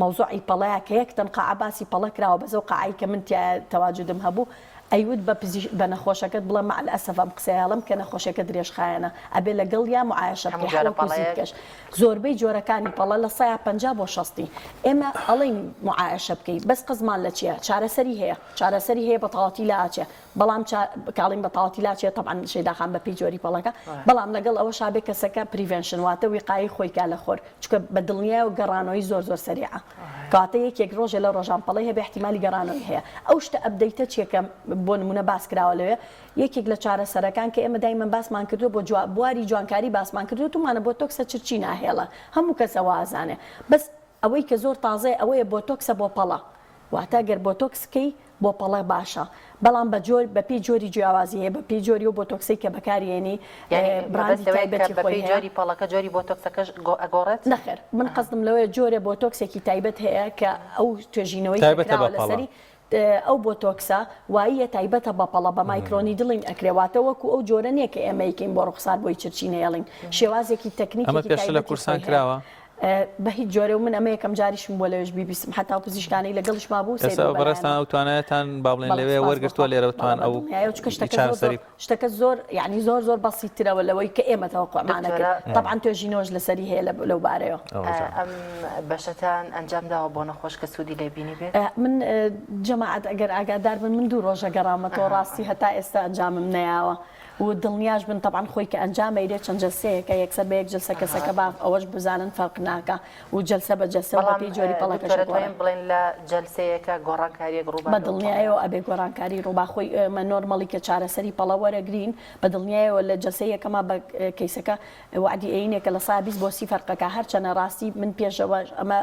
مەوزوعی پەڵەیە کە یەک تەن قاعە باسی پەڵە کراوە بەس ئەو قاعەی کە من تیایا تەواجودم هەبوو ئەیوت بە پزیش بە نەخۆشەکەت بڵێ مع الاسف ئەم قسەیە ئەڵێم کە نەخۆشیەکە درێژخایەنە ئەبێ لەگەڵیا معایەشە هەموو بکەی جۆرە وەکو پەڵەیەک؟ زیپکەش زۆربەی جۆرەکانی پەڵە لە سەیا 50 بۆ شەستی ئێمە ئەڵێین معایەشە بکەی بەس قەزمان لە چیە چارەسەری هەیە چارەسەری هەیە بە تەواوەتی لاچێ بەڵام چا کاڵین بە تەواوەتی لاچێ تەبعەن شەیدا خان بە پێی جۆری پەڵەکە بەڵام لەگەڵ ئەوەشا بێ کەسەکە prevention واتە ویقایی خۆی کا لە خۆر چونکە بە دڵنیایەوە گەڕانەوەی زۆر زۆر سەریعە کەواتە یەکێک ڕۆژێ لە ڕۆژان پەڵەی هەبێ احتیمالی گەڕانەوەی هەیە ئەو شتە update ە چیە کە بۆ نمونە باس کراوە لەوێ یەکێک لە چارەسەرەکان کە ئێمە دایمەن باسمان کردووە بۆ جوا بواری جوانکاری باسمان کردووە تومانە بۆتۆکسە چرچی ناهێڵە هەموو کەس ئەوە ئەزانێ بەس ئەوەی کە زۆر تازەیە ئەوەیە بۆتۆکسە بۆ پەڵە واتە گەر بۆتۆکس کەی بۆ پەڵە باشە بەڵام بە جۆر بە پێی جۆری جیاوازی هەیە بە پێی جۆری و بۆتۆکسەی کە بەکاری هێنی یانی براندی مەبەست لەوەیە کە تایبەتی بە خۆی پێی هەیە. جۆری پەڵەکە جۆری بۆتۆکسەکەش گۆ ئەگۆڕێت؟ نەخێر من قەسدم لەوەیە جۆرێ بۆتۆکسێکی تایبەت هەیە کە ئەو توێژینەوەی کە تایبەتە بە کراوە پەڵە. لەسەری ئەو بۆتۆکسە واییە تایبەتە بە پەڵە بە microneedling ئەکرێ واتە وەکو ئەو جۆرە نییە کە ئێمە یکەین بۆ ڕوخسار بۆی چرچی نەیەڵین شێوازێکی ئەمە تەکنیکێکی پێشتر لە تایبەتی کوردستان خۆی هەیە. کراوە؟ بە هیچ جۆرێ و من ئەمە یەکەم جاریشم بووە لەوێش بیبیستم حەتا ئەو پزیشکانەی لەگەڵیشما بوو سەیر ئێستا بوو بەلایانەوە. بەڕێزتان ئەو توانایەتان با بڵێن بەڵێ لەوێ سوپاس بۆ وەرگرتووە خوا لێرە بەڵێ توان بە ئەو دڵنیایەوە چونکە شتەکە زۆر زۆر چارەسەری شتەکە زۆر یانی زۆر زۆر بەسیترەوە لەوەی کە ئێمە تەوەقوعمان دکتۆرە ئەکرد تەبعەن توێژینەوەش لەسەری هەیە لەو بارەیەوە. ئەم بەشەتان ئەنجام داوە بۆ نەخۆش کە سوودی لێ بینیبێت؟ من جەماعەت ئەگەر ئاگادار بن من دوو ڕۆژە گەڕاومەتەوە ڕاستی هەتا ئێستا ئەنجامم نەیاوە و دڵنیاش بن تەبعەن خۆی کە ئەنجام ئەیرێ چەند جەلسەیەکە یەکسەر بە یەک جەلسە کەسەکە با ئەوەش بزانن فەرق ناکا و جەلسە بە جەلسە و بەڵام بەپێی جۆری پەڵەکەش دکتۆرە ئەگۆڕێ. توانین بڵێین لە جەلسەیەکە گۆڕانکاریەک ڕووبا بە لەو دڵنیایەوە پەڵەیە؟ ئەبێ گۆڕانکاری ڕووبا خۆی ئێمە normally کە چارەسەری پەڵە وەرەگرین بە دڵنیایەوە لە جەلسەی یەکەما بە کەیسەکە وەعدی ئەینێ کە لە سا 20 بۆ 30 فەرقەکە هەرچەنە ڕاستی من پێشەوە ئەمە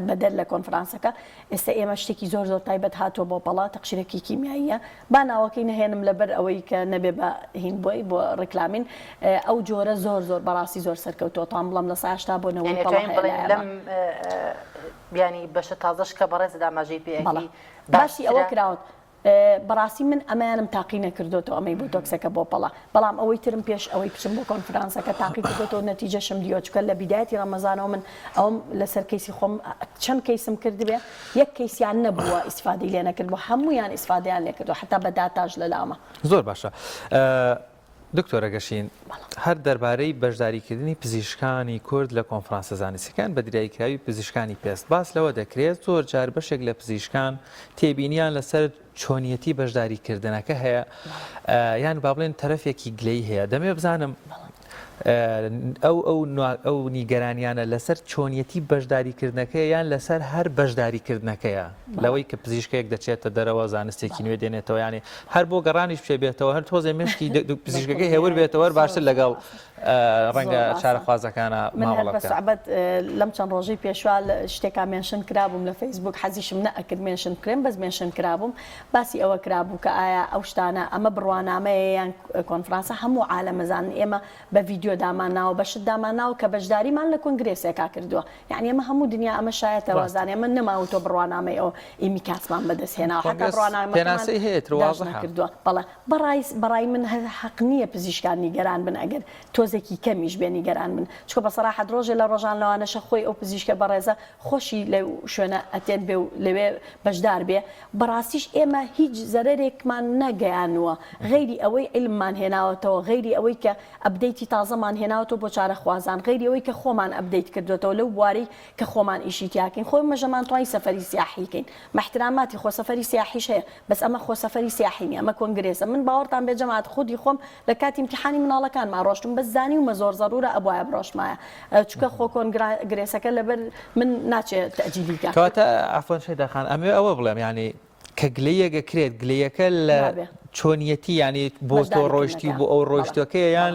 بەدەر لە کۆنفرانسەکە ئێستا ئێمە شتێکی زۆر زۆر تایبەت هاتووە بۆ پەڵە تەقشیرێکی کیمیاییە با ناوەکەی نەهێنم لەبەر ئەوەی کە نەبێ بە هین بۆی بۆ ڕیکلامین ئەو جۆرە زۆر زۆر بەڕاستی زۆر سەرکەوتووە تام بڵێم لە سا 80 بۆ 90 یانی پەڵە ئەتوانین هەیە بڵێین لای لەم ئەمە. یانی بەشە تازەش کە بەڕێزت ئاماژەی پێ بەڵێ ئەکەی باسی ئەوە باشترە؟ کراوە بەڕاستی من ئەمەیانم تاقی نەکردۆتەوە ئەمەی بۆتۆکسەکە بۆ پەڵە بەڵام ئەوەی ترم پێش ئەوەی بچم بۆ کۆنفرانسەکە تاقی کردۆتەوە نەتیجەشم دیوە چونکە لە بیدایەتی ڕەمەزانەوە من ئەوم لەسەر کەیسی خۆم چەند کەیسم کردبێ یەک کەیسیان نەبووە ئیسفادەی لێ نەکردبوو هەموویان ئیسفادەیان لێ کردووە حەتا بە داتاش لە لامە. زۆر باشە دکتۆرە گەشین هەر دەربارەی بەشداریکردنی پزیشکانی کورد لە کۆنفرانسە زانستیەکان بە دیاریکراوی پزیشکانی پێست باس لەوە دەکرێت زۆر جار بەشێک لە پزیشکان تێبینیان لەسەر چۆنیەتی بەشداریکردنەکە هەیە یان با بڵێن تەرەفێکی گلەی هەیە دەمێ بزانم ئەو ئەو ئەو نیگەرانیانە لەسەر چۆنیەتی بەشداریکردنەکەیە یان لەسەر هەر بەشداریکردنەکەیە لەوەی کە پزیشکێک دەچێتە دەرەوە زانستێکی نوێ دێنێتەوە یانی هەر بۆ گەڕانیش پێ بێتەوە هەر تۆزێ مشکی پزیشکەکەی هێور بێتەوە باشتر لەگەڵ ڕەنگە چارەخوازەکانە من هەر بە سوعبەت لەم چەند ڕۆژەی پێشوا شتێکا mention کرابووم لە فەیسبوک حەزیشم نەئەکرد mention بکرێم بەس mention کرابووم باسی ئەوە کرابوو کە ئایا ئەو شتانە ئەمە بڕوانامەیە یان کۆنفرانسە هەموو عالەم ئەزانن ئێمە بە ڤیدیۆ دامانناوە بە شت دامانناوە کە بەشداریمان لە کۆنگرێسێکا کردووە یانی ئەمە هەموو دنیا ئەمە شایەتە ڕاستە. وازانێ ئەمە نەماوتووە بڕوانامەی ئەو ئیمیکاسمان بەدەست هێناوە حەتا کۆنگرێس بڕوانامەکەمان پێناسەی هەیە تر داش وازحە. نەکردووە بەڵێ بەڕای بەڕای من هە حەق نییە پزیشکان نیگەران بن ئەگەر تۆزێکی کەمیش بێ نیگەران بن چونکە بە سەراحەت ڕۆژێ لە ڕۆژان لەوانەشە خۆی ئەو پزیشکە بەڕێزە خۆشی لەو شوێنە attend بێ و لەوێ بەشدار بێ بەڕاستیش ئێمە هیچ زەرەرێکمان نەگەیانووە غەیری ئەوەی عیلممان هێناوەتەوە غەیری ئەوەی کە update ی تازەمان هێناوەتەوە بۆ چارەخوازان غەیری ئەوەی کە خۆمان update کردۆتەوە لەو بوارەی کە خۆمان ئیشی تیاکەین خۆ ئێمە ژەمانتوانی سەفەری سیاحی کەین مە احتراماتی خۆ سەفەری سیاحیش هەیە بەس ئەمە خۆ سەفەری سیاحی نیە ئەمە کۆنگرێسە من باوەڕتان بێ جەماعەت خودی خۆم لە کاتی امتحانی مناڵەکانما ڕۆشتم بەس زانیومە زۆر زەرورە ئەبوایە بڕۆشتمایە چونکە خۆ کۆنگرێسەکە لەبەر من ناچێ تەئجیلی کا. کەواتە عەفوەن شەیدا خان ئەمەوێ ئەوە بڵێم یانی. کە گلەیەک ئەکرێت گلەیەکە لە چۆنیەتی یانی بۆ تۆ ڕۆیشتی و بۆ ئەو ڕۆیشتەکەیە یان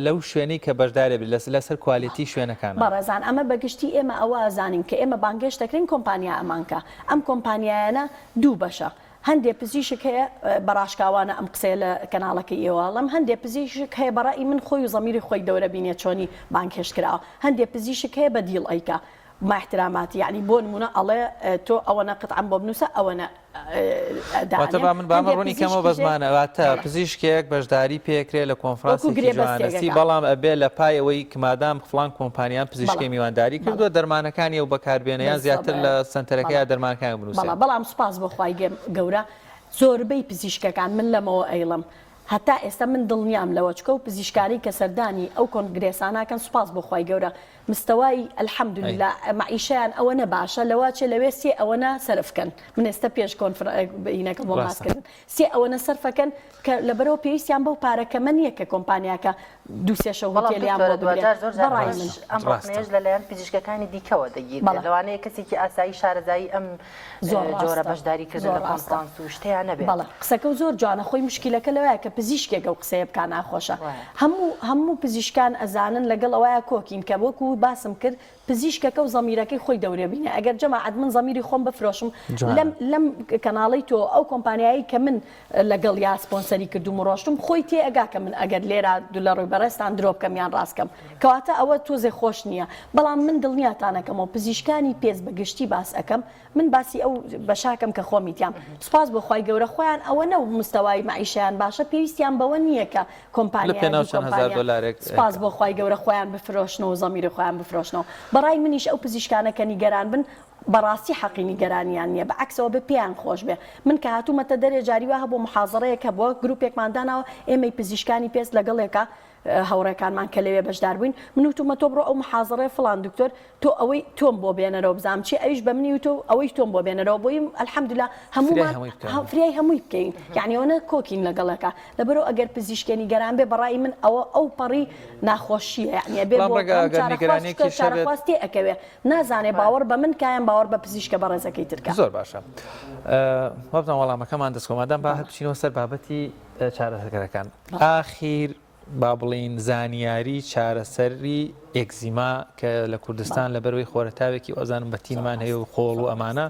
لەو شوێنەی کە بەشدارێ بێت لەسەر quality شوێنەکانە؟ بەڕێزان ئەمە بە گشتی ئێمە ئەوە ئەزانین کە ئێمە بانگهێشت دەکرێین کۆمپانیا ئەمانکا ئەم کۆمپانیایانە دوو بەشە هەندێ پزیشک هەیە بە ڕاشکاوانە ئەم قسەیە لە کەناڵەکەی ئێوە ئەڵێم هەندێ پزیشک هەیە بە ڕەئی من خۆی و زەمیری خۆی دەورە بینێ چۆنی بانگهێشت کراوە هەندێ پزیشک هەیە بە deal ئەیکا مع احتراماتی یەعنی بۆ نمونە ئەڵێ تۆ ئەوەنە قطعەم بۆ بنوسە ئەوەنە واتە دانێم با من با من هەندێ ڕوونی کەمەوە پزیشکیش هەیە بەزمانە واتە بەڵێ پزیشکێک بەشداری پێکرێ لە وەکو کۆنفرانسێکی گرێبەستێک جوانەسی ئەکا بەڵام ئەبێ لە پای ئەوەی کە مادام فڵان کۆمپانیان بەڵێ پزیشکەی میوانداری بەڵێ کردووە دەرمانەکانی ئەو بەکاربێنە یان زیاتر بالضبط لە سەنتەرەکەیا بەڵێ دەرمانەکانی ئەو بنووسێ بەڵێ بەڵام سوپاس بۆ خوای گەورە زۆربەی پزیشکەکان من لەمەوە ئەیڵێم هەتا ئێستا من دڵنیام لەوە چکە و پزیشکانەی کە سەردانی ئەو کۆنگرێسانە ئەکەن سوپاس بۆ خوای گەورە مستەوای الحمدللە مەعیشەیان ئەوەنە باشە لەوەچێ لەوێ سێ ئەوەنە سەرف کەن من ئێستا پێش کۆنفرینەکە بۆم باس کردن سێ ئەوەنە سەرفەکەن کە لەبەرەوە پێویستیان بەو پارە کەمە نییە کە کۆمپانیاکە دوو سێ شەو بەڵام هوتێلیان دکتۆرە بۆ بگرێ دواجار زۆر جار بەڕای ئەمەش من ئەم ڕەخنەیەش لەلایەن پزیشکەکانی دیکەوە دەگیرێت بەڵێ. لەوانەیە کەسێکی ئاسایی شارەزایی ئەم زۆر جۆرە ڕاستە بەشداریکردن زۆر لە ڕاستە کۆنفرانس و شتەیان نەبێت. بەڵێ قسەکەو زۆر جوانە خۆی مشکیلەکە لەوەیە کە پزیشکێک ئەو قسەیە بکا ناخۆشە وایە. هەموو هەموو پزیشکان ئەزانن لەگەڵ ئەوەیا کۆکین کە وەکو باسم کرد پزیشکەکە و زەمیرەکەی خۆی دەورێ بینێ ئەگەر جەماعەت من زەمیری خۆم بفرۆشم جوانە. لەم لەم کەناڵەی تۆ ئەو کۆمپانیایەی کە من لەگەڵیا سپۆنسەری کردوم و ڕۆشتم خۆی تێ ئەگا کە من ئەگەر لێرە لە ڕووی بەڕێزتان درۆ بکەم یان ڕاست کەم کەواتە ئەوە تۆزێ خۆش نییە بەڵام من دڵنیاتان ئەکەمەوە پزیشکانی پێست بە گشتی باس ئەکەم من باسی ئەو بەشاکەم کە خۆمی تیام سوپاس بۆ خوای گەورە خۆیان ئەوەنە مستەوای مەعیشەیان باشە پێویستیان بەوە نییە کە لە کۆمپانیایە پێناو دوو چەند هەزار کۆمپانیا دۆلارێک سوپاس بۆ خوای گەورە خۆیان بفرۆشنەوە زەمیری خۆیان بفرۆشنەوە بەڕای منیش ئەو پزیشکانە کە نیگەران بن بەڕاستی حەقی نیگەرانیان نیە بە عەکسەوە بێ پێیان خۆش بێ من کە هاتوومەتە دەرێ جاری وا هەبووە محازەرەیەک هەبووە گروپێکمان داناوە ئێمەی پزیشکانی پێست لەگەڵێکا هاوڕێکانمان کە لەوێ بەشدار بووین من وتومە تۆ بڕۆ ئەو محازەرەیە فڵان دکتۆر تۆ ئەوەی تۆم بۆ بێنەرەوە بزانم چیە ئەویش بە منی وتۆ ئەوەی تۆم بۆ بێنەرەوە بۆیم الحمدللە فریای هەموومان هەمووی بکەین. فریای هەمووی بکەین یعنی ئەوەنە کۆکین لەگەڵێکا لەبەرئەوە ئەگەر پزیشکێ نیگەران بێ بەڕای من ئەوە ئەو پەڕی ناخۆشیە یعنی ئەبێ بەڵام بۆ ڕەنگە هەم ئەگەر چارەخواز چونکە نیگەرانیەکیش هەبێت چارەخواز تێ ئەکەوێ نازانێ باوەڕ بە من کا یان باوەڕ بە پزیشکە بەڕێزەکەی تر کا. زۆر باشە وابزانم وەڵامەکەمان دەست کەوت مادام با هەر بچینەوە سەر بابەتی چارەسەرەکان ئاخیر با بڵێین زانیاری چارەسەری ئێکزیما کە لە کوردستان لەبەرەوەی خۆرەتاوێکی ئۆزانم بەتینمان هەیە و خۆڵ و ئەمانە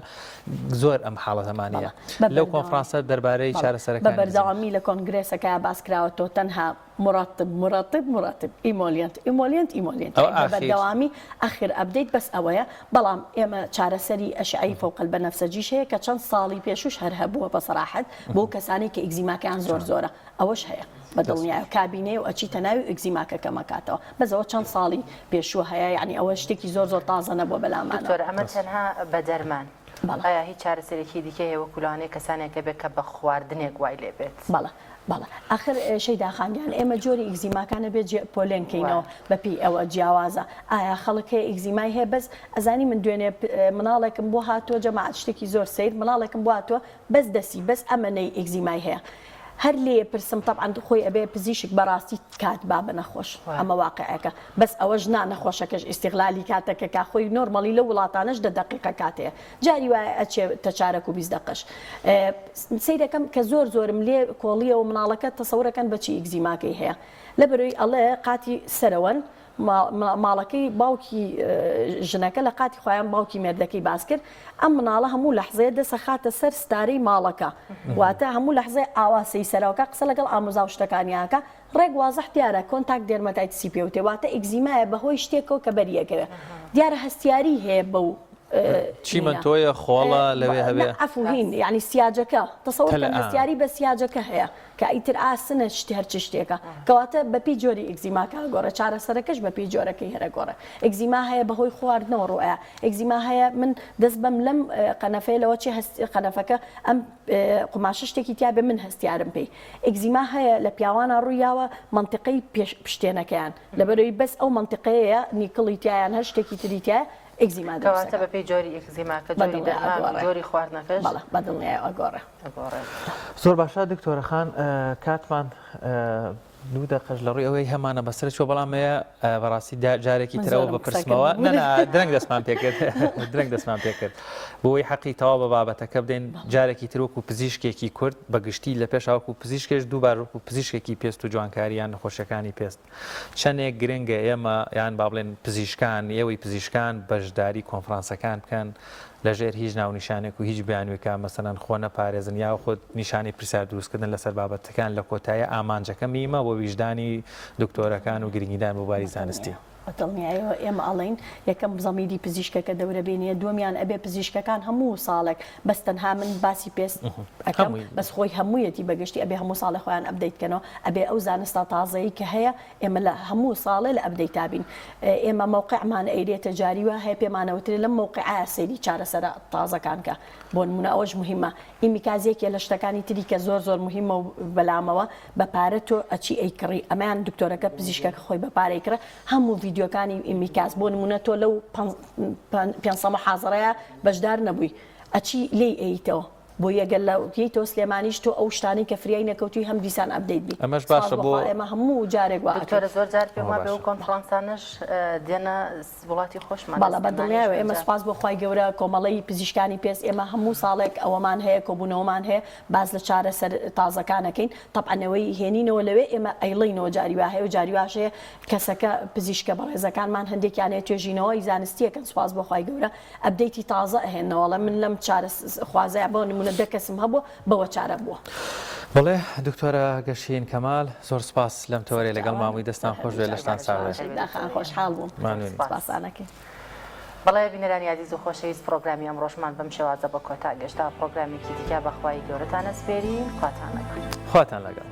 زۆر ئەم حاڵەتەمانەیە لەو کۆنفرانسە دەربارەی چارەسەرەکان بە بەردەوامی لە کۆنگرێسەکە باس کراوە تۆ تەنها مرطب مرطب مرطب emollient emollient emollient ئەوە یانی بە ئاخیر. بەردەوامی ئاخر update بەس ئەوەیە بەڵام ئێمە چارەسەری ئەشعەی فوق البنفسجیش هەیە کە چەند ساڵی پێشوش هەر هەبووە بە سەراحەت بۆ کەسانەی کە ئیگزیماکەیان زۆر زۆرە ئەوەش هەیە بە دڵنیایە کابینەیە و ئەچیتە ناوی و ئیگزیماکە کەمەکاتەوە بەس ئەوە چەند ساڵی پێشووە هەیە یانی ئەوە شتێکی زۆر زۆر تازە نەبووە بەلامانەوە. دکتۆر ئەمە تەنها بە دەرمان بەڵێ. ئایا هیچ چارەسەرێکی دیکە هەیە وەکو لەوانەیە کەسانێک هەبێت کە بە خواردنێک وای لێ بێت؟ بەڵێ بەڵێ ئاخر شەیدا خان گیان ئێمە جۆری ئیگزیماکان ئەبێ جێ پۆلێن کەینەوە بە پێی ئەوە جیاوازە ئایا خەڵک هەیە ئیگزیمای هەیە بەس ئەزانی من دوێنێ مناڵێکم بۆ هاتووە جەماعەت شتێکی زۆر سەیر مناڵێکم بۆ هاتووە بەس دەسی بەس ئەمەنەی ئیگزیمای هەیە هەر لێیە پرسم تەبعەن خۆی ئەبێ پزیشک بەڕاستی کات با بە نەخۆش ئەمە واقعەکە بەس ئەوەش نا نەخۆشەکەش ئیستیغلالی کاتەکە کا خۆی normally لەو وڵاتانەش دە دەقیقە کات هەیە جاری وایە ئەچێ تە چارەک و 20 دەقەش سەیرەکەم کە زۆر زۆرم لێ کۆڵیەوە مناڵەکە تەسەورەکەن بەچی ئیگزیماکەی هەیە لەبەرەوەی ئەڵێ قاتی سەرەوەن ماڵەکەی باوکی ژنەکە لە قاتی خۆیان باوکی مێردەکەی باس کرد ئەم مناڵە هەموو لەحزەیە دەسەخاتە سەر ستارەی ماڵەکە واتە هەموو لەحزەی ئاوا سەی سەرەوەکە قسە لەگەڵ ئامۆزا و شتەکانیاکە ڕێک وازح دیارە contact dermatitis ی پێوتێ واتە ئیگزیمایە بەهۆی شتێکەوە کە بەریەکەوێ دیارە هەستیاری هەیە بەو چیمەنتۆیە خۆڵە لەوێ هەبێ عەفو هین یعنی سیاجەکە تەسەوەر کەن هەستیاری بە سیاجەکە هەیە کە ئیتر ئاسنە شتی هەر چ شتێکە کەواتە بەپێی جۆری ئیگزیماکە ئەگۆڕێ چارەسەرەکەش بەپێی جۆرەکەی هەر ئەگۆڕێ ئیگزیما هەیە بەهۆی خواردنەوە ڕوئەیا ئیگزیما هەیە من دەست بەم لەم قەنەفەیە لەوە چێ هەست قەنەفەکە ئەم قوماشە شتێکی تیا بێ من هەستیارم پێی ئیگزیما هەیە لە پیاوانا ڕوویاوە مەنتیقەی پێش پشتێنەکەیان لەبەرەوەی بەس ئەو مەنتیقەیە نیکڵی تیایان هەر شتێکی تری تیایە ئیگزیما دروست کەواتە دەکات. بەپێی جۆری ئیگزیماکە جۆری دەرمان و جۆری خواردنەکەش بەڵێ بەدڵنیایەوە ئەگۆڕێ. ئەگۆڕێ. زۆر باشە دکتۆرە خان کاتمان. دوو دەقەش لە ڕووی ئەوەی هەمانە بەسەر چوە بەڵام ئەیە بەڕاستی جارێکی ترەوە بپرسمەوە درەنگ دەستمان پێکرد درەنگ دەستمان پێکرد بۆی حەقی تەواو بە بابەتەکە بدەین جارێکی تر وەکو پزیشکێکی کورد بە گشتی لە پێش وەکو پزیشکێش دووبار وەکو پزیشکێکی پێست و جوانکاریان نەخۆشیەکانی پێست چەندێک گرنگە ئێمە یان با بڵێن پزیشکان ئێوەی پزیشکان بەشداری کۆنفرانسەکان بکەن لەژێر هیچ ناونیشانێک و هیچ بیانوێکا مەسەلەن خۆ نەپارێزن یاخود نیشانەی پرسیار دروستکردن لەسەر بابەتەکان لە کۆتاییا ئامانجەکە میمە وە ویژدانی دکتۆرەکان و گرنگیدان بۆ باری زانستی. بە دڵنیایەوە ئێمە ئەڵێین یەکەم زەمیری پزیشکەکە دەورە بێنیە دووەمیان ئەبێ پزیشکەکان هەموو ساڵێک بەس تەنها من باسی پێست ئەکەم بەس خۆی هەموویەتی بەگشتی ئەبێ هەموو ساڵێ خۆیان update کەنەوە ئەبێ ئەو زانستە تازەی کە هەیە ئێمە لە هەموو ساڵێ لە update ا بین ئێمە مەوقعمان ئەیرێتە جاری وا هەیە پێمانەوترێ لەم مەوقعە سەیری چارەسەرە تازەکان کە بۆ نمونە ئەوەش مهمە ئیمیکاز یەکێ لە شتەکانی تری کە زۆر زۆر مهمە و بەلامەوە بە پارە تۆ ئەچی ئەیکڕی ئەمەیان دکتۆرەکە پزیشکەکە خۆی بە پارەی کڕێ هەموو ڤیدیۆکانی ئیمیکاز بۆ نمونە تۆ لەو 500 محازەرەیە بەشدار نەبووی ئەچی لێی ئەیتەوە بۆیە گەر لە یەیتەوە سلێمانیش تۆ ئەو شتانەی کە فریای نەکەوتوی هەم دیسان update بی ئەمەش سپاس باشە بۆ بۆ خوا ئێمە هەموو جارێک وا ئەکەین. دکتۆرە زۆر جار پێم ئەوە وابێ ئەو باشە. کۆنفرانسانەش دێنە وڵاتی خۆشمان لە بەڵێ بە سلێمانیش دڵنیایەوە ئێمە ئەنجام. سوپاس بۆ خوای گەورە کۆمەڵەی پزیشکانی پێست ئێمە هەموو ساڵێک ئەوەمان هەیە کۆبوونەوەمان هەیە باس لە چارەسەر تازەکان ئەکەین تەبعەن ئەوەی هێنینەوە لەوێ ئێمە ئەیڵێینەوە جاری وا هەیە و جاری واش هەیە کەسەکە پزیشکە بەڕێزەکانمان هەندێکیان هەیە توێژینەوەی زانستی ئەکەن سوپاس بۆ خوای گەورە update ی تازە ئەهێننەوە ئەڵێ من لەم چارە خوازەیا بۆ نمونە دە کەسم هەبووە بەوە چارە بووە. بەڵێ دکتۆرە گەشین کەمال زۆر سپاس لەم تەوەرەی لەگەڵ مامووی دەستان خۆش بێ لەشتان ساغ بێ. خۆشحاڵ بووم. ممنونین. سپاسانەکەی. بەڵێ بینەرانی ئازیز و خۆشەویست پڕۆگرامی ئەمڕۆشمان بەم شێوازە بە کۆتا گەشت تا پڕۆگرامێکی دیکە بە خوای گەورەتان ئەسپێرین خواتان لەگەڵ. خواتان لەگەڵ.